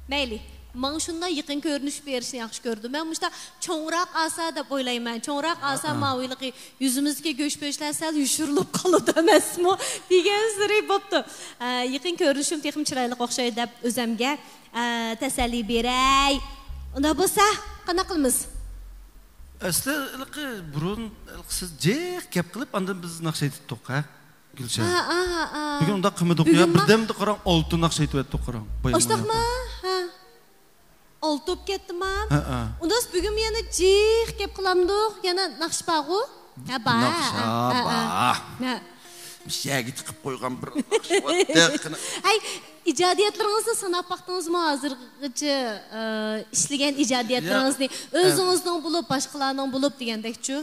مەيلى، ماڭا شۇنداق يېقىن كۆرۈنۈش بېرىشنى ياخشى كۆردۈم. مەن مۇشۇنداق چوڭراق ئالسا دەپ ئويلايمەن. چوڭراق ئالسا، ھە، ھە. ماۋۇ ھېلىقى يۈزىمىزدىكى گۆش-پۆشلەر سەل يوشۇرۇلۇپ قالىدۇ ئەمەسمۇ؟ دېگەنسېرى بوپتۇ. ئە، يېقىن كۆرۈنۈشۈم تېخىمۇ چىرايلىق ئوخشايدۇ دەپ ئۆزەمگە، ئە، تەسەللى بېرەي. ئۇنداق بولسا، قانداق قىلىمىز؟ ئەسلى ھېلىقى بۇرۇن ھېلىقى سىز جىق گەپ قىلىپ، ئاندىن بىز ناخشا ئېيتتۇق، ھە، گۈلشەن؟ ھە، ھە، ھە، ھە. بۈگۈن ئۇنداق قىلمىدۇق يا، بۈگۈنمۇ؟ بىردەمدە قاراڭ، ئالتە ناخشا ئېيتىۋەتتۇق، قاراڭ. بايام ئاشتاقمۇ؟ بايام. ھە. ئالتە بولۇپ كەتتىما؟ ھە، ھە. ئۇنداق بولسا بۈگۈنمۇ يەنە جىق گەپ قىلامدۇق، يەنە ناخشا بارغۇ؟ ھە، بار. ناخشا ھە، ھە، ھە. بار. ھە. مۇشۇ يەرگە تىقىپ قويغان بىر ناخشا بار. ھەي، ئىجادىيەتلىرىڭىزنى ساناپ باقتىڭىزمۇ ھازىرغىچە، ئە، ئىشلىگەن ئىجادىيەتلىرىڭىزنى؟ يا. ئۆزىڭىزنىڭ بولۇپ، باشقىلارنىڭ بولۇپ دېگەندەكچۇ؟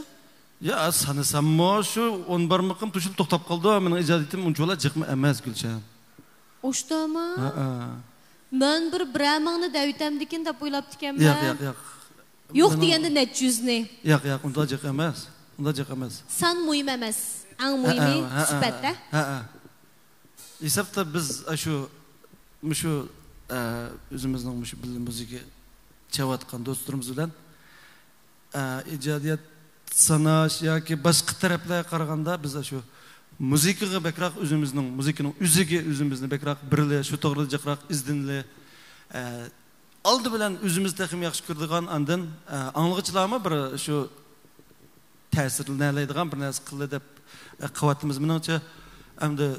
يا، سانىساممۇ شۇ ئون بارمىقىم توشۇلۇپ توختاپ قالىدۇ. مېنىڭ ئىجادىيىتىم ئۇنچىۋالا جىقمۇ ئەمەس، گۈلشەن. ئوشتاما؟ ھەئە. مەن بىر بىرەر مىڭنى دەۋېتەمدىكىن دەپ ئويلاپتىكەنمەن. ياق، ياق، ياق. يوق مېنىڭ دېگەندە نەچچە يۈزنى؟ ياق، ياق، ئۇنداق جىق ئەمەس. ئۇنداق جىق ئەمەس. سان مۇھىم ئەمەس. ئەڭ مۇھىمى ھەئە، ھەئە، سۈپەتتە. ھەئە. ھېسابتا بىز ئاشۇ، مۇشۇ، ئە، ئۆزىمىزنىڭ مۇشۇ بىللە مۇزىكا چېلىۋاتقان دوستلىرىمىز بىلەن، ئە، ئىجادىيەت ساناش ياكى باشقا تەرەپلەرگە قارىغاندا بىز ئاشۇ مۇزىكىغا بەكرەك ئۆزىمىزنىڭ، مۇزىكىنىڭ ئۆزىگە ئۆزىمىزنى بەكرەك بېرىلى، شۇ توغرىدا جىقراق ئىزدىنىلى. ئە، ئالدى بىلەن ئۆزىمىز تېخىمۇ ياخشى كۆرىدىغان، ئاندىن، ئە، ئاڭلىغۇچىلارمۇ بىر شۇ تەسىرلىنەلەيدىغان بىر نەرسە قىلدى دەپ، ئە، قىلىۋاتىمىز. مېنىڭچە، ئەمدى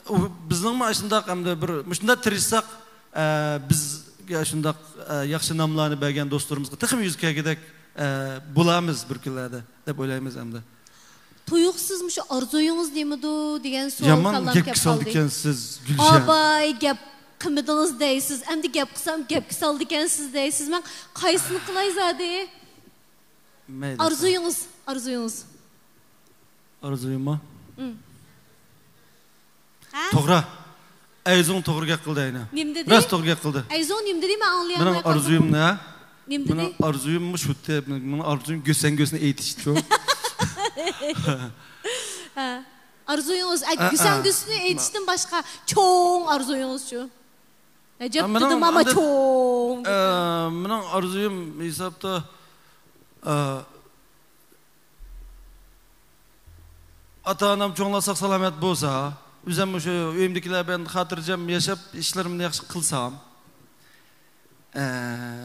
ئۇ بىزنىڭمۇ ئاشۇنداق ئەمدى بىر مۇشۇنداق تىرىشساق، ئە، بىزگە شۇنداق، ئە، ياخشى ناملارنى بەرگەن دوستلىرىمىزغا تېخىمۇ يۈز كەلگۈدەك، ئە، بولارمىز بىر كۈنلەردە دەپ ئويلايمىز ئەمدى. تۇيۇقسىز مۇشۇ ئارزۇيىڭىز نېمىدۇ دېگەن سوئال يامان كاللام كەپ كەپكە قالدى. سالىدىكەنسىز، گۈلشەن. ئاباي، گەپ قىلمىدىڭىز دەيسىز، ئەمدى گەپ قىلسام گەپكە سالىدىكەنسىز دەيسىز. مەن قايسىنى قىلاي زادى؟ مەيلى. ئارزۇيىڭىز، ئارزۇيىڭىز. ئارزۇيۇممۇ؟ ئىم. ھە؟ توغرا. ئەيزۇڭ توغرا گەپ قىلدى ئەينە. نېمە دېدى؟ راست توغرا گەپ قىلدى. ئەيزۇڭ نېمە دېدى؟ مەن ئاڭلىيالماي قالدىم. مېنىڭ ئارزۇيۇم نە؟ نېمە دېدى؟ مېنىڭ ئارزۇيۇم مۇشۇ تېپ، مېنىڭ ئارزۇيۇم گۆسەڭ گۆسنى ئېيتىشتۇ. ھە. ئارزۇيىڭىز، ئە، ئە، گۆسەڭ ئە. گۆسنى ئېيتىشتىن باشقا چوڭ ئارزۇيىڭىزچۇ؟ ئەجەب ئە، مېنىڭ دېدىم، ئەمما ئاندىن، چوڭ ئە، دېدىم. مېنىڭ ئارزۇيۇم ھېسابتا، ئە، ئاتا-ئانام چوڭلار ساق-سالامەت بولسا، ئۆزۈم مۇشۇ ئۆيۈمدىكىلەر بىلەن خاتىرجەم ياشاپ، ئىشلىرىمنى ياخشى قىلسام، ئە،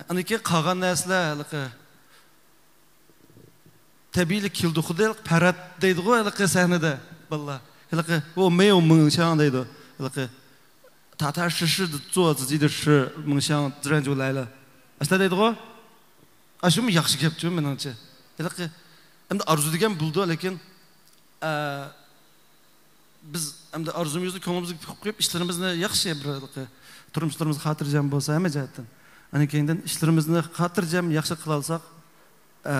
ئاندىن كېيىن قالغان نەرسىلەر ھېلىقى تەبىئىيلا كېلىدۇ. خۇددى ھېلىقى پەرھات دەيدىغۇ ھېلىقى سەھنىدە بالىلار. ھېلىقى، «ئۇ مېيۇ مېڭشاڭ» دەيدۇ. ھېلىقى، «تاتا شىشى زۇ زى شى مېڭشاڭ زىرەنجۇ لايلا». ئاشۇنداق دەيدىغۇ. ئاشۇمۇ ياخشى گەپچۇ مېنىڭچە. ھېلىقى، ئەمدى ئارزۇ دېگەن بولىدۇ، لېكىن، ئە، بىز ئەمدى ئارزۇمىزنى كۆڭلىمىزگە پۈكۈپ قويۇپ، ئىشلىرىمىزنى ياخشى بىر ھېلىقى، تۇرمۇشلىرىمىز خاتىرجەم بولسا ھەممە جەھەتتىن. ئاندىن كېيىندىن ئىشلىرىمىزنى خاتىرجەم ياخشى قىلالىساق، ئە،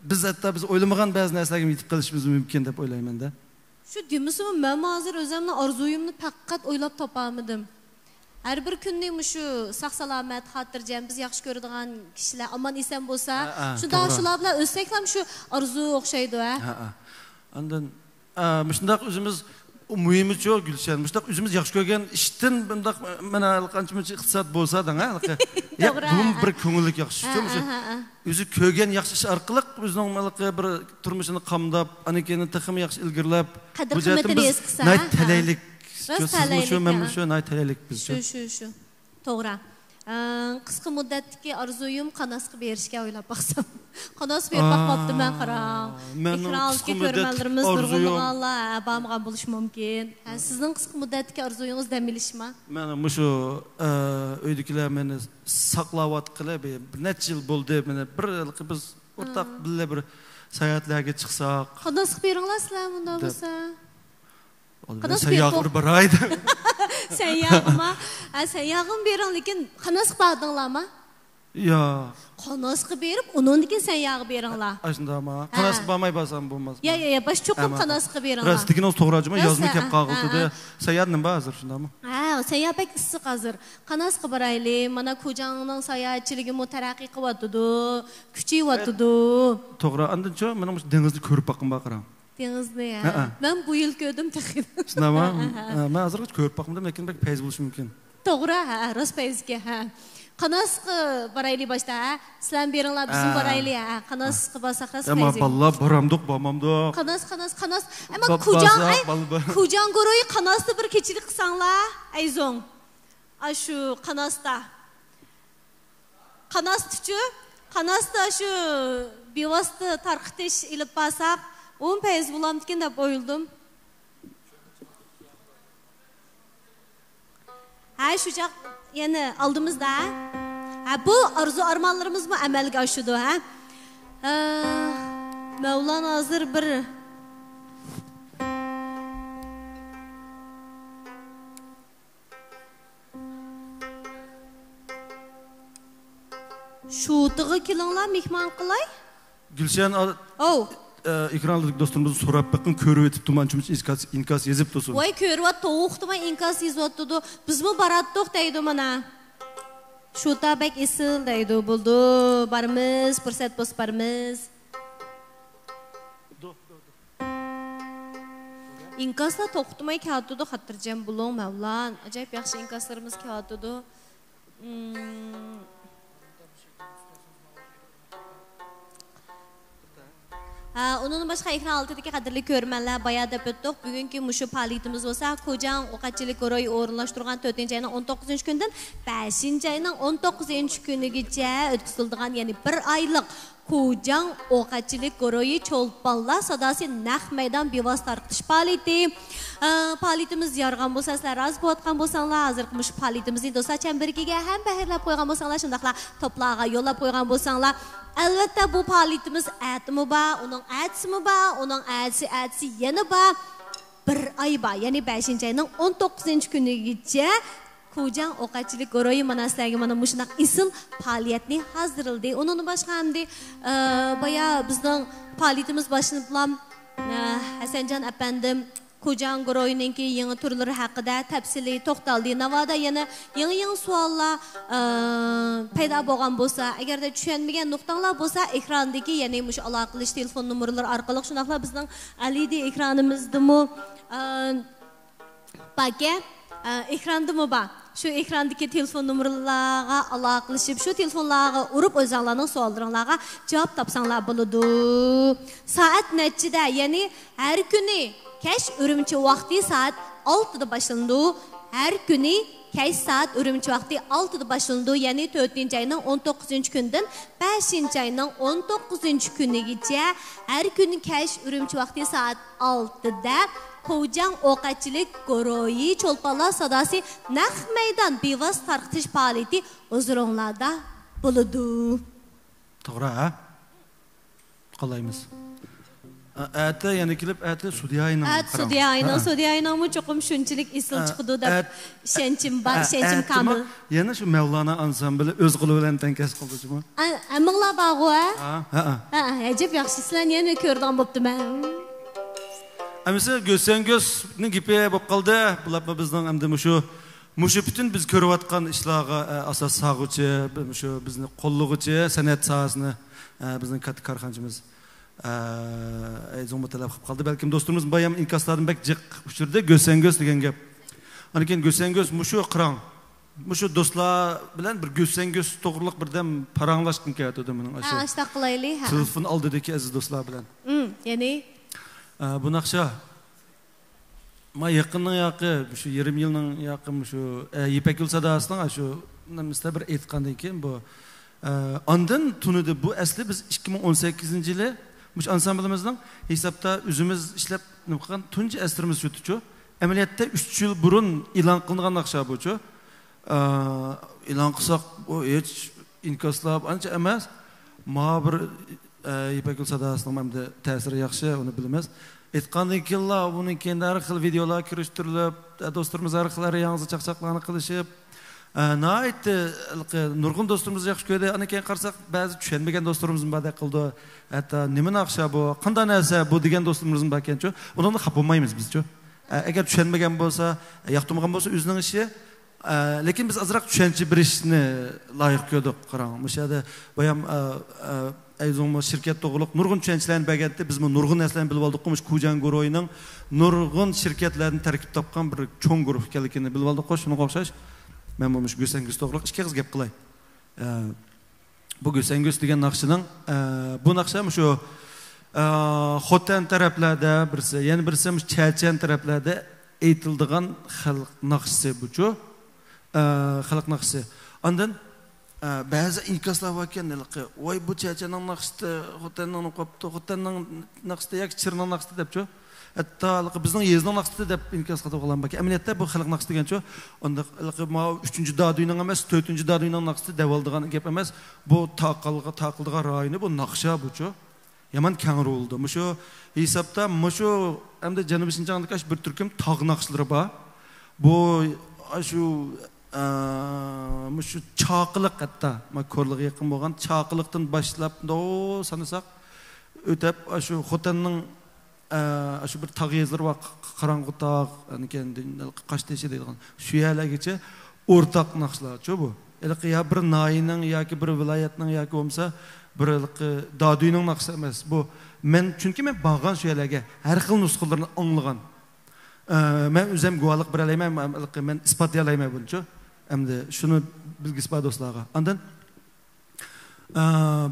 بىز ھەتتا بىز ئويلىمىغان بەزى نەرسىلەرگە يېتىپ قېلىشىمىز مۇمكىن دەپ ئويلايمەن-دە. شۇ دېمىسىمۇ، مەنمۇ ھازىر ئۆزۈمنىڭ ئارزۇيۇمنى پەقەت ئويلاپ تاپالمىدىم. ھەر بىر كۈننى مۇشۇ ساق-سالامەت، خاتىرجەم، بىز ياخشى كۆرىدىغان كىشىلەر ئامان-ئېسەن بولسا، ھە، ھە، شۇنداق توغرا. شۇلار بىلەن ئۆتسەكلا شۇ ئارزۇ ئوخشايدۇ، ھە؟ ھە، ھە. ئاندىن، ئە، مۇشۇنداق ئۆزىمىز، ئۇ مۇھىمىچۇ، گۈلشەن، مۇشۇنداق ئۆزىمىز ياخشى كۆرگەن ئىشتىن بۇنداق، مانا، قانچە-مۇنچە ئىقتىساد بولسا دەڭ، ھە، ھېلىقى. يا، توغرا، بۇمۇ ھە. بىر كۆڭۈللۈك ياخشى ئىشچۇ، ھە، مۇشۇ. ھە، ھە، ھە. ئۆزى كۆرگەن ياخشى ئىش ئارقىلىق ئۆزىنىڭ ھېلىقى بىر تۇرمۇشىنى قامداپ، ئاندىن كېيىن تېخىمۇ ياخشى ئىلگىرىلەپ، كەلگۈسىدە بۇ جەھەتتىن بىز ھېس قىلسا، ناھايىتى ھە. تەلەيلىك. راست شۇ، سىزمۇ شۇ، تەلەيلىك، مەنمۇ ھە. شۇ، ناھايىتى تەلەيلىك بىز شۇ، شۇ. شۇ، شۇ. توغرا. ئە، قىسقا مۇددەتتىكى ئارزۇيۇم قاناسقا بېرىشكە ئويلاپ باقسام. قاناسقا بېرىپ باقماپتىمەن، قاراڭ. مەنمۇ ئېكران ئالدىدىكى قىسقا مۇددەتلىك كۆرۈرمەنلىرىمىز ئارزۇيۇم. نۇرغۇنلىغانلار، ھە، بارمىغان بولۇشى مۇمكىن. ھە، سىزنىڭ قىسقا مۇددەتتىكى ئارزۇيىڭىز دەم ئېلىشما؟ مەن مۇشۇ، ئە، ئۆيدىكىلەر مېنى ساقلاۋاتقىلى بىر، بىر نەچچە يىل بولدى. مېنى بىر ھېلىقى بىز ئورتاق ھە. بىللە بىر ساياھەتلەرگە چىقساق. قاناسقا بېرىڭلار سىلەر مۇنداق دەپ. بولسا. ئالدى بىلەن قاناسقا سەيياغا بېرىپ بىر باراي دەپ. سەيياغىما؟ ھە، سەيياغىمۇ بېرىڭ، لېكىن قاناسقا باردىڭلارما؟ يا. قاناسقا بېرىپ، ئۇنىڭدىن كېيىن سەيياغا بېرىڭلار. ئاشۇنداقما؟ ھە. قاناسقا بارماي بارسام بولماسمۇ؟ يا، يا، يا، باش چوقۇم ئەمما قاناسقا بېرىڭلار. راست دېگىنىڭىز توغرا جۇما، راست، يازمۇ ھە، كەپ ھە، قالغىلى ھە، تۇردى. ھە. سەيياغ نېمە بار ھازىر، شۇنداقمۇ؟ ھە، سەيياغ بەك ئىسسىق ھازىر. قاناسقا بارايلى، مانا كۇجاڭنىڭ ساياھەتچىلىكىمۇ تەرەققىي قىلىۋاتىدۇ، كۈچىيىۋاتىدۇ. توغرا، ئاندىنچۇ، مېنىڭ مۇشۇ دېڭىزنى كۆرۈپ باققۇم بار، قاراڭ. دېڭىزنى، ھە. ھەئە. مەن بۇ يىل كۆردۈم تېخى. شۇنداقمۇ؟ ھە، ھە، ھە. ئە، مەن ھازىرغىچە كۆرۈپ باقمىدىم، لېكىن بەك پەيز بولۇشى مۇمكىن. توغرا، ھە، ھە، راست پەيزكەن، ھە. قاناسقا بارايلى باشتا، ھە. سىلەرمۇ بېرىڭلار، بىزمۇ ھە. بارايلى، ھە. قاناسقا بارساق راست ئەمما پەيزكەن. بالىلار بارامدۇق، بارمامدۇق. قاناس، قاناس، قاناس. ئەمما با-، كۇجاڭ، بارسا، ئەي، بالا بار. كۇجاڭ گۇرۇھى قاناستا بىر كېچىلىك قىلساڭلار، ئەي زوڭ. ئاشۇ قاناستا. قاناستىچۇ؟ قاناستا شۇ بىۋاسىتە تارقىتىش ئېلىپ بارساق، ئۇمۇ پەيز بولامدىكىن دەپ ئويلىدىم. ھە، شۇ چاغ يەنە ئالدىمىزدا. ھە، بۇ ئارزۇ ئارمانلىرىمىزمۇ ئەمەلگە ئاشىدۇ، ھە؟ ھە، مەۋلان ھازىر بىر شۇتىغا كېلىڭلار، مېھمان قىلاي. گۈلشەن ئا-، ئوۋ. ئە، ئېكرانلىق دوستلىرىمىزنى سوراپ بېقىڭ، كۆرۈۋېتىپتۇ، مانچىمۇ ئىنكاس، ئىنكاس يېزىپتۇ سورۇپ. ۋاي، كۆرۈۋاتتى، توختىماي ئىنكاس يېزىۋاتىدۇ. بىزمۇ باراتتۇق دەيدۇ مانا. شۇتا بەك ئېسىل دەيدۇ. بولدى، بارىمىز، پۇرسەت بولسا بارىمىز. ئىنكاسلار توختىماي كېلىۋاتىدۇ، خاتىرجەم بولۇڭ، مەۋلان. ئاجايىپ ياخشى ئىنكاسلىرىمىز كېلىۋاتىدۇ. مم. ھە، ئۇنىڭدىن باشقا ئېكران ئالدىدىكى قەدىرلىك كۆرۈرمەنلەر، بايا دەپ ئۆتتۇق، بۈگۈنكى مۇشۇ پائالىيىتىمىز بولسا كۇجاڭ ئوقەتچىلىك گۇرۇھى ئورۇنلاشتۇرغان تۆتىنچى ئاينىڭ ئون توققۇزىنچى كۈنىدىن بەشىنچى ئاينىڭ ئون توققۇزىنچى كۈنىگىچە ئۆتكۈزۈلىدىغان، يەنى بىر ئايلىق كۇجاڭ ئوقەتچىلىك گۇرۇھى چولپانلار ساداسى نەق مەيدان بىۋاسىتە تارقىتىش پائالىيىتى. ئە، پائالىيىتىمىز يارىغان بولسا، سىلەر رازى بولۇۋاتقان بولساڭلار، ھازىرقى مۇشۇ پائالىيىتىمىزنى دوستلار چەمبىرىكىگە ھەمبەھىرلەپ قويغان بولساڭلار، شۇنداقلا توپلارغا يوللاپ قويغان بولساڭلار. ئەلۋەتتە، بۇ پائالىيىتىمىز ئەتىمۇ بار، ئۇنىڭ ئەتىسىمۇ بار، ئۇنىڭ ئەتىسى، ئەتىسى يەنە بار. بىر ئاي بار، يەنى بەشىنچى ئاينىڭ ئون توققۇزىنچى كۈنىگىچە كۇجاڭ ئوقەتچىلىك گۇرۇھى مانا سىلەرگە مانا مۇشۇنداق ئېسىل پائالىيەتنى ھازىرلىدى. ئۇنىڭدىن باشقا ئەمدى، ئە، بايا بىزنىڭ پائالىيىتىمىز باشلىنىپلا، ئە، ھەسەنجان ئەپەندىم كۇجاڭ گۇرۇھىنىڭكى يېڭى تۈرلىرى ھەققىدە تەپسىلىي توختالدى. ناۋادا يەنە يېڭى-يېڭى سوئاللار، ئە، پەيدا بولغان بولسا، ئەگەردە چۈشەنمىگەن نۇقتاڭلار بولسا، ئېكراندىكى، يەنى مۇشۇ ئالاقە قىلىش تېلېفون نومۇرلىرى ئارقىلىق، شۇنداقلا بىزنىڭ ئەلئېدى ئېكرانىمىزدىمۇ، ئە، باركەن، ئە، ئېكراندىمۇ بار. شۇ ئېكراندىكى تېلېفون نومۇرلارغا ئالاقىلىشىپ، شۇ تېلېفونلارغا ئۇرۇپ، ئۆزۈڭلارنىڭ سوئاللىرىڭلارغا جاۋاب تاپساڭلار بولىدۇ. سائەت نەچچىدە، يەنى ھەر كۈنى كەچ ئۈرۈمچى ۋاقتى سائەت ئالتىدا باشلىنىدۇ. ھەر كۈنى كەچ سائەت ئۈرۈمچى ۋاقتى ئالتىدا باشلىنىدۇ، يەنى تۆتىنچى ئاينىڭ ئون توققۇزىنچى كۈنىدىن بەشىنچى ئاينىڭ ئون توققۇزىنچى كۈنىگىچە ھەر كۈنى كەچ ئۈرۈمچى ۋاقتى سائەت ئالتىدە پوجاڭ ئوقەتچىلىك گۇرۇھى چولپانلار ساداسى نەق مەيدان بىۋاسىتە تارقىتىش پائالىيىتى ھۇزۇرۇڭلاردا بولىدۇ. توغرا، ھە؟ قالايمىز. ئە-، ئەتە يەنە كېلىپ، ئەتە سۇدياينىڭ ئەتە قاراڭ. سۇدياينىڭ، ھە. سۇدياينىڭمۇ چوقۇم شۇنچىلىك ئېسىل ئە، چىقىدۇ دەپ ئەت-، ئىشەنچىم بار، ئە، ئىشەنچىم ئەتىمۇ كامىل. يەنە شۇ مەۋلانا ئانسامبىلى ئۆز قولى بىلەن تەڭكەش قىلدى جۇمۇ. ئە، ھەممىڭلار بارغۇ، ھە؟ ھە، ھە، ھە. ھە، ئەجەب ياخشى، سىلەرنى يەنە كۆرىدىغان بوپتىمەن. ئەمىسە گۆسەنگۆسنىڭ گېپى بوپ قالدى. بۇلارمۇ بىزنىڭ ئەمدى مۇشۇ، مۇشۇ پۈتۈن بىز كۆرۈۋاتقان ئىشلارغا، ئە، ئاساس سالغۇچى، مۇشۇ بىزنى قوللىغۇچى سەنئەت ساھەسىنى، ئە، بىزنىڭ كاتتا كارخانىچىمىز، ئە، ئەيزۇڭمۇ تەلەپ قىلىپ قالدى. بەلكىم دوستلىرىمىز بايام ئىنكاسلاردىن بەك جىق ئۇچرىدى، گۆسەنگۆس دېگەن گەپ. ئاندىن كېيىن گۆسەنگۆس مۇشۇ قاراڭ. مۇشۇ دوستلار بىلەن بىر گۆسەنگۆس توغرىلىق بىردەم پاراڭلاشقۇم كېلىۋاتىدۇ مېنىڭ ھە، ئاشۇ ئاشۇنداق قىلايلى، ھە. تېلېفون ئالدىدىكى ئەزىز دوستلار بىلەن. ئىم، يەنى؟ ئە، بۇ ناخشا ما يېقىننىڭ ياقى، مۇشۇ يېرىم يىلنىڭ ياقى، مۇشۇ، ئە، يىپەك يول ساداسىنىڭ ئاشۇ نېمىسىدە بىر ئېيتقاندىن كېيىن بۇ، ئە، ئاندىن تونۇدى. بۇ ئەسلى بىز ئىككى مىڭ ئون سەككىزىنچى يىلى مۇشۇ ئانسامبىلىمىزنىڭ ھېسابتا ئۆزىمىز ئىشلەپ نېمە قىلغان تۇنجى ئەسىرىمىز شۇ ئىدىچۇ. ئەمەلىيەتتە ئۈچ يىل بۇرۇن ئېلان قىلىنغان ناخشا بۇچۇ. ئە، ئېلان قىلساق، بۇ ھېچ ئىنكاسلاپ ئانچە ئەمەس. ما بىر، ئە، يىپەك يول ساداسىنىڭ ئەمدى تەسىرى ياخشى، ئۇنى بىلىمىز. ئېيتقاندىن كېيىنلا، بۇنىڭ كېيىن ھەر خىل ۋىدېئولار كىرىشتۈرۈلۈپ، ئە، دوستلىرىمىز ھەر خىل، ھەر ياڭزا چاقچاقلارنى قىلىشىپ، ئە، ناھايىتى ھېلىقى نۇرغۇن دوستلىرىمىز ياخشى كۆردى. ئاندىن كېيىن قارىساق، بەزى چۈشەنمىگەن دوستلىرىمىزمۇ باردەك قىلىدۇ. ھەتتا نېمە ناخشا بۇ، قانداق نەرسە بۇ دېگەن دوستلىرىمىزمۇ باركەنچۇ. ئۇنىڭدىن خاپا بولمايمىز بىزچۇ. ئە، ئەگەر چۈشەنمىگەن بولسا، ياقتۇرمىغان بولسا ئۆزىنىڭ ئىشى. ئە، لېكىن بىز ئازراق چۈشەنچە بېرىشنى لايىق كۆردۇق. قاراڭ، مۇشۇ يەردە بايام، ئە، ئە، ئەيزۇڭمۇ شىركەت توغرۇلۇق نۇرغۇن چۈشەنچىلەرنى بەرگەنتى. بىزمۇ نۇرغۇن نەرسىلەرنى بىلىۋالدۇققۇ، مۇشۇ كۇجاڭ گۇرۇھىنىڭ نۇرغۇن شىركەتلەردىن تەركىب تاپقان بىر چوڭ گۇرۇھ ئىكەنلىكىنى بىلىۋالدۇققۇ. شۇنىڭغا ئوخشاش مەنمۇ مۇشۇ گۆسەنگۆس توغرۇلۇق ئىككى ئېغىز گەپ قىلاي. ئە، بۇ گۆسەنگۆس دېگەن ناخشىنىڭ، ئە، بۇ ناخشا مۇشۇ، ئە، خوتەن تەرەپلەردە بىرسى، يەنە بىرسى مۇشۇ چەچەن تەرەپلەردە ئېيتىلىدىغان خەلق ناخشىسى بۇچۇ. ئە، خەلق ناخشىسى. ئاندىن، ئە، بەزى ئىنكاسلار باركەن، ھېلىقى، ۋاي، بۇ چەچەننىڭ ناخشىسى، خوتەننىڭ قوپتۇ، خوتەننىڭ ناخشىسى ياكى چىرنىڭ ناخشىسى دەپچۇ. ھەتتا ھېلىقى بىزنىڭ يېزىنىڭ ناخشىسى دەپ ئىنكاس قىلىدىغانلار باركەن. ئەمەلىيەتتە بۇ خەلق ناخشىسى دېگەنچۇ. ئانداق ھېلىقى ماۋۇ ئۈچىنچى دادۈينىڭ ئەمەس، تۆتىنچى دادۈينىڭ ناخشىسى دەۋالىدىغان گەپ ئەمەس. بۇ تاقالغا-، تاقىلىدىغان رايونى بۇ ناخشا بۇچۇ. يامان كەڭ ئۇرۇلىدۇ. مۇشۇ ھېسابتا مۇشۇ ئەمدى جەنۇبىي شىنجاڭدىكى ئاشۇ بىر تۈركۈم تاغ ناخشىلىرى بار. بۇ ئاشۇ، ئە، مۇشۇ چاقىلىق ھەتتا، ما، كورلىغا يېقىن بولغان چاقىلىقتىن باشلاپ، دو سانىساق، ئۆتەپ، ئاشۇ خوتەننىڭ، ئە، ئاشۇ بىر تاغ يېزىلىرى بار، ق-، ق-، قاراڭغۇ تاغ، ئاندىن كېيىن قاشتېشى دەيدىغان، شۇ يەرلەرگىچە ئورتاق ناخشىلارچۇ بۇ. ھېلىقى يا بىر ناھىيەنىڭ ياكى بىر ۋىلايەتنىڭ ياكى بولمىسا بىر ھېلىقى دادۈينىڭ ناخشىسى ئەمەس. بۇ مەن، چۈنكى مەن بارغان شۇ يەرلەرگە، ھەر خىل نۇسخىلىرىنى ئاڭلىغان. ئە، مەن ئۆزۈم گۇۋاھلىق بېرەلەيمەن، مەن، مەن ئىسپاتلىيالايمەن بۇنىچۇ. ئەمدى شۇنى بىلگۈسى بار دوستلارغا. ئاندىن، ئە،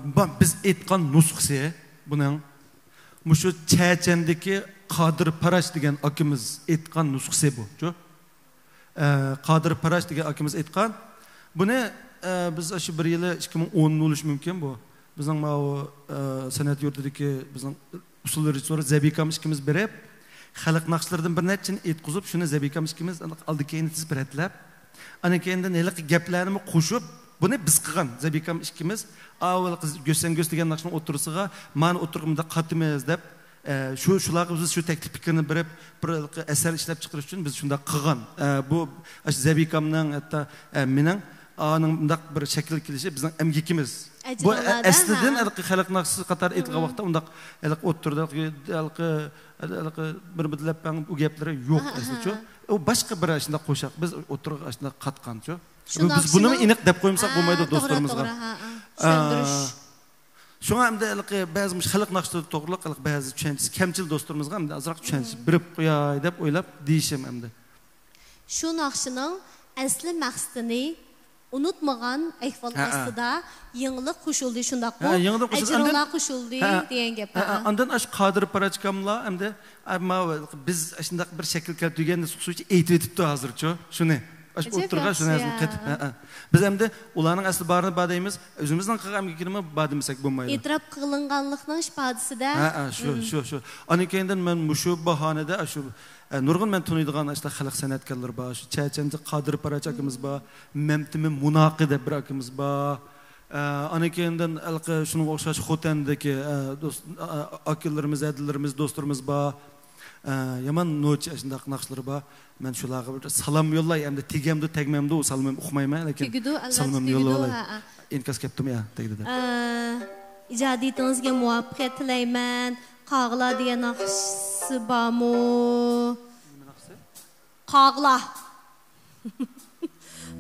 با-، بىز ئېيتقان نۇسخىسى بۇنىڭ مۇشۇ چەچەندىكى قادىر پاراش دېگەن ئاكىمىز ئېيتقان نۇسخىسى بۇچۇ. ئە، قادىر پاراش دېگەن ئاكىمىز ئېيتقان. بۇنى، ئە، بىز ئاشۇ بىر يىلى ئىككى مىڭ ئون بولۇشى مۇمكىن بۇ. بىزنىڭ ماۋۇ، ئە، سەنئەت يۇرتىدىكى بىزنىڭ ئۇسسۇل رېژىسسورى زەبىكام ئىككىمىز بېرىپ، خەلق ناخشىلىرىدىن بىر نەچچىنى ئېيتقۇزۇپ، شۇنى زەبىكام ئىككىمىز ئالدى كەينىدە تىزىپ رەتلەپ، ئاندىن كېيىندىن ھېلىقى گەپلەرنىمۇ قوشۇپ، بۇنى بىز قىلغان، زەبىكام ئىككىمىز. ئاۋۋال گۆسەنگۆس دېگەن ناخشىنىڭ ئوتتۇرىسىغا، مانا ئوتتۇرىغا مۇنداق قاتىمىز دەپ، ئە، شۇ، شۇلارغا بىز شۇ تەكلىپ پىكىرنى بېرىپ، بىر ھېلىقى ئەسەر ئىشلەپ چىقىرىش ئۈچۈن بىز شۇنداق قىلغان. ئە، بۇ ئاشۇ زەبىكامنىڭ، ھەتتا، ئە، مېنىڭ ئانىڭ مۇنداق بىر شەكىلگە كېلىشى بىزنىڭ ئەمگىكىمىز. بۇ ئەسلىدىن ھېلىقى خەلق ناخشىسى قاتارىدا ئېيتىلغان ۋاقىتتا ئۇنداق ھېلىقى ئوتتۇرىدا ھېلىقى، ھېلىقى، ھېلىقى بىر بىرلەپ ئۇ گەپلىرى يوق ئەسلىچۇ. ئۇ باشقا بىر شۇنداق قوشاق. بىز ئوتتۇرىغا شۇنداق قاتقانچۇ. بىز بۇنىمۇ ئېنىق دەپ قويمىساق بولمايدۇ دوستلىرىمىزغا. چۈشەندۈرۈش. شۇڭا ئەمدى ھېلىقى بەزى مۇشۇ خەلق ناخشىلىرى توغرىلىق ھېلىقى بەزى چۈشەنچىسى كەمچىل دوستلىرىمىزغا ئەمدى ئازراق چۈشەنچە بېرىپ قوياي دەپ ئويلاپ دېيىشىم ئەمدى. شۇ ناخشىنىڭ ئەسلى مەقسىتىنى ئۇنتۇمىغان ئەھۋال ھە، ھە. ئاستىدا يېڭىلىق قوشۇلدى، شۇنداقمۇ؟ ھە، يېڭىلىق قوشۇلدى. ئەجرىلار ئاندىن قوشۇلدى ھە، ھە. دېگەن گەپ. ھە، ھە. ھە. ئاندىن ئاشۇ قادىر پاراچكاملا ئەمدى، ئە، ما، بىز ئاشۇنداق بىر شەكىل كەلتۈرگەن خۇسۇسىي ئېيتىۋېتىپتۇ ھازىرچۇ، شۇنى. ئاشۇ ئەجەب ئوتتۇرىغا شۇ ياخشى نەرسىنى يا. قېتىپ، ھە، ھە. بىز ئەمدى ئۇلارنىڭ ئەسلى بارىنى بار دەيمىز، ئۆزىمىزنىڭ قىلغان ئەمگىكىنىمۇ بار دېمىسەك بولمايدۇ. ئېتىراپ قىلىنغانلىقنىڭ ئىپادىسىدە. ھە، ھە، شۇ، مم. شۇ، شۇ. ئاندىن كېيىندىن مەن مۇشۇ باھانىدە، شۇ، ئە، نۇرغۇن مەن تونۇيدىغان ئاشۇنداق خەلق سەنئەتكارلىرى بار، شۇ چەچەنچە قادىر پاراچ ئاكىمىز بار، مەمتىمىن مۇناقى دەپ بىر ئاكىمىز بار. ئە، ئاندىن كېيىندىن ھېلىقى شۇنىڭغا ئوخشاش خوتەندىكى، ئە، دوست، ئە، ئاكىلىرىمىز، ھەدىلىرىمىز، دوستلىرىمىز بار. ئە، يامان نوچى ئاشۇنداق ناخشىلىرى بار. مەن شۇلارغا بىر سالام يوللاي، ئەمدى تېگەمدۇ، تەگمەمدۇ، ئۇ سالىمىم ئۇقمايمەن، لېكىن تېگىدۇ، ئەلۋەتتە سالىمىمنى تېگىدۇ، يوللىۋالاي. ھە، ھە. ئىنكاس كەپتۇمۇ يا، تېگىدۇ دەپ. ئە، ئىجادىيىتىڭىزگە مۇۋەپپەقىيەت تىلەيمەن. قاغىلا دېگەن ناخشىسى بارمۇ؟ نېمە ناخشىسى؟ قاغىلا.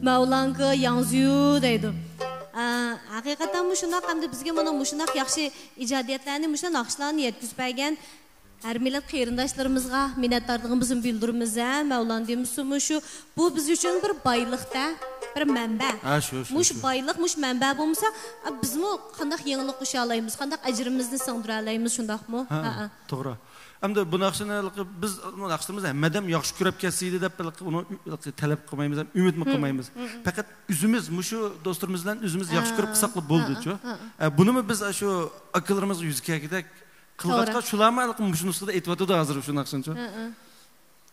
مەۋلانكا ياڭزيۇ دەيدۇ. ئە، ھەقىقەتەنمۇ شۇنداق، ئەمدى بىزگە مانا مۇشۇنداق ياخشى ئىجادىيەتلەرنى، مۇشۇنداق ناخشىلارنى يەتكۈزۈپ بەرگەن ھەر مىللەت قېرىنداشلىرىمىزغا مىننەتدارلىقىمىزنى بىلدۈرىمىز ھە، مەۋلان دېمىسىمۇ شۇ، بۇ بىز ئۈچۈن بىر بايلىق-تە، بىر مەنبە. ھە، شۇ، شۇ، مۇشۇ شۇ. بايلىق، مۇشۇ مەنبە بولمىسا، ئە، بىزمۇ قانداق يېڭىلىق قوشالايمىز، قانداق ئەجرىمىزنى سىڭدۈرەلەيمىز، شۇنداقمۇ؟ ھە، ھە، ھە. توغرا. ئەمدى بۇ ناخشىنى بىز، بۇ ناخشىمىز ھەممە ئادەم ياخشى كۆرۈپ كەتسە ئىدى دەپ بىر ئۇنى تەلەپ قىلمايمىز ھەم ئۈمىدمۇ مم، قىلمايمىز. مم. پەقەت ئۆزىمىز مۇشۇ دوستلىرىمىز بىلەن ئۆزىمىز ياخشى كۆرۈپ قىلساقلا بولدىچۇ. ھە، ھە، ھە. ئە، بۇنىمۇ بىز شۇ ئاكىلىرىمىزغا يۈز كەلگۈدەك قىلغاچقا، توغرا. شۇلارمۇ مۇشۇ نۇسخىدا ئېيتىۋاتىدۇ ھازىر شۇ ناخشىنىچۇ. ھە، ھە.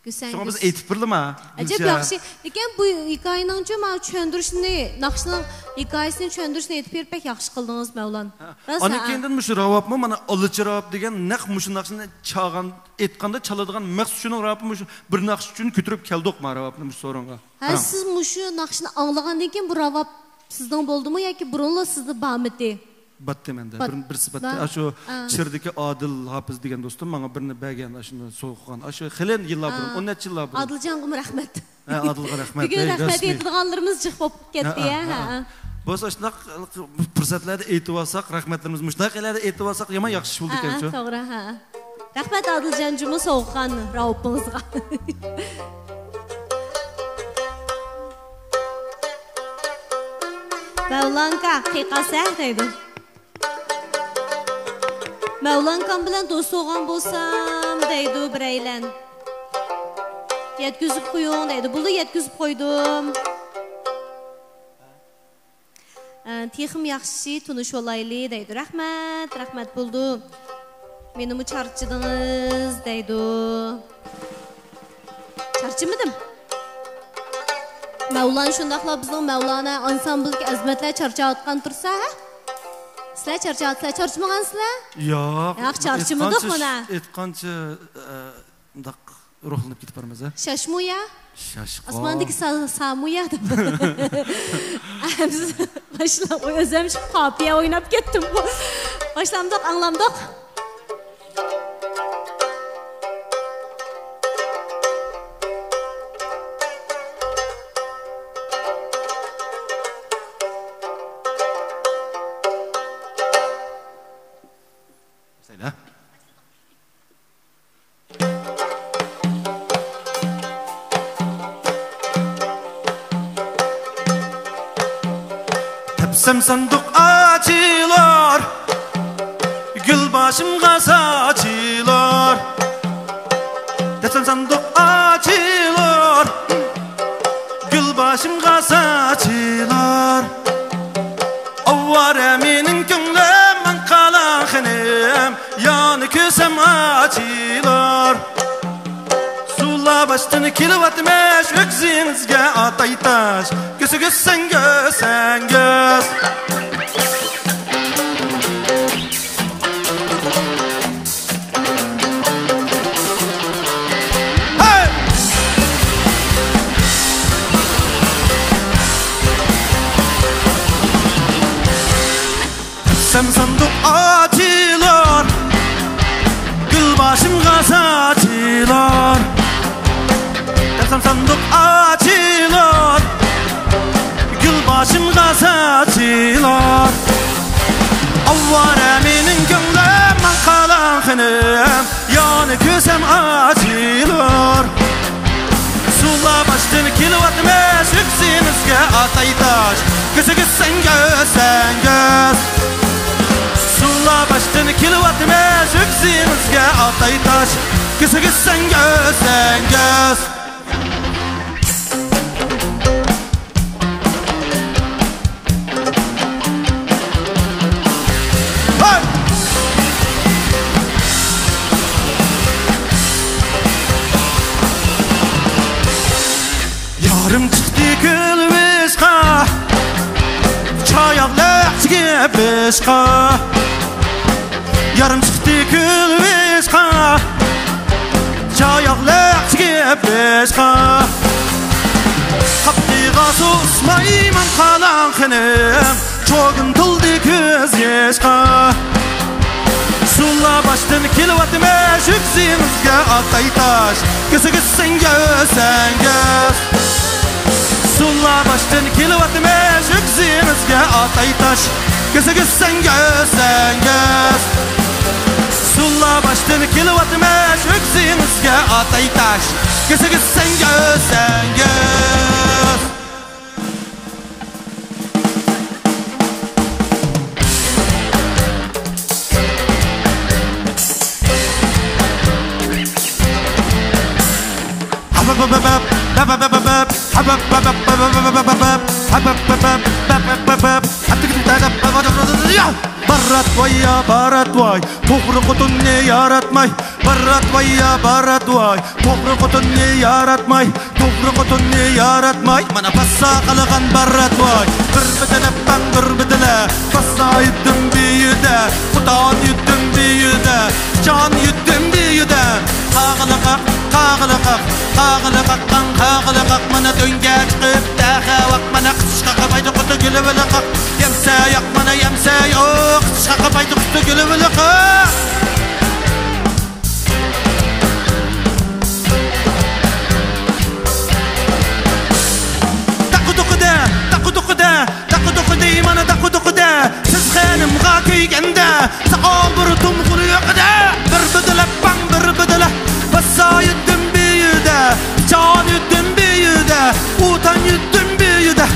گۈسەن شۇڭا بىز گۈس. ئېيتىپ بېرىلىما، ئەجەب گۈلشە. ياخشى. لېكىن بۇ ھېكايىنىڭچۇ مانا چۈشەندۈرۈشىنى، ناخشىنىڭ ھېكايىسىنى چۈشەندۈرۈشىنى ئېيتىپ بېرىپ بەك ياخشى قىلدىڭىز، مەۋلان. ھە. راست، ئاندىن ھە. كېيىندىن مۇشۇ راۋابمۇ مانا ئاللىچى راۋاب دېگەن نەق مۇشۇ ناخشىنى چالغان، ئېيتقاندا چالىدىغان مەخسۇس شۇنىڭ راۋابى مۇشۇ بىر ناخشا ئۈچۈن كۆتۈرۈپ كەلدۇق ما راۋابنى مۇشۇ سورۇنغا. ھە، قاراڭ. سىز مۇشۇ ناخشىنى ئاڭلىغاندىن كېيىن بۇ راۋاب سىزنىڭ بولدىمۇ ياكى بۇرۇنلا سىزدە بارمىتى؟ باتتى مەندە. بات-، بىر، بىرسى باتتى. لا-، ئاشۇ ئا. شىردىكى ئادىل ھاپىز دېگەن دوستۇم ماڭا بىرنى بەرگەن، ئاشۇنى سوۋغا قىلغان. ئاشۇ خېلى يىللار بۇرۇن، ئا. ئون نەچچە يىللار بۇرۇن. ئادىلجانغىمۇ رەھمەت. ھە، ئادىلغا رەھمەت. بۈگۈن ھەي، رەھمەت رەسمىي. ئېيتىدىغانلىرىمىز جىق بولۇپ كەتتى، ھە، ھە، ھە، ھە، ھە. ھە. بولسا ئاشۇنداق پۇرسەتلەردە ئېيتىۋالساق، رەھمەتلىرىمىز مۇشۇنداق يەرلەردە ئېيتىۋالساق يامان ياخشى ئىش بولىدىكەنچۇ؟ ھە، ھە، توغرا، ھە. رەھمەت ئادىلجان جۇمۇ سوۋغا قىلغان راۋابىڭىزغا. مەۋلانكا قىيقاسە دەيدۇ. مەۋلانكام بىلەن دوست بولغان بولسام دەيدۇ بىرەيلەن. يەتكۈزۈپ قويۇڭ دەيدۇ. بولدى، يەتكۈزۈپ قويدۇم. ئە، تېخىمۇ ياخشى تونۇشۇۋالايلى دەيدۇ. رەھمەت، رەھمەت، بولدى. مېنىمۇ چارچىدىڭىز دەيدۇ. چارچىمىدىم. مەۋلان شۇنداقلا بىزنىڭ مەۋلانا ئانسامبىلدىكى ئەزىمەتلەر چارچاۋاتقان تۇرسا، ھە؟ سىلەر چارچاۋاتسىلەر، چارچىمىغانسىلەر؟ ياق، ياق، چارچىمىدۇق مانا. ئېيتقانچە، ئە، مۇنداق روھلىنىپ كېتىپ بارىمىز، ھە؟ شاشمۇيا؟ شاشقا. ئاسماندىكى سا-، سامۇيا دەپ. باشلاپ، ئۆزۈم شۇ قاپىيە ئويناپ كەتتىمغۇ. باشلامدۇق، ئاڭلامدۇق. تەپسەم ساندۇق ئاچىلار، گۈل باشىمغا ساچىلار. تەپسەم ساندۇق ئاچىلار، گۈل باشىمغا ساچىلار. ئاۋارە مېنىڭ كۆڭلۈم، ماڭا قالاڭ خېنىم، يانى كۆرسەم ئاچىلار. سۇلار باشتىن كېلىۋاتمىش، ئۆكسىڭىزگە ئاتاي تاش. گۈسە گۈسەڭ گۈسەڭ گۈس. ھەي! سەم ساندۇق ئاچىلار، گۈل باشىمغا ساچىلار. سەم ساندۇق ئاچىلار، گۈل باشىمغا ساچىلار. ئاۋارە مېنىڭ كۆڭلۈم، ماڭا قالاڭ خېنىم، يانى كۆرسەم ئاچىلار. سۇ سۇلار باشتىن كېلىۋاتىمىز، ئۆكسىمىزگە ئاتاي تاش. كۆسىگىز سەڭگەس، سەڭگەس. سۇلار باشتىن كېلىۋاتىمىز، ئۆكسىمىزگە ئاتاي تاش. كۆسىگىز سەڭگەس، سەڭگەس. يارىم چىقتى كۆل بېشىغا، چاياقلىق چىگىپ بېشىغا. يارىم چىقتى كۆل بېشىغا، چاياقلىق چىگىپ بېشىغا. قاپىقىغا سۇ ئۇسمايمەن قالاڭ خېنىم، چوگۇن تولدى كۆز يېشىغا. سۇلار باشتىن كېلىۋاتىمىز، ئۆكسىمىزگە ئاتاي تاش. كۆسىگىز سەڭگەس، سەڭگەس. سۇلار باشتىن كېلىۋاتىمىز، ئۆكسىمىزگە ئاتاي تاش. كۆسىگىز سەڭگەس، سەڭگەس. سۇلار باشتىن كېلىۋاتىمىز، ئۆكسىمىزگە ئاتاي تاش. كۆسىگىز سەڭگەس، سەڭگەس. بارات ۋاي يا بارات ۋاي، توغرا خوتۇننى ياراتماي. بارات ۋاي يا بارات ۋاي، توغرا خوتۇننى ياراتماي. توغرا خوتۇننى ياراتماي، مانا پاسسا قىلغان بارات ۋاي. بىر بىدىلەپ باڭ، بىر بىدىلە. پاسسا يۈتتۈم بىيىدە، قۇتان يۈتتۈم بىيىدە، جان يۈتتۈم بىيىدە. قاغىلىقاق، قاغىلىقاق، قاغىلىقاققاڭ، قاغىلىقاق، مانا دۆڭگە چىقىپ تەخە ۋاق، مانا قىچىشقا قاپايدۇ قۇتۇ گۈلى ۋىلىقاق. يەمسە ياق، مانا يەمسە يوق، قىچىشقا قاپايدۇ قۇتۇ گۈلى ۋىلىقاق. داققىدۇققىدە، داققىدۇققىدە، داققىدۇققىدە، مانا داققىدۇققىدە. سىز خېنىمغا كۆيگەندە، ساقال بۇرۇتۇم غۇلۇقىدە. بىر بىدىلەپ باڭ، بىر بىدىلە. باسسا يۈتتۈم بىيىدە، جان يۈتتۈم بىيىدە، ئۇتان يۈتتۈم بىيىدە.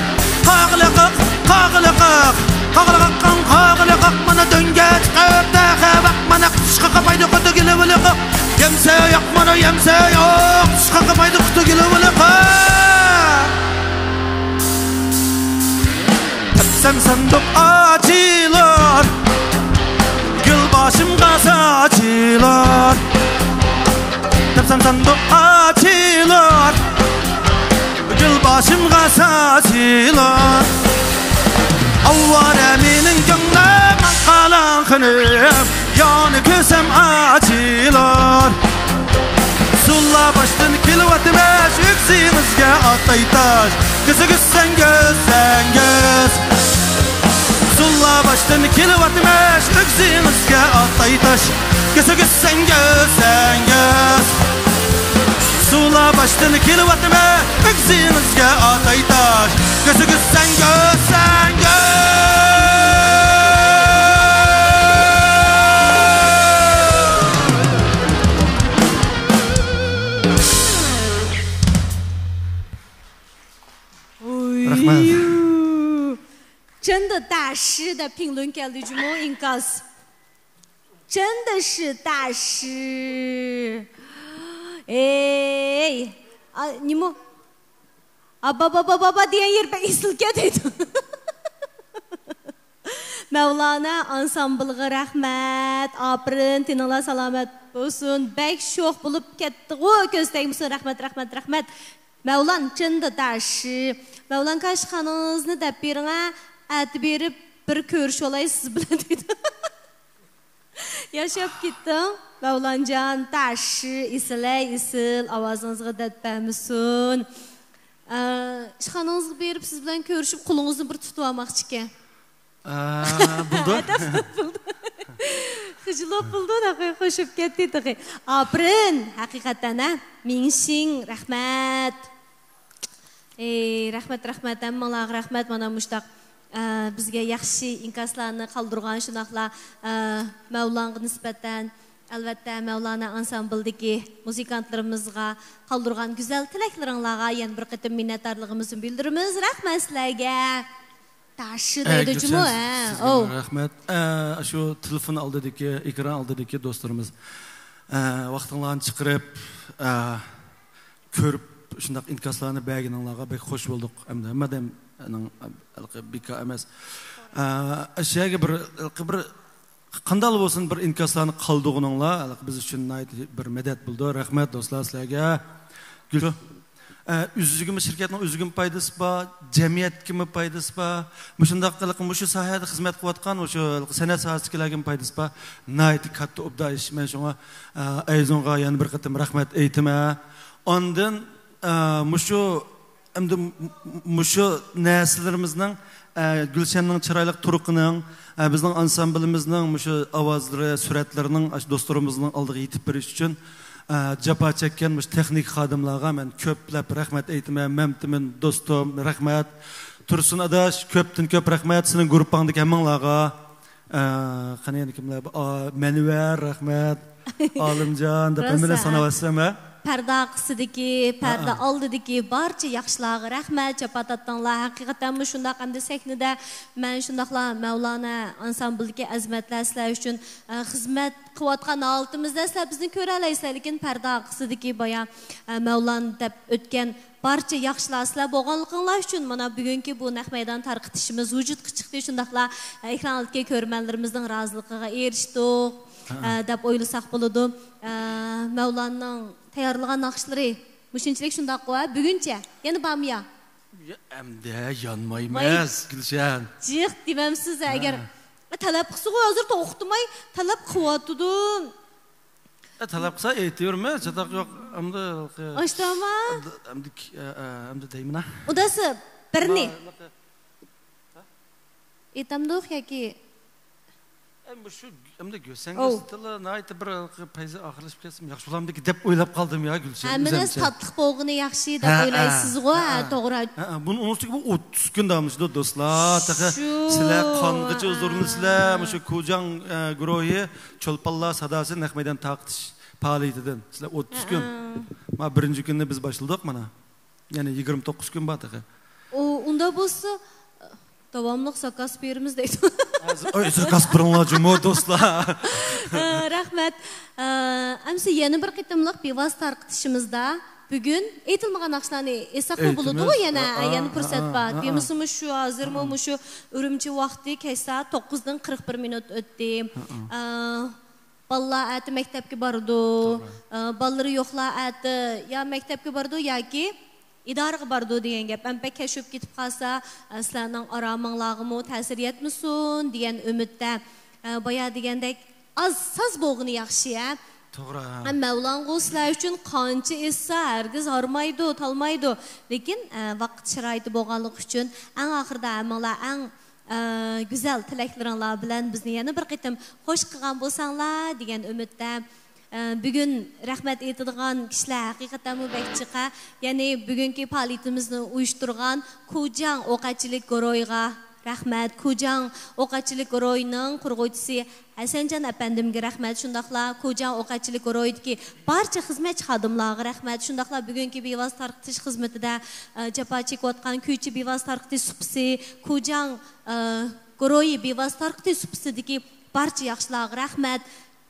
قاغىلىقاق، قاغىلىقاق، قاغىلىقاققاڭ، قاغىلىقاق، مانا دۆڭگە چىقىپ تەخە ۋاق، مانا قىچىشقا قاپايدۇ قۇتۇ گۈلى ۋىلىقاق. يەمسە ياق، مانا يەمسە يوق، قىچىشقا قاپايدۇ قۇتۇ گۈلى ۋىلىقاق. دەپسەم ساندۇق ئاچىلار، گۈل باشىمغا ساچىلار. دەپسەم ساندۇق ئاچىلار، گۈل باشىمغا ساچىلار. ئاۋارە مېنىڭ كۆڭلۈم، قالاڭ خېنىم، يانى كۆرسەم ئاچىلار. سۇلار باشتىن كېلىۋاتىمىز، ئۆكسىمىزگە ئاتاي تاش. كۆسىگىز سەڭگەس، سەڭگەس. سۇلار باشتىن كېلىۋاتىمىز، ئۆكسىمىزگە ئاتاي تاش. كۆسىگىز سەڭگەس، سەڭگەس. سۇلار باشتىن كېلىۋاتىمىز، ئۆكسىمىزگە ئاتاي تاش. كۆسىگىز سەڭگەس، سەڭگەس. رەھمەت. 真的大师 دەپ پىڭلۈن كەلدى جۇمۇ ئىنكاس. 真的是大师. ئەي، ئا، نېمە؟ ئابابابابابا دېگەن يېرى بەك ئېسىلكەن دەيدۇ. مەۋلانا ئانسامبىلغا رەھمەت، ئاپىرىن، تېنىڭلار سالامەت بولسۇن. بەك شوخ بولۇپ كەتتىغۇ، كۆز تەگمىسۇن. رەھمەت، رەھمەت، رەھمەت. مەۋلان، 真的大师. مەۋلان كاشخانىڭىزنى دەپ بېرىڭە، ئەتە بېرىپ بىر كۆرۈشۈۋالاي سىز بىلەن دەيدۇ. ياشاپ كېتىڭ، مەۋلانجان، 大师، ئېسىل، ئەي، ئېسىل، ئاۋازىڭىزغا دەرد بەرمىسۇن. ئە، ئىشخانىڭىزغا بېرىپ سىز بىلەن كۆرۈشۈپ، قولىڭىزنى بىر تۇتۇۋالماقچىكەن. ئە، بولدى. بولدى. خىجىلوپ بولدى، تېخى خوشۇپ كەتتى تېخى. ئاپىرىن، ھەقىقەتەن، ھە؟ مىڭشىڭ، رەھمەت. ئەي، رەھمەت، رەھمەت، ھەممىڭلارغا رەھمەت، مانا مۇشتاق، ئە، بىزگە ياخشى ئىنكاسلارنى قالدۇرغان، شۇنداقلا، ئە، مەۋلانغا نىسبەتەن ئەلۋەتتە، مەۋلانا ئانسامبىلدىكى مۇزىكانتلىرىمىزغا قالدۇرغان گۈزەل تىلەكلىرىڭلارغا يەنە بىر قېتىم مىننەتدارلىقىمىزنى بىلدۈرىمىز. رەھمەت سىلەرگە. تاش ئەي، دەيدۇ جۇمۇ، گۈلشەن، ھە، سىزگە ئوۋ. رەھمەت. ئە، شۇ تېلېفون ئالدىدىكى، ئېكران ئالدىدىكى دوستلىرىمىز، ئە، ۋاقتىڭلارنى چىقىرىپ، ئە، كۆرۈپ، شۇنداق ئىنكاسلارنى بەرگىنىڭلارغا بەك خوش بولدۇق. ئەمدى ھەممە ئادەمنىڭ ھېلىقى بىكار ئەمەس. ئە، ئەشياگە بىر، ھېلىقى بىر قانداق بولسۇن، بىر ئىنكاسلارنى قالدۇرغىنىڭلار ھېلىقى بىز ئۈچۈن ناھايىتى بىر مەدەت بولىدۇ. رەھمەت دوستلار سىلەرگە. گۈل-، ئە، ئۆزىگىمۇ، شىركەتنىڭ ئۆزىگىمۇ پايدىسى بار، جەمئىيەتكىمۇ پايدىسى بار. مۇشۇنداق قىلىپ مۇشۇ ساھەدە خىزمەت قىلىۋاتقان، مۇشۇ سەنئەت ساھەسىدىكىلەرگىمۇ پايدىسى بار. ناھايىتى كاتتا ئوبدان ئىش. مەن شۇڭا، ئە، ئەيزۇنغا يەنە بىر قېتىم رەھمەت ئېيتىمەن. ئاندىن، ئە، مۇشۇ ئەمدى م-، م-، مۇشۇ نەرسىلىرىمىزنىڭ، ئە، گۈلشەننىڭ چىرايلىق تۇرقىنىڭ، ئە، بىزنىڭ ئانسامبىلىمىزنىڭ مۇشۇ ئاۋازلىرى، سۈرەتلىرىنىڭ، ئاشۇ دوستلىرىمىزنىڭ ئالدىغا يېتىپ بېرىش ئۈچۈن، ئە، جاپا چەككەن مۇشۇ تېخنىك خادىملارغا مەن كۆپلەپ رەھمەت ئېيتىمەن. مەمتىمىن دوستۇم، رەھمەت. تۇرسۇن ئاداش، كۆپتىن كۆپ رەھمەت سېنىڭ گۇرۇپپاڭدىكى ھەممىڭلارغا. ئە، قېنى يەنە كىملەر بار؟ ئا، مەنۋەر، رەھمەت. ئالىمجان دەپ ھەممىنى ساناۋاتسام، ھە؟ پەردە ئارقىسىدىكى، پەردە ئالدىدىكى بارچە ياخشىلارغا رەھمەت، جاپا تارتتىڭلار. ھەقىقەتەنمۇ شۇنداق، ئەمدى سەھنىدە مەن شۇنداقلا مەۋلانا ئانسامبىلدىكى ئەزىمەتلەر سىلەر ئۈچۈن، ئە، خىزمەت قىلىۋاتقان ھالىتىمىزدە سىلەر بىزنى كۆرەلەيسىلەر، لېكىن پەردە ئارقىسىدىكى بايا، ئە، مەۋلانا دەپ ئۆتكەن بارچە ياخشىلار سىلەر بولغانلىقىڭلار ئۈچۈن مانا بۈگۈنكى بۇ نەق مەيدان تارقىتىشىمىز ۋۇجۇدقا چىقتى. شۇنداقلا، ئە، ئېكران ئالدىدىكى كۆرۈرمەنلىرىمىزنىڭ رازىلىقىغا ئېرىشتۇق، ئە، دەپ ئويلىساق بولىدۇ. ئە، مەۋلاننىڭ تەييارلىغان ناخشىلىرى مۇشۇنچىلىك شۇنداققۇ، ھە؟ بۈگۈنچە يەنە بارمۇ يا؟ يا، ئەمدى يانمايمىز، ۋاي، گۈلشەن. جىق دېمەمسىز، ھە، ئەگەر تەلەپ قىلسىغۇ ھازىر توختىماي تەلەپ قىلىۋاتىدۇ. ئە، تەلەپ قىلسا ئېيتىۋېرىمەن، چاتاق يوق. ئەمدى، ئاشتاما؟ ئەمدى، ئەمدى، ئە، ئە، ئەمدى دەيمىنا. ئۇداسى بىرنى. ئېيتامدۇق ياكى؟ ئە، مۇشۇ ئەمدى گۆسەڭگە ئوۋ. ناھايىتى بىر پەيزى ئاخىرلىشىپ كەتسىمۇ ياخشى بولامدىكى دەپ ئويلاپ قالدىم يا، گۈلشەن. ھەممىنىڭ تاتلىق بولغىنى ياخشى دەپ ئويلايسىزغۇ، ھە، توغرا. ھە، بۇنى ئۇنىڭ ئۈستىگە بۇ ئوتتۇز كۈن داۋاملىشىدۇ، دوستلار. تېخى سىلەر قانغىچە ھۇزۇرلىنىسىلەر، مۇشۇ كۇجاڭ، ئە، گۇرۇھى، چولپانلار ساداسى نەق مەيدان تارقىتىش پائالىيىتىدىن. سىلەر ئوتتۇز كۈن. ما بىرىنچى كۈننى بىز باشلىدۇق، مانا. يەنە يىگىرمە توققۇز كۈن بار تېخى. ئۇ، ئۇنداق بولسا، داۋاملىق زاكاز بېرىمىز دەيدۇ. ھازىر، ئاي، زاكاز بېرىڭلار جۇمۇ، دوستلار. ئە، رەھمەت. ئە، ئەمسە يەنە بىر قېتىملىق بىۋاسىتە تارقىتىشىمىزدا بۈگۈن ئېيتىلمىغان ناخشىلارنى ئېيتساقمۇ بولىدۇ، يەنە، ھە، يەنە پۇرسەت بار. دېمىسىمۇ شۇ ھازىرمۇ مۇشۇ ئۈرۈمچى ۋاقتى كەچ سائەت توققۇزدىن قىرىق بىر مىنۇت ئۆتتى. ئە، بالىلار ئەتە مەكتەپكە بارىدۇ. ئە، بالىلىرى يوقلار ئەتە يا مەكتەپكە بارىدۇ ياكى ئىدارىگە بارىدۇ دېگەن گەپ. ئەمما بەك كەچ بولۇپ كېتىپ قالسا، ئە، سىلەرنىڭ ئارامىڭلارغىمۇ تەسىر يەتمىسۇن دېگەن ئۈمىدتە. ئە، بايا دېگەندەك ئاز ساز بولغىنى ياخشى، ھە؟ توغرا. ھە، مەۋلانغۇ سىلەر ئۈچۈن قانچە ئېيتسا ھەرگىز ھارمايدۇ، تالمايدۇ. لېكىن، ئە، ۋاقىت شارائىتى بولغانلىقى ئۈچۈن ئەڭ ئاخىرىدا ھەممىڭلار ئەڭ ئە، گۈزەل تىلەكلىرىڭلار بىلەن بىزنى يەنە بىر قېتىم خوش قىلغان بولساڭلار دېگەن ئۈمىدتە. ئە، بۈگۈن رەھمەت ئېيتىدىغان كىشىلەر ھەقىقەتەنمۇ بەك جىق ھە. يەنى بۈگۈنكى پائالىيىتىمىزنى ئۇيۇشتۇرغان كۇجاڭ ئوق ئەتچىلىك گۇرۇھىغا رەھمەت، كۇجاڭ ئوق ئەتچىلىك گۇرۇھىنىڭ قۇرغۇچىسى ھەسەنجان ئەپەندىمگە رەھمەت، شۇنداقلا كۇجاڭ ئوق ئەتچىلىك گۇرۇھىدىكى بارچە خىزمەتچى خادىملارغا رەھمەت، شۇنداقلا بۈگۈنكى بىۋاسىتە تارقىتىش خىزمىتىدە، ئە، جاپا چېكىۋاتقان كۈيچى بىۋاسىتە تارقىتىش سۇپىسى، كۇجاڭ ئە، گۇرۇھى بىۋاسىتە تارقىتىش سۇپىسىدىكى بارچە ياخشىلارغا رەھمەت.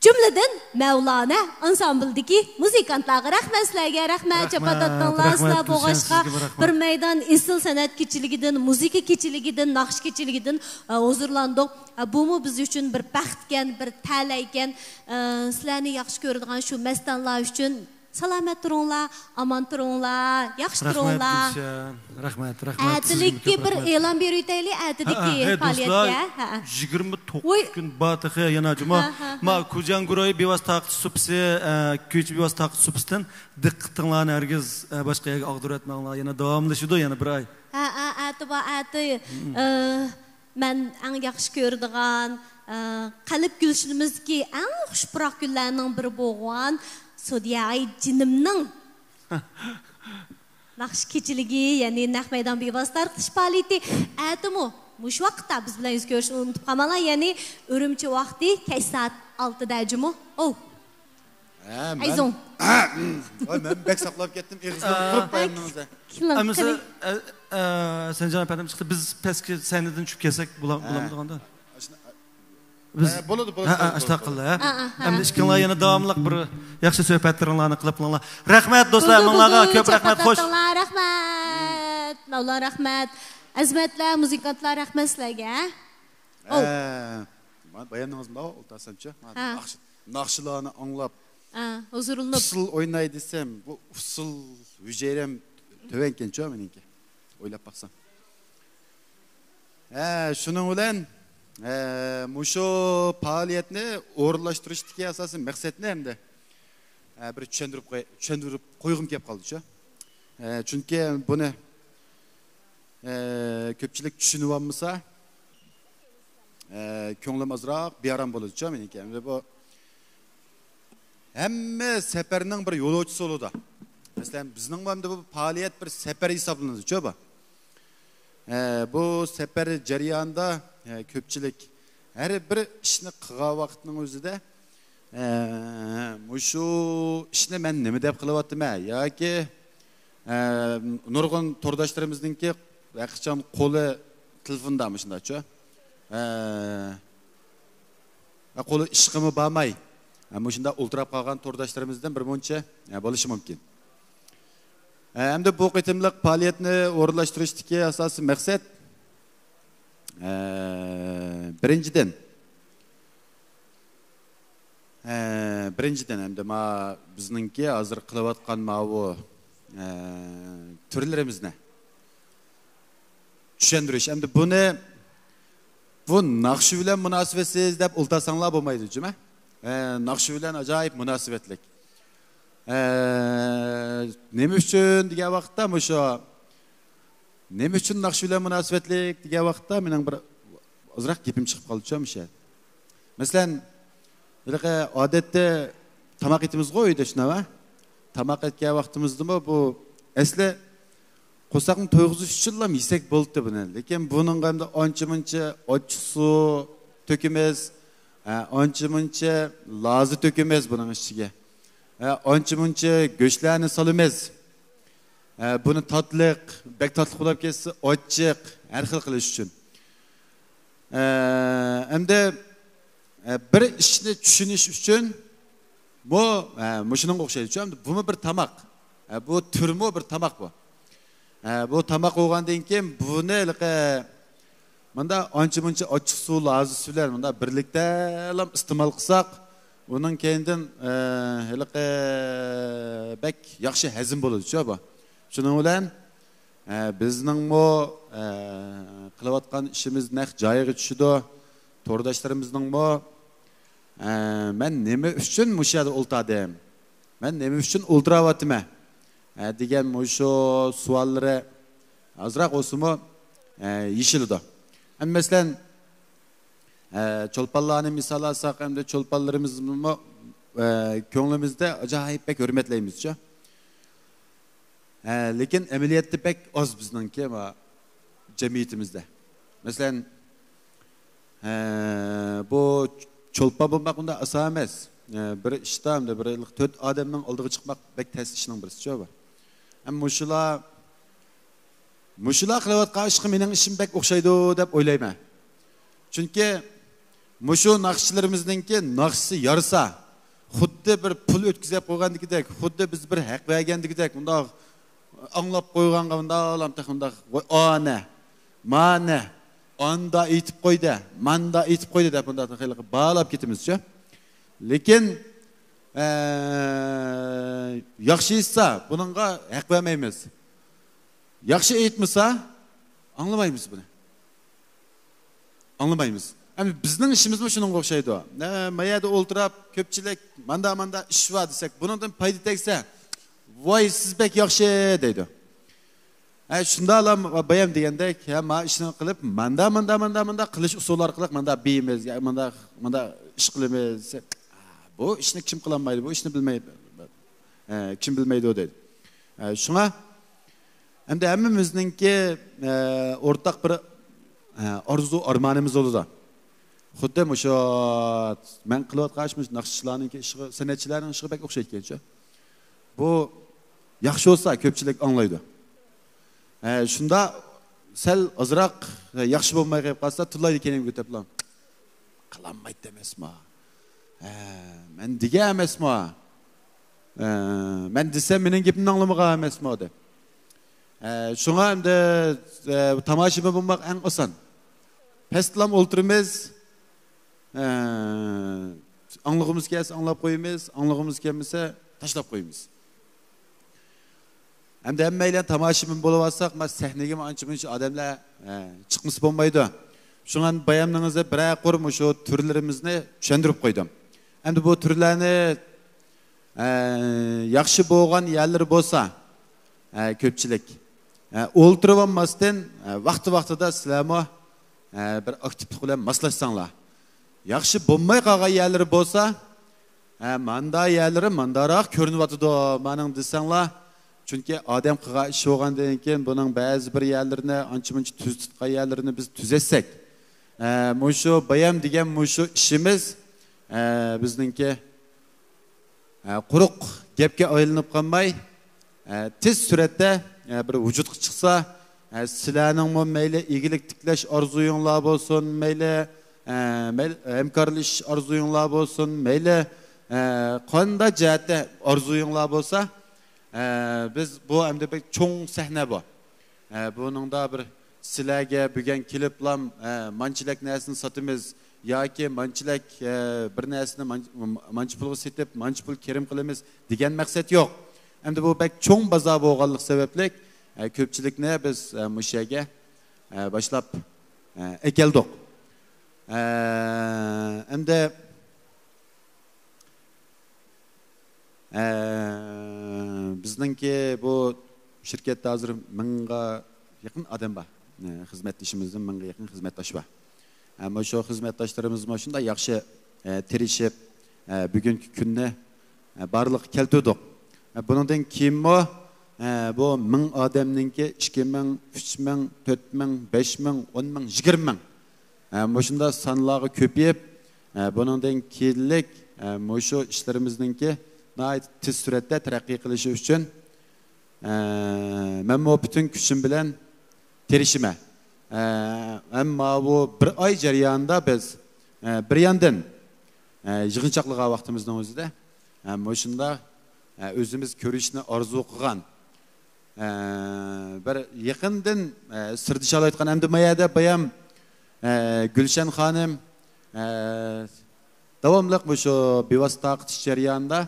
جۈملىدىن مەۋلانە ئانسامبىلدىكى مۇزىكانتلارغا رەھمەت، سىلەرگە رەھمەت، جاپا تارتتىڭلار، سىلەر بولغاچقا بىر مەيدان ئېسىل سەنئەت كېچىلىكىدىن، مۇزىكا كېچىلىكىدىن، ناخشا كېچىلىكىدىن، ئە، ھۇزۇرلاندۇق. ئە، بۇمۇ بىز ئۈچۈن بىر بەختكەن، بىر تەلەيكەن. ئە، سىلەرنى ياخشى كۆرىدىغان شۇ مەستانلار ئۈچۈن سالامەت تۇرۇڭلار، ئامان تۇرۇڭلار، ياخشى تۇرۇڭلار. رەھمەت، رەھمەت، رەھمەت. ئەتىلىككە بىر ئېلان بېرىۋېتەيلى، ئەتىدىكى پائالىيەتكە. يىگىرمە توققۇز كۈن بار تېخى يەنە جۇما. ما كۇجاڭ گۇرۇھى بىۋاسىتە تارقىتىش سۇپىسى، ئە، كۈيچى بىۋاسىتە تارقىتىش سۇپىسىدىن دىققىتىڭلارنى ھەرگىز، ئە، باشقا يەرگە ئاغدۇرۇۋەتمەڭلار. يەنە داۋاملىشىدۇ، يەنە بىر ئاي. ھە، ھە، ئەتە بار، ئەتە. ئە، مەن ئەڭ ياخشى كۆرىدىغان، ئە، قەلب گۈلشىنىمىزدىكى ئەڭ خۇش پۇراق گۈللەرنىڭ بىرى بولغان سودىيە ئايجېنىمنىڭ ناخشا كېچىلىكى، يەنى نەق مەيدان بىۋاسىتە تارقىتىش پائالىيىتى ئەتىمۇ مۇشۇ ۋاقىتتا بىز بىلەن يۈز كۆرۈشنى ئۇنتۇپ قالماڭلار، يەنى ئۈرۈمچى ۋاقتى كەچ سائەت ئالتىدە جۇمۇ. ئوۋ. ھە، مەن، ئەيزۇڭ. ۋاي، مەن بەك ساقلاپ كەتتىم، ئېغىزنى قۇرۇپ بايامنىڭىزدا. ئەمىسە، ئە، ئە، سەنجان ئەپەندىم چىقتى، بىز پەسكى سەھنىدىن چۈشۈپ كەلسەك بولا-، ھە. بولامدۇ ئاندىن؟ ئاشۇنى-، بىز، ھە، بولىدۇ، بولىدۇ، ھە، بولىدۇ، ئاشۇنداق بولىدۇ. قىلدى، ھە. ھە، ھە. ئەمدى ئىككىڭلار يەنە داۋاملىق بىر ياخشى سۆھبەتلىرىڭلارنى قىلىپ قىلىڭلار. رەھمەت، دوستلار، ھەممىڭلارغا كۆپ رەھمەت، خوش. رەھمەت، مەۋلان، رەھمەت. ئەزىمەتلەر، مۇزىكانتلار، رەھمەت سىلەرگە. ئەو. ھە، مانا بايامنىڭىز ماۋۇ ئولتۇرسامچۇ؟ ھە. ناخشا-، ناخشىلارنى ئاڭلاپ، ھە، ھۇزۇرلىنىپ. ئۇسسۇل ئويناي دېسەم، بۇ ئۇسسۇل ھۈجەيرەم تۆۋەنكەنچۇ مېنىڭكى. ئويلاپ باقسام. ھە، شۇنىڭ بىلەن، ھە، مۇشۇ پائالىيەتنى ئورۇنلاشتۇرۇشتىكى ئاساسىي مەقسەتنى ئەمدى، ھە، بىر چۈشەندۈرۈپ قوي-، چۈشەندۈرۈپ قويغۇم كېلىپ قالدىچۇ. ھە، چۈنكى بۇنى، ھە، كۆپچىلىك چۈشىنىۋالمىسا، ھە، كۆڭلۈم ئازراق بىئارام بولىدىچۇ مېنىڭكى. ئەمدى بۇ ھەممە سەپەرنىڭ بىر يولۇچىسى بولىدۇ. مەسىلەن، بىزنىڭمۇ ئەمدى بۇ پائالىيەت بىر سەپەر ھېسابلىنىدۇچۇ بۇ. ئە، بۇ سەپەر جەريانىدا، ئە، كۆپچىلىك ھەر بىر ئىشنى قىلغان ۋاقىتنىڭ ئۆزىدە، ئە، مۇشۇ ئىشنى مەن نېمە دەپ قىلىۋاتىمەن ياكى، ئە، نۇرغۇن تورداشلىرىمىزنىڭكى ھەرقاچان قولى تېلېفوندا مۇشۇنداقچۇ. ئە، قولى ئىشقىمۇ بارماي، مۇشۇنداق ئولتۇراپ قالغان تورداشلىرىمىزدىن بىر مۇنچە بولۇشى مۇمكىن. ئەمدى بۇ قېتىملىق پائالىيەتنى ئورۇنلاشتۇرۇشتىكى ئاساسىي مەقسەت، بىرىنچىدىن، بىرىنچىدىن، ئەمدى ما بىزنىڭكى ھازىر قىلىۋاتقان ماۋۇ تۈرلىرىمىزنى چۈشەندۈرۈش. ئەمدى بۇنى، بۇ ناخشا بىلەن مۇناسىۋەتسىز دەپ ئولتۇرساڭلار بولمايدۇ، جۇمۇ. ئە، ناخشا بىلەن ئاجايىپ مۇناسىۋەتلىك. ئە، نېمە ئۈچۈن دېگەن ۋاقىتتا مۇشۇ، نېمە ئۈچۈن ناخشا بىلەن مۇناسىۋەتلىك دېگەن ۋاقىتتا مېنىڭ بىر ئازراق گېپىم چىقىپ قالدىچۇ مۇشۇ يەردە. مەسىلەن، ھېلىقى ئادەتتە تاماق ئېتىمىزغۇ ئۆيدە شۇنداقمۇ؟ تاماق ئەتكەن ۋاقتىمىزدىمۇ بۇ ئەسلى قورساقنى تويغۇزۇش ئۈچۈنلا يېسەك بولدى بۇنى. لېكىن بۇنىڭغا ئەمدى ئانچە-مۇنچە ئاچچىقسۇ تۆكىمىز، ئە، ئانچە-مۇنچە لازا تۆكىمىز بۇنىڭ ئىچىگە. ئە، ئانچە-مۇنچە گۆشلەرنى سالىمىز. ئە، بۇنى تاتلىق، بەك تاتلىق بولۇپ كەتسە ئاچچىق، ھەر خىل قىلىش ئۈچۈن. ئە، ئەمدى، ئە، بىر ئىشنى چۈشىنىش ئۈچۈن بۇ، ئە، مۇشۇنىڭغا ئوخشايدۇ. چۈشەندىڭىزمۇ؟ بۇمۇ بىر تاماق. ئە، بۇ تۈرمۇ بىر تاماق بۇ. ئە، بۇ تاماق بولغاندىن كېيىن بۇنى ھېلىقى مۇندا ئانچە-مۇنچە ئاچچىقسۇ، لازا سۇ بىلەن مۇندا بىرلىكتە ئىستېمال قىلساق، ئۇنىڭ كەينىدىن، ئە، ھېلىقى بەك ياخشى ھەزىم بولىدۇچۇ بۇ. شۇنىڭ بىلەن ئە، بىزنىڭمۇ، ئە، قىلىۋاتقان ئىشىمىز نەق جايىغا چۈشىدۇ. تورداشلىرىمىزنىڭمۇ، ئە، مەن نېمە ئۈچۈن مۇشۇ يەردە ئولتۇردۇم؟ مەن نېمە ئۈچۈن ئولتۇراۋاتىمەن؟ ئە، دېگەن مۇشۇ سوئاللىرى ئازراق بولسىمۇ، ئە، يېشىلىدۇ. ئەمدى مەسىلەن، ئە، چولپانلارنى مىسال ئالساق، ئەمدى چولپانلىرىمىزمۇ، ئە، كۆڭلىمىزدە ئاجايىپ بەك ھۆرمەتلەيمىزچۇ. ئە، لېكىن ئەمەلىيەتتە بەك ئاز بىزنىڭكى، ما، جەمئىيىتىمىزدە. مەسىلەن، ئە، بۇ چولپان بولماق ئۇنداق ئاسان ئەمەس. ئە، بىر ئىشتا، ئەمدى بىر تۆت ئادەمنىڭ ئالدىغا چىقماق بەك تەس ئىشنىڭ بىرسىچۇ بۇ. ئەمما مۇشۇلار مۇشۇلار قىلىۋاتقان ئىشقا مېنىڭ ئىشىم بەك ئوخشايدۇ دەپ ئويلايمەن. چۈنكى مۇشۇ ناخشىچىلىرىمىزنىڭكى ناخشىسى يارىسا، خۇددى بىر پۇل ئۆتكۈزۈپ قويغاندىكىدەك، خۇددى بىز بىر ھەق بەرگەندىكىدەك، مۇنداق ئاڭلاپ قويغانغا مۇنداق، مۇنداق، ۋاي، ئانە، مانە، ئاندا ئېيتىپ قويدى، ماندا ئېيتىپ قويدى دەپ مۇنداق خېلى باھالاپ كېتىمىزچۇ. لېكىن، ئە، ياخشى ئېيتسا، بۇنىڭغا ھەق بەرمەيمىز. ياخشى ئېيتمىسا، ئاڭلىمايمىز بۇنى. ئاڭلىمايمىز. ئەمدى بىزنىڭ ئىشىمىزمۇ شۇنىڭغا ئوخشايدۇ. نە، ما يەردە ئولتۇراپ، كۆپچىلىك، ماندا، ماندا ئىش بار دېسەك، بۇنىڭدىن پايدا تەگسە، ۋاي، سىز بەك ياخشى دەيدۇ. ھە، شۇنداقلا بايام دېگەندەك، ھە، ما ئىشنى قىلىپ، ماندا، ماندا، ماندا، ماندا قىلىش ئۇسۇلى ئارقىلىق ماندا بېيىمىز، يا ماندا، ماندا ئىش قىلىمىز دېسە، بۇ ئىشنى كىم قىلالمايدۇ، بۇ ئىشنى بىلمەي، ھە، كىم بىلمەيدۇ دەيدۇ. ھە، شۇڭا ئەمدى ھەممىمىزنىڭكى، ئە، ئورتاق بىر، ئە، ئارزۇ ئارمانىمىز بولىدۇ. خۇددى مۇشۇ مەن قىلىۋاتقان ئىش مۇشۇ ناخشىچىلارنىڭكى ئىشىغا، سەنئەتچىلەرنىڭ ئىشىغا بەك ئوخشايدىكەنچۇ. بۇ ياخشى بولسا كۆپچىلىك ئاڭلايدۇ. ئە، شۇنداق سەل ئازراق ياخشى بولماي قېلىپ قالسا، تىللايدىكەن كۆتەپلا. قىلالمايتتى ئەمەسمۇ؟ ھە، مەن دېگەن ئەمەسمۇ؟ ھە، مەن دېسەم مېنىڭ گېپىمنى ئاڭلىمىغان ئەمەسمۇ دەپ. ھە، شۇڭا ئەمدى، ھە، تاماشىبىن بولماق ئەڭ ئاسان. پەستىلام ئولتۇرىمىز. ھە، ئاڭلىغۇمىز كەلسە ئاڭلاپ قويىمىز، ئاڭلىغۇمىز كەلمىسە تاشلاپ قويىمىز. ئەمدى ھەممەيلەن تاماشىبىن بولۇۋالساق، ما سەھنىگىمۇ ئانچە مۇنچە ئادەملەر، ئە، چىقمىسا بولمايدۇ. شۇڭا بايامنىڭىزدا بىرەر قۇر مۇشۇ تۈرلىرىمىزنى چۈشەندۈرۈپ قويدۇم. ئەمدى بۇ تۈرلەرنى، ئە، ياخشى بولغان يەرلىرى بولسا، ئە، كۆپچىلىك، ئە، ئولتۇرۇۋالماستىن، ئە، ۋاقتى-ۋاقتىدا سىلەرمۇ، ئە، بىر ئاكتىپلىق بىلەن ماسلاشساڭلار. ياخشى بولماي قالغان يەرلىرى بولسا، ھە، ماندا يەرلىرى مانداراق كۆرۈنۈۋاتىدۇ، مانىڭ دېسەڭلار. چۈنكى ئادەم قىلغان ئىش بولغاندىن كېيىن، بۇنىڭ بەزى بىر يەرلىرىنى، ئانچە-مۇنچە تۈزۈتۈۋاتقان يەرلىرىنى بىز تۈزەتسەك، ھە، مۇشۇ بايام دېگەن مۇشۇ ئىشىمىز، ھە، بىزنىڭكى، ھە، قۇرۇق گەپكە ئايلىنىپ قالماي، ئە، تېز سۈرئەتتە، ئە، بىر ۋۇجۇدقا چىقسا، ئە، سىلەرنىڭمۇ مەيلى ئىگىلىك تىكلەش ئارزۇيۇڭلار بولسۇن، مەيلى، ئە، مەيلى ھەمكارلىشىش ئارزۇيۇڭلار بولسۇن، مەيلى، ئە، قانداق جەھەتتە ئارزۇيۇڭلار بولسا، ئە، بىز بۇ ئەمدى بەك چوڭ سەھنە بۇ. ئە، بۇنىڭدا بىر سىلەرگە بۈگۈن كېلىپلام، ئە، مانچىلەك نەرسىنى ساتىمىز ياكى مانچىلەك، ئە، بىر نەرسىنى مان-، مانچە پۇلغا سېتىپ، مانچە پۇل كىرىم قىلىمىز دېگەن مەقسەت يوق. ئەمدى بۇ بەك چوڭ بازار بولغانلىقى سەۋەبلىك، ئە، كۆپچىلىكنى بىز، ئە، مۇشۇ يەرگە، ئە، باشلاپ، ئە، ئەكەلدۇق. ئە، ئەمدى، ئە، بىزنىڭكى بۇ شىركەتتە ھازىر مىڭغا يېقىن ئادەم بار. ئە، خىزمەتدىشىمىزدىن مىڭغا يېقىن خىزمەتداش بار. ئە، مۇشۇ خىزمەتداشلىرىمىزمۇ شۇنداق ياخشى، ئە، تىرىشىپ، ئە، بۈگۈنكى كۈننى، ئە، بارلىققا كەلتۈردۇق. ئە، بۇنىڭدىن كېيىنمۇ، ئە، بۇ مىڭ ئادەمنىڭكى ئىككى مىڭ، ئۈچ مىڭ، تۆت مىڭ، بەش مىڭ، ئون مىڭ، يىگىرمە مىڭ، ئە، مۇشۇنداق سانلارغا كۆپىيىپ، ئە، بۇنىڭدىن كېيىنلىك، ئە، مۇشۇ ئىشلىرىمىزنىڭكى ناھايىتى تېز سۈرئەتتە تەرەققىي قىلىشى ئۈچۈن، ئە، مەنمۇ پۈتۈن كۈچۈم بىلەن تىرىشىمەن. ئە، ئەمما بۇ بىر ئاي جەريانىدا بىز، ئە، بىر ياندىن، ئە، يىغىنچاقلىغان ۋاقتىمىزنىڭ ئۆزىدە، ئە، مۇشۇنداق، ئە، ئۆزىمىز كۆرۈشنى ئارزۇ قىلغان، ئە، بىر يېقىندىن، ئە، سىردىشالايدىغان ئەمدى ما يەردە بايام، ئە، گۈلشەن خانىم، ئە، داۋاملىق مۇشۇ بىۋاسىتە تارقىتىش جەريانىدا،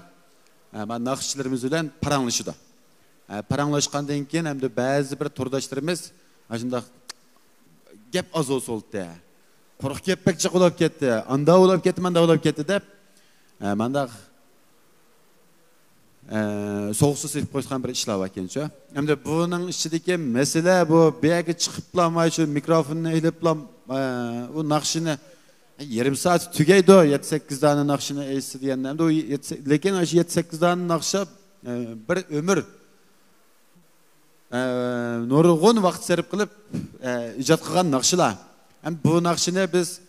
ئە، مانا ناخشىچىلىرىمىز بىلەن پاراڭلىشىدۇ. ئە، پاراڭلاشقاندىن كېيىن ئەمدى بەزى بىر تورداشلىرىمىز ئاشۇنداق گەپ ئاز بولسا بولدى. قۇرۇق گەپ بەك جىق بولۇپ كەتتى. ئاندا بولۇپ كەتتى، ماندا بولۇپ كەتتى دەپ، ئە، مانداق، ئە، سوغۇقسىز سېلىپ قويغان بىر ئىشلار بار ئىكەنچۇ. ئەمدى بۇنىڭ ئىچىدىكى مەسىلە بۇ، بۇ يەرگە چىقىپلا، مانا شۇ مىكروفوننى ئېلىپلا، ئە، ئۇ ناخشىنى يېرىم سائەت تۈگەيدۇ، يەتتە سەككىز دانە ناخشىنى ئېيتسا دېگەندە. ئەمدى ئۇ يەتتە سەك-، لېكىن ئاشۇ يەتتە سەككىز دانە ناخشا، ئە، بىر ئۆمۈر، ئە، نۇرغۇن ۋاقىت سەرپ قىلىپ، ئە، ئىجاد قىلغان ناخشىلار. ئەمدى بۇ ناخشىنى بىز،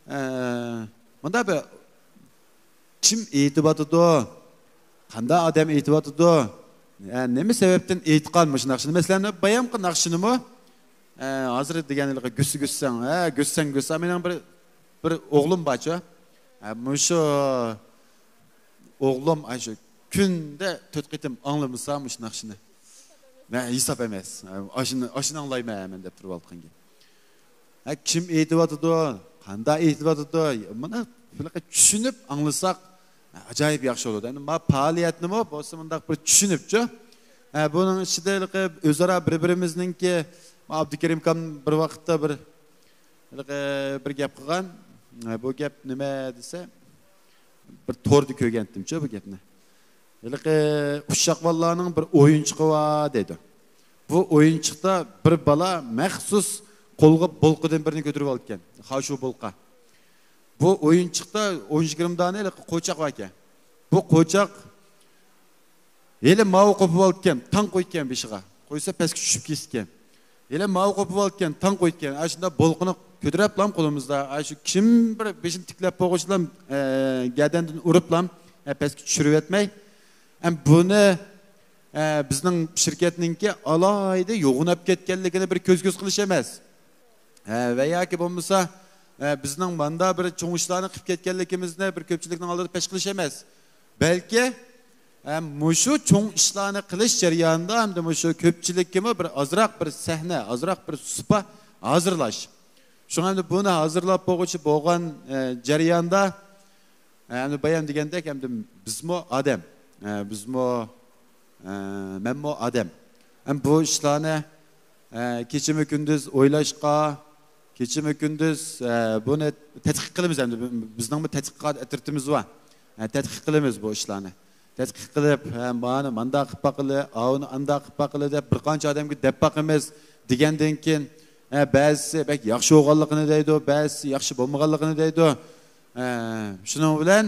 ئە، مۇنداق بىر كىم ئېيتىۋاتىدۇ؟ قانداق ئادەم ئېيتىۋاتىدۇ؟ ئە، نېمە سەۋەبتىن ئېيتقان مۇشۇ ناخشىنى؟ مەسىلەن، بايامقى ناخشىنىمۇ، ئە، ھازىر دېگەن ھېلىقى گۈسسە گۈسسەڭ، ھە، گۈسسەڭ گۈسسەڭ، مېنىڭ بىر، بىر ئوغلۇم بارچۇ. ھە، مۇشۇ ئوغلۇم ئاشۇ كۈندە تۆت قېتىم ئاڭلىمىسا مۇشۇ ناخشىنى، مەن ھېساب ئەمەس. ھە، ئاشۇنى، ئاشۇنى ئاڭلايمەن مەن دەپ تۇرۇۋالغان گەپ. ھە، كىم ئېيتىۋاتىدۇ، قانداق ئېيتىۋاتىدۇ، مانا بۇنى چۈشىنىپ ئاڭلىساق، ھە، ئاجايىپ ياخشى بولىدۇ. ئەمدى ما پائالىيەتنىمۇ بولسا مۇنداق بىر چۈشىنىپچۇ. ھە، بۇنىڭ ئىچىدە ھېلىقى ئۆزئارا بىر-بىرىمىزنىڭكى، ما ئابدۇكېرىم ئاكام بىر ۋاقىتتا بىر، ھېلىقى بىر گەپ قىلغان. ھە، بۇ گەپ نېمە دېسە، بىر توردا كۆرگەنتىمچۇ بۇ گەپنى. ھېلىقى ئۇششاق بالىلارنىڭ بىر ئويۇنچۇقى بار دەيدۇ. بۇ ئويۇنچۇقتا بىر بالا مەخسۇس قولىغا بولقىدىن بىرنى كۆتۈرۈپ ئالىدىكەن. خاشۇ بولقا. بۇ ئويۇنچۇقتا ئون يىگىرمە دانە ھېلىقى قوچاق بار ئىكەن. بۇ قوچاق ھېلى ماۋۇ قوپۇپ ئالىدىكەن، تاڭ قويىدىكەن بېشىغا. قويسا پەسكە چۈشۈپ كېتىدىكەن. ھېلى ماۋۇ قوپۇۋالىدىكەن، تاڭ قويىدىكەن. ئاشۇنداق بولقىنى كۆتۈرەپلام قولىمىزدا. ئاشۇ كىم بىر بېشىنى تىكلەپ بولغۇچىلام، ئە، گەدەندىن ئۇرۇپلام، ئە، پەسكە چۈشۈرۈۋەتمەي. ئەم بۇنى، ئە، بىزنىڭ شىركەتنىڭكى ئالاھىدە يوغىناپ كەتكەنلىكىنى بىر كۆز-كۆز قىلىش ئەمەس. ئە، ۋە ياكى بولمىسا، ئە، بىزنىڭ ماندا بىر چوڭ ئىشلارنى قىلىپ كەتكەنلىكىمىزنى بىر كۆپچىلىكنىڭ ئالدىدا پەش قىلىش ئەمەس. بەلكى، ئە، مۇشۇ چوڭ ئىشلارنى قىلىش جەريانىدا ھەمدە مۇشۇ كۆپچىلىككىمۇ بىر ئازراق بىر سەھنە، ئازراق بىر سۇپا ھازىرلاش. شۇڭا ئەمدى بۇنى ھازىرلاپ بولغۇچە بولغان، ئە، جەرياندا، ئە، ئەمدى بايام دېگەندەك، ئەمدى بىزمۇ ئادەم. ئە، بىزمۇ، ئە، مەنمۇ ئادەم. ئەم بۇ ئىشلارنى، ئە، كېچىمۇ كۈندۈز ئويلاشقا، كېچىمۇ كۈندۈز، ئە، بۇنى تەتقىق قىلىمىز ئەمدى. بىزنىڭمۇ تەتقىقات ئەترىتىمىز بار. ئە، تەتقىق قىلىمىز بۇ ئىشلارنى. تەتقىق قىلىپ، ھە، مانى مانداق قىلىپ باقىلى، ئاۋۇنى ئانداق قىلىپ باقىلى دەپ بىر قانچە ئادەمگە دەپ باقىمىز دېگەندىن كېيىن، ھە، بەزىسى بەك ياخشى بولغانلىقىنى دەيدۇ، بەزىسى ياخشى بولمىغانلىقىنى دەيدۇ. ھە، شۇنىڭ بىلەن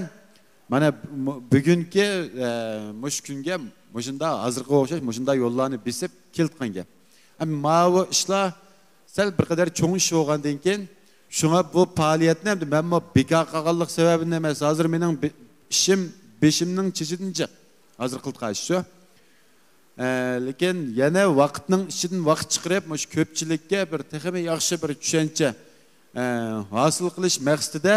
مانا بۈ-، بۈگۈنكى، ھە، مۇشۇ كۈنگە مۇشۇنداق ھازىرقىغا ئوخشاش مۇشۇنداق يوللارنى بېسىپ كېلىدىغان گەپ. ئەمما ماۋۇ ئىشلار سەل بىر قەدەر چوڭ ئىش بولغاندىن كېيىن، شۇڭا بۇ پائالىيەتنى ئەمدى مەنمۇ بىكار قالغانلىق سەۋەبىدىن ئەمەس، ھازىر مېنىڭ بې-، ئىشىم بېشىمنىڭ چېچىدىن جىق. ھازىر قىلىدىغان ئىش شۇ. ئە، لېكىن يەنە ۋاقىتنىڭ ئىچىدىن ۋاقىت چىقىرىپ، مۇشۇ كۆپچىلىككە بىر تېخىمۇ ياخشى بىر چۈشەنچە، ئە، ھاسىل قىلىش مەقسىتىدە،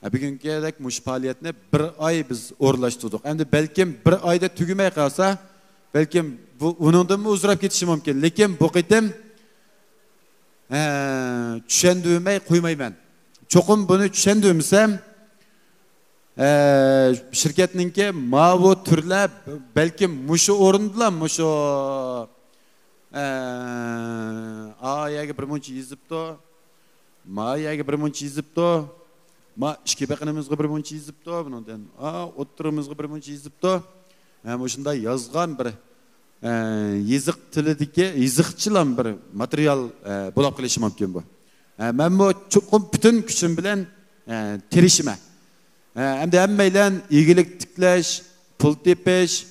ھە، بۈگۈنكىدەك مۇشۇ پائالىيەتنى بىر ئاي بىز ئورۇنلاشتۇردۇق. ئەمدى بەلكىم بىر ئايدا تۈگىمەي قالسا، بەلكىم بۇ، ئۇنىڭدىنمۇ ئۇزىراپ كېتىشى مۇمكىن. لېكىن بۇ قېتىم، ھە، چۈشەندۈرمەي قويمايمەن. چوقۇم بۇنى چۈشەندۈرمىسەم، ھە، شىركەتنىڭكى ماۋۇ تۈرلەر بەلكىم مۇشۇ ئورۇندىلا، مۇشۇ، ھە، ئا يەرگە بىر مۇنچە يېزىپتۇ، ما يەرگە بىر مۇنچە يېزىپتۇ، ما ئىككى بېقىنىمىزغا بىر مۇنچە يېزىپتۇ، بۇنىڭدىن، ئا، ئوتتۇرىمىزغا بىر مۇنچە يېزىپتۇ. ھە، مۇشۇنداق يازغان بىر، ئە، يېزىق تىلىدىكى يېزىقچىلام بىر ماتېرىيال، ئە، بولاپ قېلىشى مۇمكىن بۇ. ئە، مەنمۇ چوقۇم پۈتۈن كۈچۈم بىلەن، ئە، تىرىشىمەن. ئە، ئەمدى ھەممەيلەن ئىگىلىك تىكلەش، پۇل تېپىش،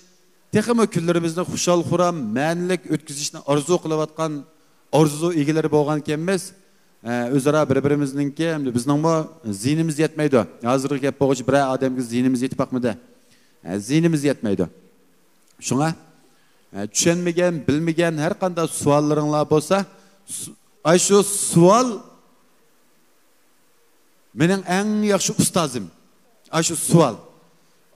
تېخىمۇ كۈنلىرىمىزنى خۇشال-خۇرام، مەنىلىك ئۆتكۈزۈشنى ئارزۇ قىلىۋاتقان ئارزۇ ئىگىلىرى بولغانىكەنمىز. ئە، ئۆزئارا بىر-بىرىمىزنىڭكى، ئەمدى بىزنىڭمۇ زىيىنىمىز يەتمەيدۇ. ھازىرغا كەپ بولغۇچە بىرەر ئادەمگە زىيىنىمىز يېتىپ باقمىدى. ئە، زىيىنىمىز يەتمەيدۇ. شۇڭا، ئە، چۈشەنمىگەن، بىلمىگەن ھەر قانداق سوئاللىرىڭلار بولسا، سو-، ئاشۇ سوئال مېنىڭ ئەڭ ياخشى ئۇستازىم. ئاشۇ سوئال.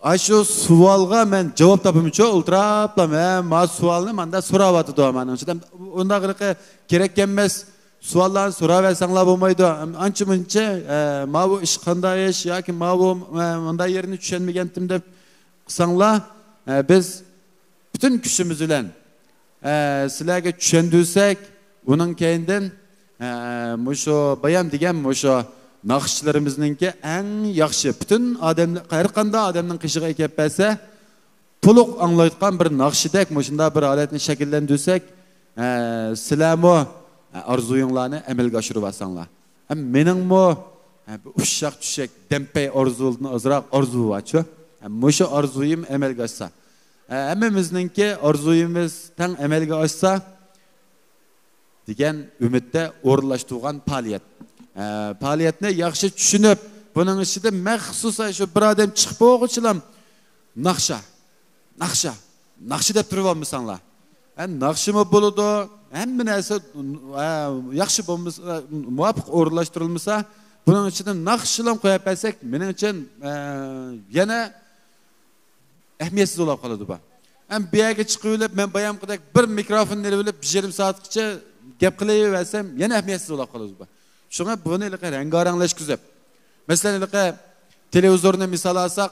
ئاشۇ سوئالغا مەن جاۋاب تاپىمەنچۇ، ئولتۇراپلا، ھە، ما سوئالنى ماندا سوراۋاتىدۇ، مانىڭ ئىچىدە. ئۇنداق ھېلىقى كېرەك ئەمەس سوئاللارنى سوراۋەرسەڭلار بولمايدۇ. ئانچە مۇنچە، ئە، ماۋۇ ئىش قانداق ئىش ياكى ماۋۇ، ئە، مۇنداق يېرىنى چۈشەنمىگەنتىم دەپ قىلساڭلار، ئە، بىز پۈتۈن كۈچىمىز بىلەن، ئە، سىلەرگە چۈشەندۈرسەك، ئۇنىڭ كەينىدىن، ئە، مۇشۇ بايام دېگەن مۇشۇ ناخشىچىلىرىمىزنىڭكى ئەڭ ياخشى، پۈتۈن ئادەم، ھەر قانداق ئادەمنىڭ قېشىغا ئەكەپ بەرسە، تولۇق ئاڭلايدىغان بىر ناخشىدەك مۇشۇنداق بىر ھالەتنى شەكىللەندۈرسەك، ئە، سىلەرمۇ، ئە، ئارزۇيۇڭلارنى ئەمەلگە ئاشۇرۇۋالساڭلار. ھەم مېنىڭمۇ، ھە، بىر ئۇششاق چۈشەك، دەمپەي ئارزۇدىن ئازراق ئارزۇ بارچۇ. ھە، مۇشۇ ئارزۇيۇم ئەمەلگە ئاشسا. ھە، ھەممىمىزنىڭكى ئارزۇيىمىز تەڭ ئەمەلگە ئاشسا دېگەن ئۈمىدتە ئورۇنلاشتۇرغان پائالىيەت. ھە، پائالىيەتنى ياخشى چۈشىنىپ، بۇنىڭ ئىچىدە مەخسۇس شۇ بىر ئادەم چىقىپ بولغۇچىلام ناخشا، ناخشا، ناخشا دەپ تۇرۇۋالمىساڭلار. ھە، ناخشىمۇ بولىدۇ، ھەممە نەرسە، ھە، ياخشى بولمىسا، مۇۋاپىق ئورۇنلاشتۇرۇلمىسا، بۇنىڭ ئىچىدە ناخشىلام قويۇپ بەرسەك، مېنىڭ ئۈچۈن، ھە، يەنە ئەھمىيەتسىز بولاپ قالىدۇ بۇ. ھەم بۇ يەرگە چىقىۋېلىپ، مەن بايامقىدەك بىر مىكروفون ئېلىۋېلىپ، بىر يېرىم سائەتقىچە گەپ قىلىۋەرسەم، يەنە ئەھمىيەتسىز بولاپ قالىدۇ بۇ. شۇڭا بۇنى ھېلىقى رەڭگارەڭلەشكۈزۈپ، مەسىلەن، ھېلىقى تېلېۋىزورنى مىسال ئالساق،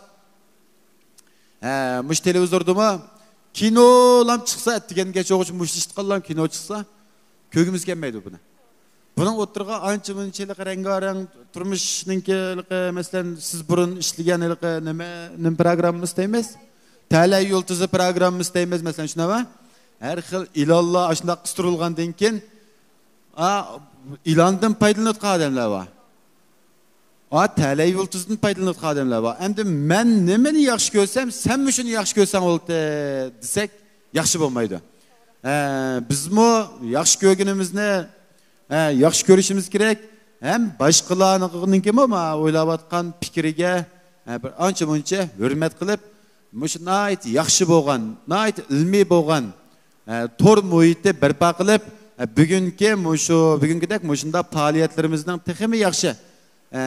ھە، مۇشۇ تېلېۋىزوردىمۇ كىنولام چىقسا، ئەتىگەنگىچە مۇشۇ ئىشتىقاللام كىنو چىقسا، كۆرگۈمىز كەلمەيدۇ بۇنى. بۇنىڭ ئوتتۇرىغا ئانچە مۇنچە ھېلىقى رەڭگارەڭ تۇرمۇشنىڭكى ھېلىقى، مەسىلەن، سىز بۇرۇن ئىشلىگەن ھېلىقى نېمە، نېمە پروگراممىمىز دەيمىز؟ تەلەي يۇلتۇزى پروگراممىمىز دەيمىز، مەسىلەن، شۇنداقمۇ؟ ھەر خىل ئېلانلار ئاشۇنداق قىستۇرۇلغاندىن كېيىن، ئا، ئېلاندىن پايدىلىنىۋاتقان ئادەملەر بار. ئا، تەلەي يۇلتۇزىدىن پايدىلىنىۋاتقان ئادەملەر بار. ئەمدى مەن نېمىنى ياخشى كۆرسەم، سەنمۇ شۇنى ياخشى كۆرسەڭ بولدى دېسەك، ياخشى بولمايدۇ. ھە، بىزمۇ ياخشى كۆرگىنىمىزنى، ھە، ياخشى كۆرۈشىمىز كېرەك. ھەم باشقىلارنىڭكىمۇ ما ئويلاۋاتقان پىكرىگە، ھە، بىر ئانچە مۇنچە ھۆرمەت قىلىپ، مۇشۇ ناھايىتى ياخشى بولغان، ناھايىتى ئىلمىي بولغان، ھە، تور مۇھىتى بەرپا قىلىپ، ھە، بۈگۈنكى مۇشۇ، بۈگۈنكىدەك مۇشۇنداق پائالىيەتلىرىمىزنىڭ تېخىمۇ ياخشى، ئە،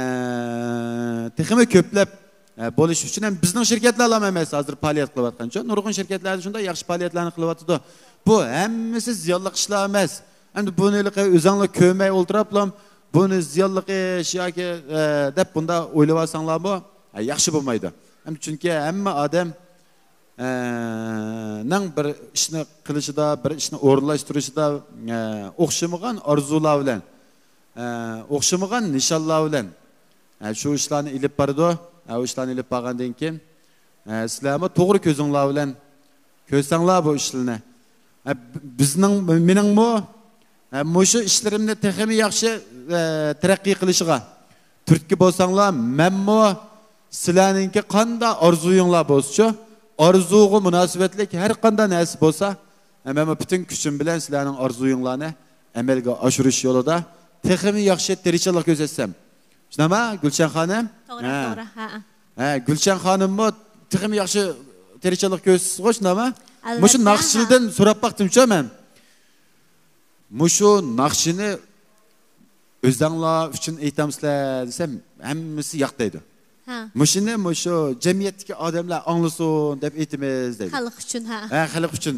تېخىمۇ كۆپلەپ، ئە، بولۇش ئۈچۈن ھەم بىزنىڭ شىركەتلەرلا ئەمەس، ھازىر پائالىيەت قىلىۋاتقانچۇ، نۇرغۇن شىركەتلەردە شۇنداق ياخشى پائالىيەتلەرنى قىلىۋاتىدۇ. بۇ ھەممىسى زىيانلىق ئىشلار ئەمەس. ئەمدى بۇنى ھېلىقى ئۆزەڭلار كۆرمەي ئولتۇراپلا، بۇنى زىيانلىق ئىش ياكى، ئە، دەپ بۇنداق ئويلىۋالساڭلارمۇ، ئە، ياخشى بولمايدۇ. ئەمدى چۈنكى ھەممە ئادەم، ئە، نىڭ بىر ئىشنى قىلىشىدا، بىر ئىشنى ئورۇنلاشتۇرۇشىدا، ئە، ئوخشىمىغان ئارزۇلار بىلەن، ئە، ئوخشىمىغان نىشانلار بىلەن، ئە، شۇ ئىشلارنى ئېلىپ بارىدۇ. ئە، ئۇ ئىشلارنى ئېلىپ بارغاندىن كېيىن، ئە، سىلەرمۇ توغرا كۆزۈڭلار بىلەن كۆرسەڭلار بۇ ئىشلارنى. ئە، بىزنىڭ، مېنىڭمۇ، ئە، مۇشۇ ئىشلىرىمنى تېخىمۇ ياخشى، ئە، تەرەققىي قىلىشىغا تۈرتكە بولساڭلار، مەنمۇ سىلەرنىڭكى قانداق ئارزۇيۇڭلار بولسىچۇ، ئارزۇغا مۇناسىۋەتلىك ھەر قانداق نەرسە بولسا، مەنمۇ پۈتۈن كۈچۈم بىلەن سىلەرنىڭ ئارزۇيۇڭلارنى ئەمەلگە ئاشۇرۇش يولىدا تېخىمۇ ياخشى تىرىشچانلىق كۆرسەتسەم. شۇنداقمۇ، گۈلشەن خانىم؟ توغرا، ھە. توغرا، ھە. ھە، گۈلشەن خانىممۇ تېخىمۇ ياخشى تىرىشچانلىق كۆرسىتىسىغۇ، شۇنداقمۇ؟ ئەلۋەتتە، مۇشۇ ھە. ناخشىچىدىن سوراپ باقتىمچۇ مەن. مۇشۇ ناخشىنى ئۆزەڭلار ئۈچۈن ئېيتامسىلەر دېسەم، ھەممىسى ياق دەيدۇ. ھە. مۇشۇنى مۇشۇ جەمئىيەتتىكى ئادەملەر ئاڭلىسۇن دەپ ئېيتىمىز دەيدۇ. خەلق ئۈچۈن، ھە. ھە، خەلق ئۈچۈن.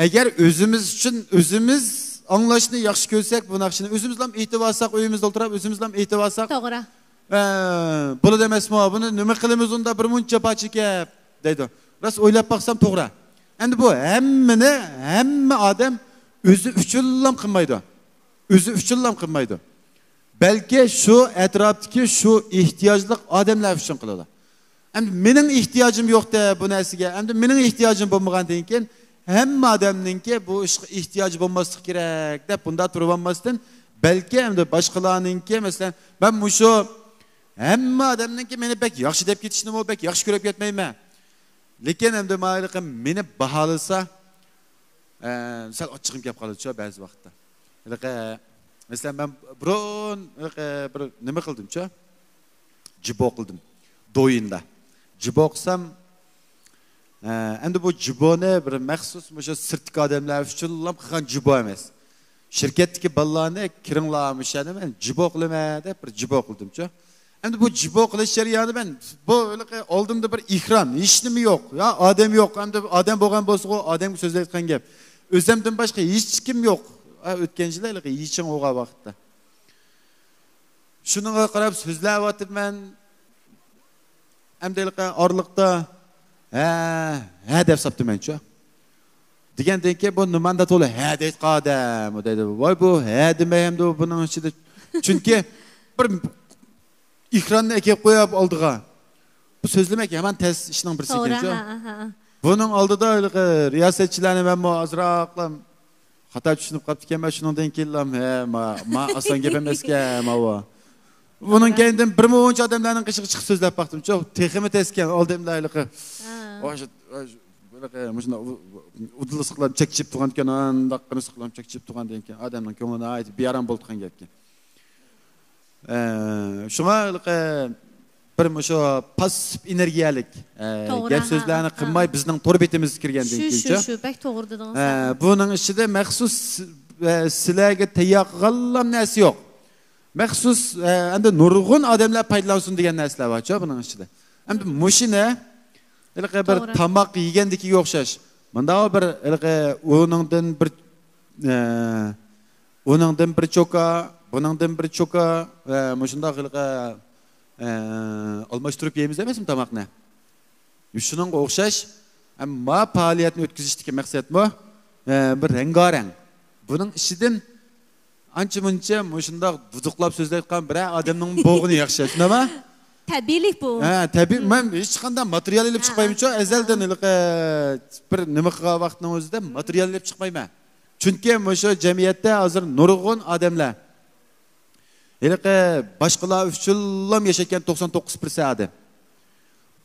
ئەگەر ئۆزىمىز ئۈچۈن ئۆزىمىز ئاڭلاشنى ياخشى كۆرسەك، بۇ ناخشىنى ئۆزىمىزلام ئېيتىۋالساق، ئۆيىمىزدە ئولتۇرۇپ ئۆزىمىزلام ئېيتىۋالساق، توغرا. ئە، بولىدۇ ئەمەسمۇ؟ بۇنى نېمە قىلىمىز ئۇندا، بىر مۇنچە جاپا چېكىپ دەيدۇ. راست ئويلاپ باقسام توغرا. ئەمدى بۇ ھەممىنى، ھەممە ئادەم ئۆزى ئۈچۈنلام قىلمايدۇ. ئۆزى ئۈچۈنلام قىلمايدۇ. بەلكى شۇ ئەتراپتىكى شۇ ئېھتىياجلىق ئادەملەر ئۈچۈن قىلىدۇ. ئەمدى مېنىڭ ئېھتىياجىم يوق-دە بۇ نەرسىگە. ئەمدى مېنىڭ ئېھتىياجىم بولمىغاندىن كېيىن، ھەممە ئادەمنىڭكى بۇ ئىشقا ئېھتىياجى بولماسلىقى كېرەك دەپ بۇنداق تۇرۇۋالماستىن، بەلكى ئەمدى باشقىلارنىڭكى، مەسىلەن، مەن مۇشۇ ھەممە ئادەمنىڭكى مېنى بەك ياخشى دەپ كېتىشىنىمۇ بەك ياخشى كۆرۈپ كەتمەيمەن. لېكىن ئەمدى مايلىقى مېنى باھالىسا، ئە، سەل ئاچچىقىم كەپ قالىدۇچۇ بەزى ۋاقىتتا. ھېلىقى، مەسىلەن، مەن بۇرۇن ھېلىقى بىر نېمە قىلدىمچۇ؟ جىبو قىلدىم. دويىندا. جىبو قىلسام، ئە، ئەمدى بۇ جىبونى بىر مەخسۇس مۇشۇ سىرتتىكى ئادەملەر ئۈچۈنلا قىلغان جىبو ئەمەس. شىركەتتىكى بالىلارنى، «كىرىڭلار، مۇشۇ يەردە مەن جىبو قىلىمەن» دەپ بىر جىبو قىلدىمچۇ. ئەمدى بۇ جىبو قىلىش جەريانى مەن، بۇ ھېلىقى ئالدىمدا بىر ئېكران، ھېچنېمە يوق. يا ئادەم يوق، ئەمدى ئادەم بولغان بولسىغۇ، ئادەمگە سۆزلەيدىغان گەپ. ئۆزۈمدىن باشقا ھېچكىم يوق. ئا، ئۆتكەن يىلى ھېلىقى يىچىڭ بولغان ۋاقىتتا. شۇنىڭغا قاراپ سۆزلەۋاتىمەن. ئەمدى ھېلىقى ئارىلىقتا «ھە، ھە» دەپ ساپتىمەنچۇ. دېگەندىن كېيىن بۇ نېمانداق تولا «ھە» دەيدىغان ئادەم دەيدۇ. ۋاي، بۇ «ھە» دېمەي ئەمدى بۇنىڭ ئىچىدە. چۈنكى بىر ئېكراننى ئەكەپ قويۇپ ئالدىغا. بۇ سۆزلىمەك يامان تەس ئىشنىڭ بىرسى توغرا، ئىكەنچۇ. ھە، ھە، ھە. بۇنىڭ ئالدىدا ھېلىقى رىياسەتچىلەرنى مەنمۇ ئازراقلا خاتا چۈشىنىپ قاپتىكەنمەن، شۇنىڭدىن كېيىنلا، ھە، ما، ما ئاسان گەپ ئەمەسكەن، ماۋۇ. بۇنىڭ كەينىدىن بىر مۇنچە ئادەملەرنىڭ قېشىغا چىقىپ سۆزلەپ باقتىمچۇ. تېخىمۇ تەسكەن، ئالدىمدا ھېلىقى. ھە. ۋاي، شۇ، ۋاي، شۇ، ھېلىقى، مۇشۇنداق ئۇ-، ئۇ-، ئۇدۇل سىقلاپ چەكچىيىپ تۇرغانىكەن، ئانداق قىلىپ سىقلاپ چەكچىيىپ تۇرغاندىن كېيىن ئادەمنىڭ كۆڭلى ناھايىتى بىئارام بولىدىغان گەپكەن. ئە، شۇڭا ھېلىقى بىر مۇشۇ پاسسىپ ئېنېرگىيەلىك، ئە، توغرا، گەپ ھە، سۆزلەرنى ھە. قىلماي بىزنىڭ تور بېتىمىزگە كىرگەندىن شۇ، شۇ، كېيىنچۇ. شۇ، بەك توغرا دېدىڭىز، ئە، ھە. بۇنىڭ ئىچىدە مەخسۇس، ئە، سىلەرگە تەييار قىلغانلام نەرسە يوق. مەخسۇس، ئە، ئەمدى نۇرغۇن ئادەملەر پايدىلانسۇن دېگەن نەرسىلەر بارچۇ بۇنىڭ ئىچىدە. ئەمدى مۇشۇنى ھېلىقى بىر توغرا. تاماق يېگەندىكىگە ئوخشاش. مۇنداق بىر ھېلىقى ئۇنىڭدىن بىر، ئە، ئۇنىڭدىن بىر چوكا، بۇنىڭدىن بىر چوكا، ئە، مۇشۇنداق ھېلىقى، ئە، ئالماشتۇرۇپ يەيمىز ئەمەسمۇ تاماقنى؟ شۇنىڭغا ئوخشاش، ئەمما پائالىيەتنى ئۆتكۈزۈشتىكى مەقسەتمۇ، ئە، بىر رەڭگارەڭ. بۇنىڭ ئىچىدىن ئانچە مۇنچە مۇشۇنداق دۇدۇقلاپ سۆزلەيدىغان بىرەر ئادەمنىڭ بولغىنى ياخشى، شۇنداقمۇ؟ تەبىئىيلىك بۇ. ھە، تەبىئىي. مەن ھېچقانداق ماتېرىيال ئېلىپ ھە. چىقمايمەنچۇ. ئەزەلدىن ھېلىقى بىر نېمە قىلغان ۋاقىتنىڭ ئۆزىدە ماتېرىيال ئېلىپ چىقمايمەن. چۈنكى مۇشۇ جەمئىيەتتە ھازىر نۇرغۇن ئادەملەر ھېلىقى باشقىلار ئۈچۈنلام ياشايدىكەن، توقسان توققۇز پىرسەنت ئادەم.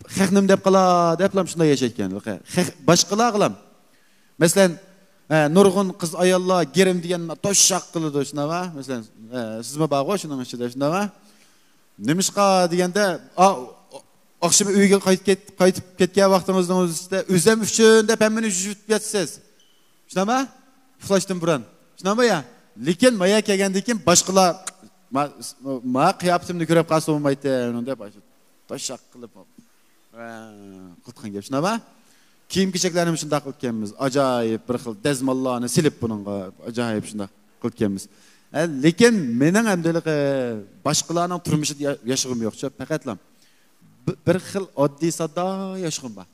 خەق نېمە دەپ قالا دەپلام شۇنداق ياشايدىكەن. ھېلىقى خەق، باشقىلارغىلام. مەسىلەن، ئە، نۇرغۇن قىز ئاياللار گىرىم دېگەن توشاق قىلىدۇ، شۇنداقما؟ مەسىلەن، ئە، سىزمۇ بارغۇ شۇنىڭ ئىچىدە، شۇنداقما؟ نېمىشقا دېگەندە، ئا، ئاخشىمى ئۆيگە قايتىپ كەت-، قايتىپ كەتكەن ۋاقتىڭىزنىڭ ئۆزىدە ئۆزۈم ئۈچۈن دەپ ھەممىنى يۇيۇپ ياتىسىز. شۇنداقما؟ ئۇخلاشتىن بۇرۇن. شۇنداقما يا؟ لېكىن مايا كەلگەندىن كېيىن باشقىلار، ما-، ما قىياپىتىمنى كۆرۈپ قالسا بولمايتتى، ئۇنىڭ دەپ توشاق قىلىپ، ۋە قىلىدىغان گەپ شۇنداقما؟ كىيىم كېچەكلەرنى شۇنداق قىلىدىكەنمىز. ئاجايىپ بىر خىل دەزماللارنى سېلىپ بۇنىڭغا ئاجايىپ شۇنداق قىلىدىكەنمىز. ئە، لېكىن مېنىڭ ئەمدى ھېلىقى باشقىلارنىڭ تۇرمۇشىدا يا-، ياشىغۇم يوقچۇ. پەقەتلا بىر، بىر خىل ئاددىي ساددا ياشىغۇم بار.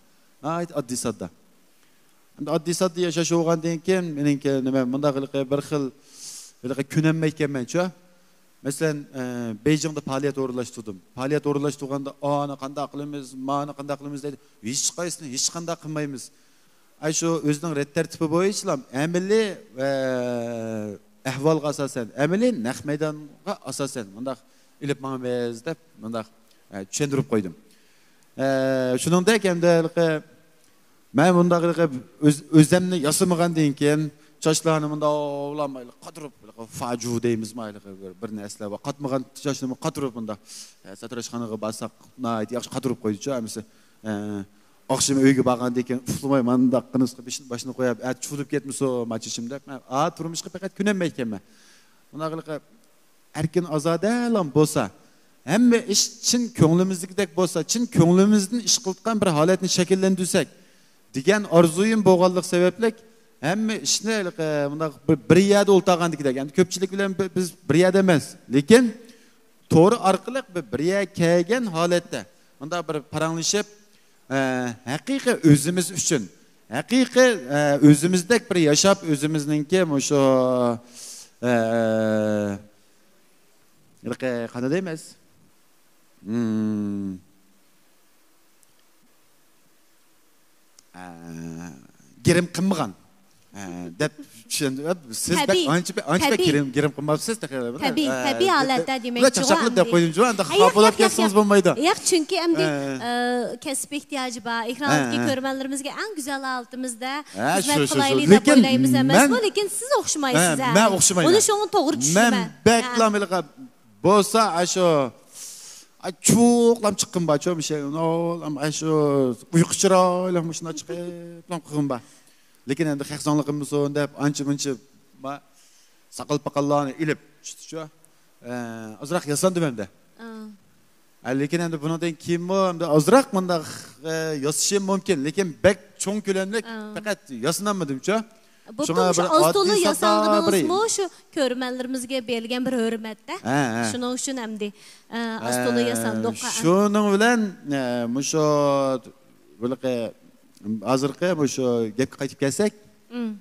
ناھايىتى ئاددىي ساددا. ئەمدى ئاددىي ساددا ياشاش بولغاندىن كېيىن، مېنىڭكى نېمە، مۇنداق ھېلىقى بىر خىل، ھېلىقى كۆنەلمەيدىكەنمەنچۇ. مەسىلەن، ئە، بېيجىڭدا پائالىيەت ئورۇنلاشتۇردۇم. پائالىيەت ئورۇنلاشتۇرغاندا، ئانى قانداق قىلىمىز، مانى قانداق قىلىمىز دەيدۇ. ھېچقايسىسىنى ھېچقانداق قىلمايمىز. ئاي، شۇ ئۆزىنىڭ رەت تەرتىپى بويىچىلا ئەمەلىي، ئە، ئەھۋالغا ئاساسەن، ئەمەلىي نەق مەيدانغا ئاساسەن مۇنداق ئېلىپ ماڭىمىز دەپ مۇنداق، ئە، چۈشەندۈرۈپ قويدۇم. ئە، شۇنىڭدەك ئەمدى ھېلىقى مەن مۇنداق ھېلىقى ئۆز-، ئۆزەمنى ياسىمىغاندىن كېيىن چاچلارنى مۇنداق ئوۋلانمايلا قاتۇرۇپ، ھېلىقى فاجۇ دەيمىزما، ھېلىقى بىر، بىر نەرسىلەر بار. قاتمىغان چاچلىرىمنى قاتۇرۇپ مۇنداق، ئە، ساتىراچخانىغا بارساق ناھايىتى ياخشى قاتۇرۇپ قويدىچۇ ھەممىسى. ئە، ئاخشىمى ئۆيگە بارغاندىن كېيىن ئۇخلىماي مانداق قىنىسقا بېشىنى، باشىنى قويۇپ، ئەتە چۇۋۇلۇپ كەتمىسۇن ما چېچىم دەپ. مەن ئا تۇرمۇشقا پەقەت كۆنەلمەيدىكەنمەن. مۇنداق ھېلىقى ئەركىن ئازادىلا بولسا، ھەممە ئىش چىن كۆڭلىمىزدىكىدەك بولسا، چىن كۆڭلىمىزدىن ئىش قىلىدىغان بىر ھالەتنى شەكىللەندۈرسەك دېگەن ئارزۇيۇم بولغانلىق سەۋەبلىك، ھەممە ئىشنى ھېلىقى مۇنداق بىر، بىر يەردە ئولتۇرغاندىكىدەك، يەنى كۆپچىلىك بىلەن بىز بىر يەردە ئەمەس، لېكىن تور ئارقىلىق بىر، بىر يەرگە كەلگەن ھالەتتە مۇنداق بىر پاراڭلىشىپ، ئە، ھەقىقىي ئۆزىمىز ئۈچۈن، ھەقىقىي، ئە، ئۆزىمىزدەك بىر ياشاپ، ئۆزىمىزنىڭكى مۇشۇ، ئە، ھېلىقى قانداق دەيمىز؟ مم. ئە، گىرىم قىلمىغان، ئە، دەپ چۈشەندۈرۈپ، سىز بەك تەبىئىي، ئانچە بەك، ئانچە بەك تەبىئىي. گىرىم، گىرىم قىلماپسىز تېخى. تەبىئىي، ئە، تەبىئىي ھالەتتە دېمەكچى. چاقچاقلىق دەپ قويدۇمچۇ، ئەمدى خاپا بولۇپ كەتسىڭىز بولمايدۇ. ياق، چۈنكى ئەمدى، ئە، ئە، كەسىپ ئېھتىياجى بار، ئېكران ئالدىدىكى كۆرۈرمەنلىرىمىزگە ئەڭ گۈزەل ھالىتىمىزدە خىزمەت قىلايلى دەپ ئويلايمىز ئەمەسمۇ؟ لېكىن سىز ئوخشىمايسىز، ھە. مەن ئوخشىمايمەن. ئۇنى شۇڭا توغرا چۈشىنىمەن. مەن بەكلا ھېلىقى بولسا، ئاشۇ، ئاي، چۇقلام چىققىن بارچۇ، مىشە، ئاشۇ ئۇيقۇ چىرايلىق مۇشۇنداق چىقىپلام قىلغىن بار. لېكىن ئەمدى خەق زاڭلىق قىلمىسۇن دەپ، ئانچە مۇنچە ما-، ساقال پاقاللارنى ئېلىپ چۈشتىچۇ. ئە، ئازراق ياساندىم ئەمدى. ئا. ئە، لېكىن ئەمدى بۇنىڭدىن كېيىنمۇ ئەمدى ئازراق مۇنداق، ئە، ياسىشىم مۇمكىن. لېكىن بەك چوڭ كۆلەملىك ئا. پەقەت ياسىنالمىدىمچۇ. بوپتۇ، شۇڭا مۇشۇ بىر ئاز تولا ئاددىي ساددا بىر ياسانغىنىڭىزمۇ شۇ كۆرۈرمەنلىرىمىزگە بېرىلگەن بىر ھۆرمەت-تە. ھە، ھە. شۇنىڭ ئۈچۈن ئەمدى، ئە، ئاز تولا ئە، ياساندۇق. ھە، ھە. شۇنىڭ بىلەن، ئە، مۇشۇ ھېلىقى، ھازىرقى مۇشۇ گەپكە قايتىپ كەلسەك. ئىم.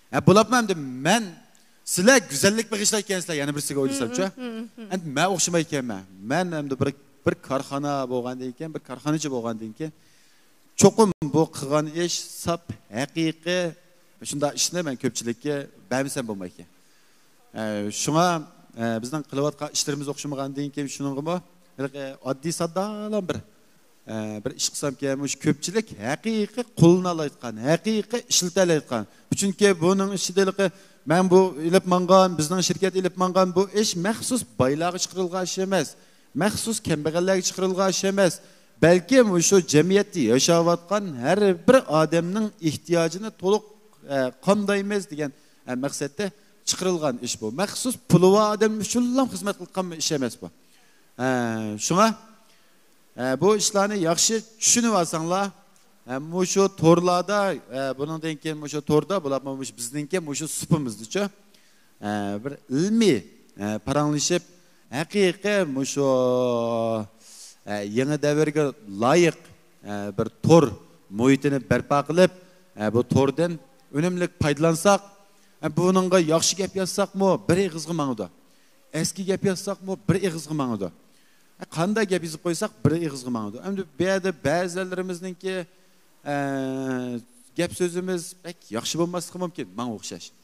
ھە، بولۇپمۇ ئەمدى مەن، سىلەر گۈزەللىك بېغىشلايدىكەنسىلەر يەنە بىرسىگە ئويلىسامچۇ. ئىم، ئىم، ئىم. ئەمدى مەن ئوخشىمايدىكەنمەن. مەن ئەمدى بىر، بىر كارخانا بولغاندىن كېيىن، بىر كارخانىچى بولغاندىن كېيىن، چوقۇم بۇ قىلغان ئىش ساپ ھەقىقىي، شۇنداق ئىشنى مەن كۆپچىلىككە بەرمىسەم بولمايدىكەن. ئە، شۇڭا، ئە، بىزنىڭ قىلىۋاتقان ئىشلىرىمىز ئوخشىمىغاندىن كېيىن شۇنىڭغىمۇ ھېلىقى ئاددىي ساددىلا بىر، ئە، بىر ئىش قىلسامكەن، مۇشۇ كۆپچىلىك ھەقىقىي قوللىنالايدىغان، ھەقىقىي ئىشلىتەلەيدىغان. چۈنكى بۇنىڭ ئىچىدە ھېلىقى مەن بۇ ئېلىپ ماڭغان، بىزنىڭ شىركەت ئېلىپ ماڭغان بۇ ئىش مەخسۇس بايلارغا چىقىرىلغان ئىش ئەمەس. مەخسۇس كەمبەغەللەرگە چىقىرىلغان ئىش ئەمەس، بەلكى مۇشۇ جەمئىيەتتە ياشاۋاتقان ھەر بىر ئادەمنىڭ ئېھتىياجىنى تولۇق، ئە، قامدايمىز دېگەن، ئە، مەقسەتتە چىقىرىلغان ئىش بۇ. مەخسۇس پۇلى بار ئادەم ئۈچۈنلا خىزمەت قىلىدىغان ئىش ئەمەس بۇ. ئە، شۇڭا، ئە، بۇ ئىشلارنى ياخشى چۈشىنىۋالساڭلار، ئە، مۇشۇ تورلاردا، ئە، بۇنىڭدىن كېيىن مۇشۇ توردا، بۇلار مۇشۇ بىزنىڭكى مۇشۇ سۇپىمىزدىچۇ. ئە، بىر ئىلمىي، ئە، پاراڭلىشىپ، ھەقىقىي مۇشۇ، ئە، يېڭى دەۋرگە لايىق، ئە، بىر تور مۇھىتىنى بەرپا قىلىپ، ئە، بۇ توردىن ئۈنۈملۈك پايدىلانساق، ئە، بۇنىڭغا ياخشى گەپ يازساقمۇ بىر ئېغىزغا ماڭىدۇ. ئەسكى گەپ يازساقمۇ بىر ئېغىزغا ماڭىدۇ. ئە، قانداق گەپ يېزىپ قويساق بىر ئېغىزغا ماڭىدۇ. ئەمدى بۇ يەردە بەزىلىرىمىزنىڭكى، ئە، گەپ سۆزىمىز بەك ياخشى بولماسلىقى مۇمكىن، ماڭا ئوخشاش.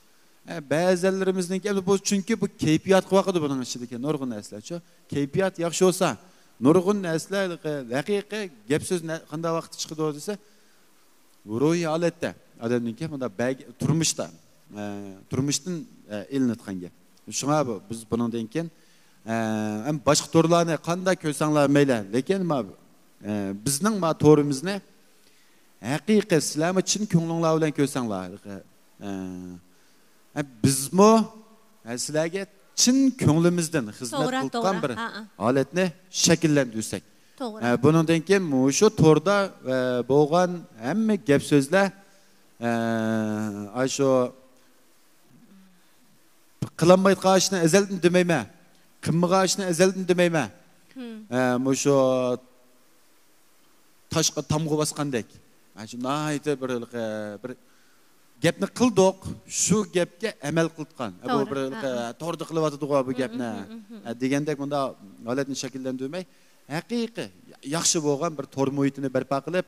ئە، بەزىلىرىمىزنىڭكى، ئەمدى بۇ، چۈنكى بۇ كەيپىياتقا باقىدۇ بۇنىڭ ئىچىدىكى نۇرغۇن نەرسىلەرچۇ. كەيپىيات ياخشى بولسا، نۇرغۇن نەرسىلەر ھېلىقى ھەقىقىي گەپ سۆز نە-، قانداق ۋاقىتتا چىقىدۇ دېسە، روھىي ھالەتتە. ئادەمنىڭكى مۇنداق بەگ-، تۇرمۇشتا، ئە، تۇرمۇشتىن، ئە، ئېلىنىدىغان گەپ. شۇڭا بۇ، بىز بۇنىڭدىن كېيىن، ئە، ھەم باشقا تورلارنى قانداق كۆرسەڭلار مەيلى، لېكىن ما، ئە، بىزنىڭ ما تورىمىزنى ھەقىقىي سىلەرمۇ چىن كۆڭلۈڭلار بىلەن كۆرسەڭلار. ئە، ئە، بىزمۇ، ئە، سىلەرگە چىن كۆڭلىمىزدىن خىزمەت توغرا، قىلىدىغان توغرا. بىر ھا، ھا. ھالەتنى شەكىللەندۈرسەك. توغرا. ئە، بۇنىڭدىن كېيىن مۇشۇ توردا، ئە، بولغان ھەممە گەپ سۆزلەر، ئە، ئاشۇ قىلالمايدىغان ئىشنى ئەزەلدىن دېمەيمەن. قىلمىغان ئىشنى ئەزەلدىن دېمەيمەن. ھىم. ئە، مۇشۇ تاشقا تامغا باسقاندەك. مانا شۇ ناھايىتى بىر، بىر گەپنى قىلدۇق، شۇ گەپكە ئەمەل قىلىدىغان. بۇ توغرا. بىر، ھە، ھە. توردا قىلىۋاتىدىغۇ بۇ ھىم، گەپنى. ھىم، ھىم، ھىم. ھە، دېگەندەك بۇنداق ھالەتنى شەكىللەندۈرمەي، ھەقىقىي ياخشى بولغان بىر تور مۇھىتىنى بەرپا قىلىپ،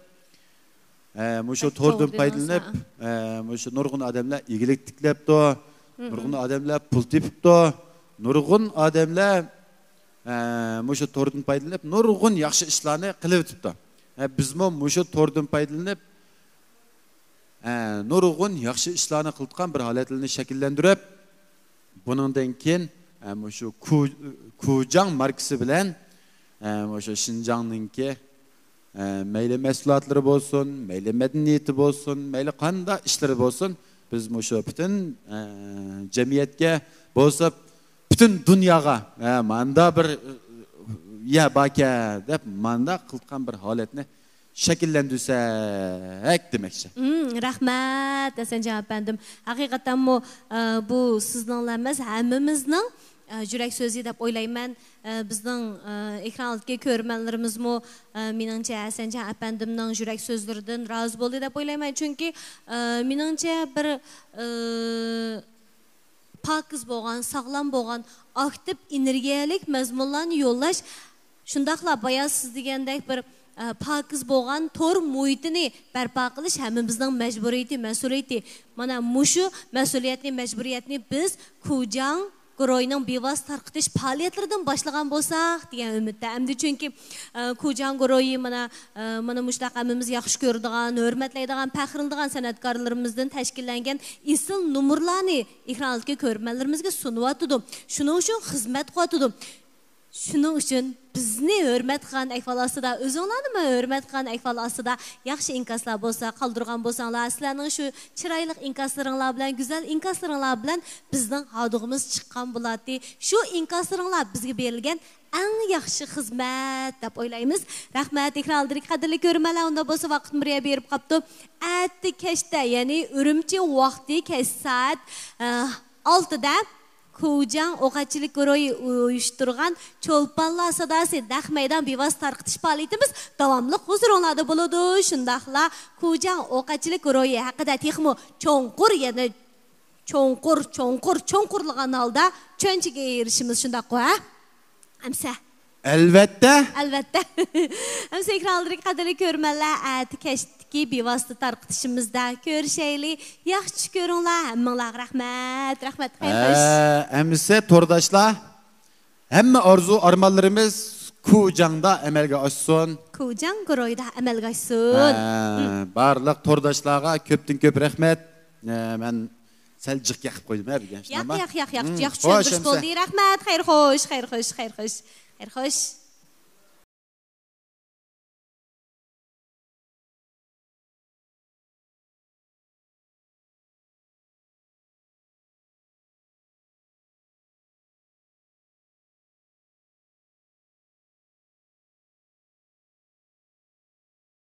ئە، مۇشۇ توردىن توغرا پايدىلىنىپ، دېدىڭىز، ھە. ئە، مۇشۇ نۇرغۇن ئادەملەر ئىگىلىك تىكلەپتۇ، ھىم، نۇرغۇن ئادەملەر پۇل تېپىپتۇ، نۇرغۇن ئادەملەر، ئە، مۇشۇ توردىن پايدىلىنىپ نۇرغۇن ياخشى ئىشلارنى قىلىۋېتىپتۇ. ئە، بىزمۇ مۇشۇ توردىن پايدىلىنىپ، ئە، نۇرغۇن ياخشى ئىشلارنى قىلىدىغان بىر ھالەتلەرنى شەكىللەندۈرۈپ، بۇنىڭدىن كېيىن، ئە، مۇشۇ كۇ-، كۇجاڭ ماركىسى بىلەن، ئە، مۇشۇ شىنجاڭنىڭكى، ئە، مەيلى مەھسۇلاتلىرى بولسۇن، مەيلى مەدەنىيىتى بولسۇن، مەيلى قانداق ئىشلىرى بولسۇن، بىز مۇشۇ پۈتۈن، ئە، جەمئىيەتكە بولسا، پۈتۈن دۇنياغا، ئە، ماندا بىر، ئە، يەر باركەن دەپ، ماندا قىلىدىغان بىر ھالەتنى شەكىللەندۈرسەك دېمەكچى. مم، رەھمەت، ھەسەنجان ئەپەندىم. ھەقىقەتەنمۇ، ئە، بۇ سىزنىڭلا ئەمەس، ھەممىمىزنىڭ، ئە، يۈرەك سۆزى دەپ ئويلايمەن. ئە، بىزنىڭ، ئە، ئېكران ئالدىدىكى كۆرۈرمەنلىرىمىزمۇ، ئە، مېنىڭچە، ھەسەنجان ئەپەندىمنىڭ يۈرەك سۆزلىرىدىن رازى بولدى دەپ ئويلايمەن. چۈنكى، ئە، مېنىڭچە، بىر، ئە، پاكىز بولغان، ساغلام بولغان، ئاكتىپ، ئېنېرگىيەلىك مەزمۇنلارنى يوللاش، شۇنداقلا بايا سىز دېگەندەك بىر، ئە، پاكىز بولغان تور مۇھىتىنى بەرپا قىلىش ھەممىمىزنىڭ مەجبۇرىيىتى، مەسئۇلىيىتى. مانا مۇشۇ مەسئۇلىيەتنى، مەجبۇرىيەتنى بىز كۇجاڭ گۇرۇھىنىڭ بىۋاسىتە تارقىتىش پائالىيەتلىرىدىن باشلىغان بولساق دېگەن ئۈمىدتە. ئەمدى چۈنكى، ئە، كۇجاڭ گۇرۇھى مانا، ئە، مانا مۇشۇنداق ھەممىمىز ياخشى كۆرىدىغان، ھۆرمەتلەيدىغان، پەخىرلىنىدىغان سەنئەتكارلىرىمىزدىن تەشكىللەنگەن ئېسىل نومۇرلارنى ئېكران ئالدىدىكى كۆرۈرمەنلىرىمىزگە سۇنۇۋاتىدۇ. شۇنىڭ ئۈچۈن خىزمەت قىلىۋاتىدۇ. شۇنىڭ ئۈچۈن بىزنى ھۆرمەت قىلغان ئەھۋال ئاستىدا، ئۆزۈڭلارنىمۇ ھۆرمەت قىلغان ئەھۋال ئاستىدا ياخشى ئىنكاسلار بولسا قالدۇرغان بولساڭلار، سىلەرنىڭ شۇ چىرايلىق ئىنكاسلىرىڭلار بىلەن، گۈزەل ئىنكاسلىرىڭلار بىلەن بىزنىڭ ھاۋدۇغىمىز چىققان بولاتتى. شۇ ئىنكاسلىرىڭلار بىزگە بېرىلگەن ئەڭ ياخشى خىزمەت دەپ ئويلايمىز. رەھمەت، ئېكران ئالدىدىكى قەدىرلىك كۆرۈرمەنلەر، ئۇنداق بولسا ۋاقىتمۇ بىر يەر بېرىپ قاپتۇ. ئەتە كەچتە، يەنى ئۈرۈمچى ۋاقتى كەچ سائەت، ئە، ئالتىدە كۇجاڭ ئوقەتچىلىك گۇرۇھى ئۇيۇشتۇرغان چولپانلار ساداسى نەق مەيدان بىۋاسىتە تارقىتىش پائالىيىتىمىز داۋاملىق ھۇزۇرۇڭلاردا بولىدۇ. شۇنداقلا كۇجاڭ ئوقەتچىلىك گۇرۇھى ھەققىدە تېخىمۇ چوڭقۇر، يەنە چوڭقۇر، چوڭقۇر، چوڭقۇرلىغان ھالدا چۈشەنچىگە ئېرىشىمىز، شۇنداققۇ، ھە؟ ئەمسە. ئەلۋەتتە. ئەلۋەتتە. ئەمسە ئېكران ئالدىدىكى قەدىرلىك كۆرۈرمەنلەر، ئەتە كەچتىكى بىۋاسىتە تارقىتىشىمىزدا كۆرۈشەيلى. ياخشى چۈش كۆرۈڭلار. ھەممىڭلارغا رەھمەت. رەھمەت. خەير خوش. ئە، ئەمىسە تورداشلار، ھەممە ئارزۇ ئارمانلىرىمىز كۇجاڭدا ئەمەلگە ئاشسۇن. كۇجاڭ گۇرۇھىدا ئەمەلگە ئاشسۇن. ھە، بارلىق تورداشلارغا كۆپتىن كۆپ رەھمەت. ئە، مەن سەل جىق يېقىپ قويدۇم، ھە، بۈگۈن. ياق، ياق، ياق، ياق، ھىم، ياخشى خوش، چۈشەندۈرۈش ئەمىسە. بولدى. رەھمەت، خەير خوش، خەير خوش، خەير خوش، خەير خوش.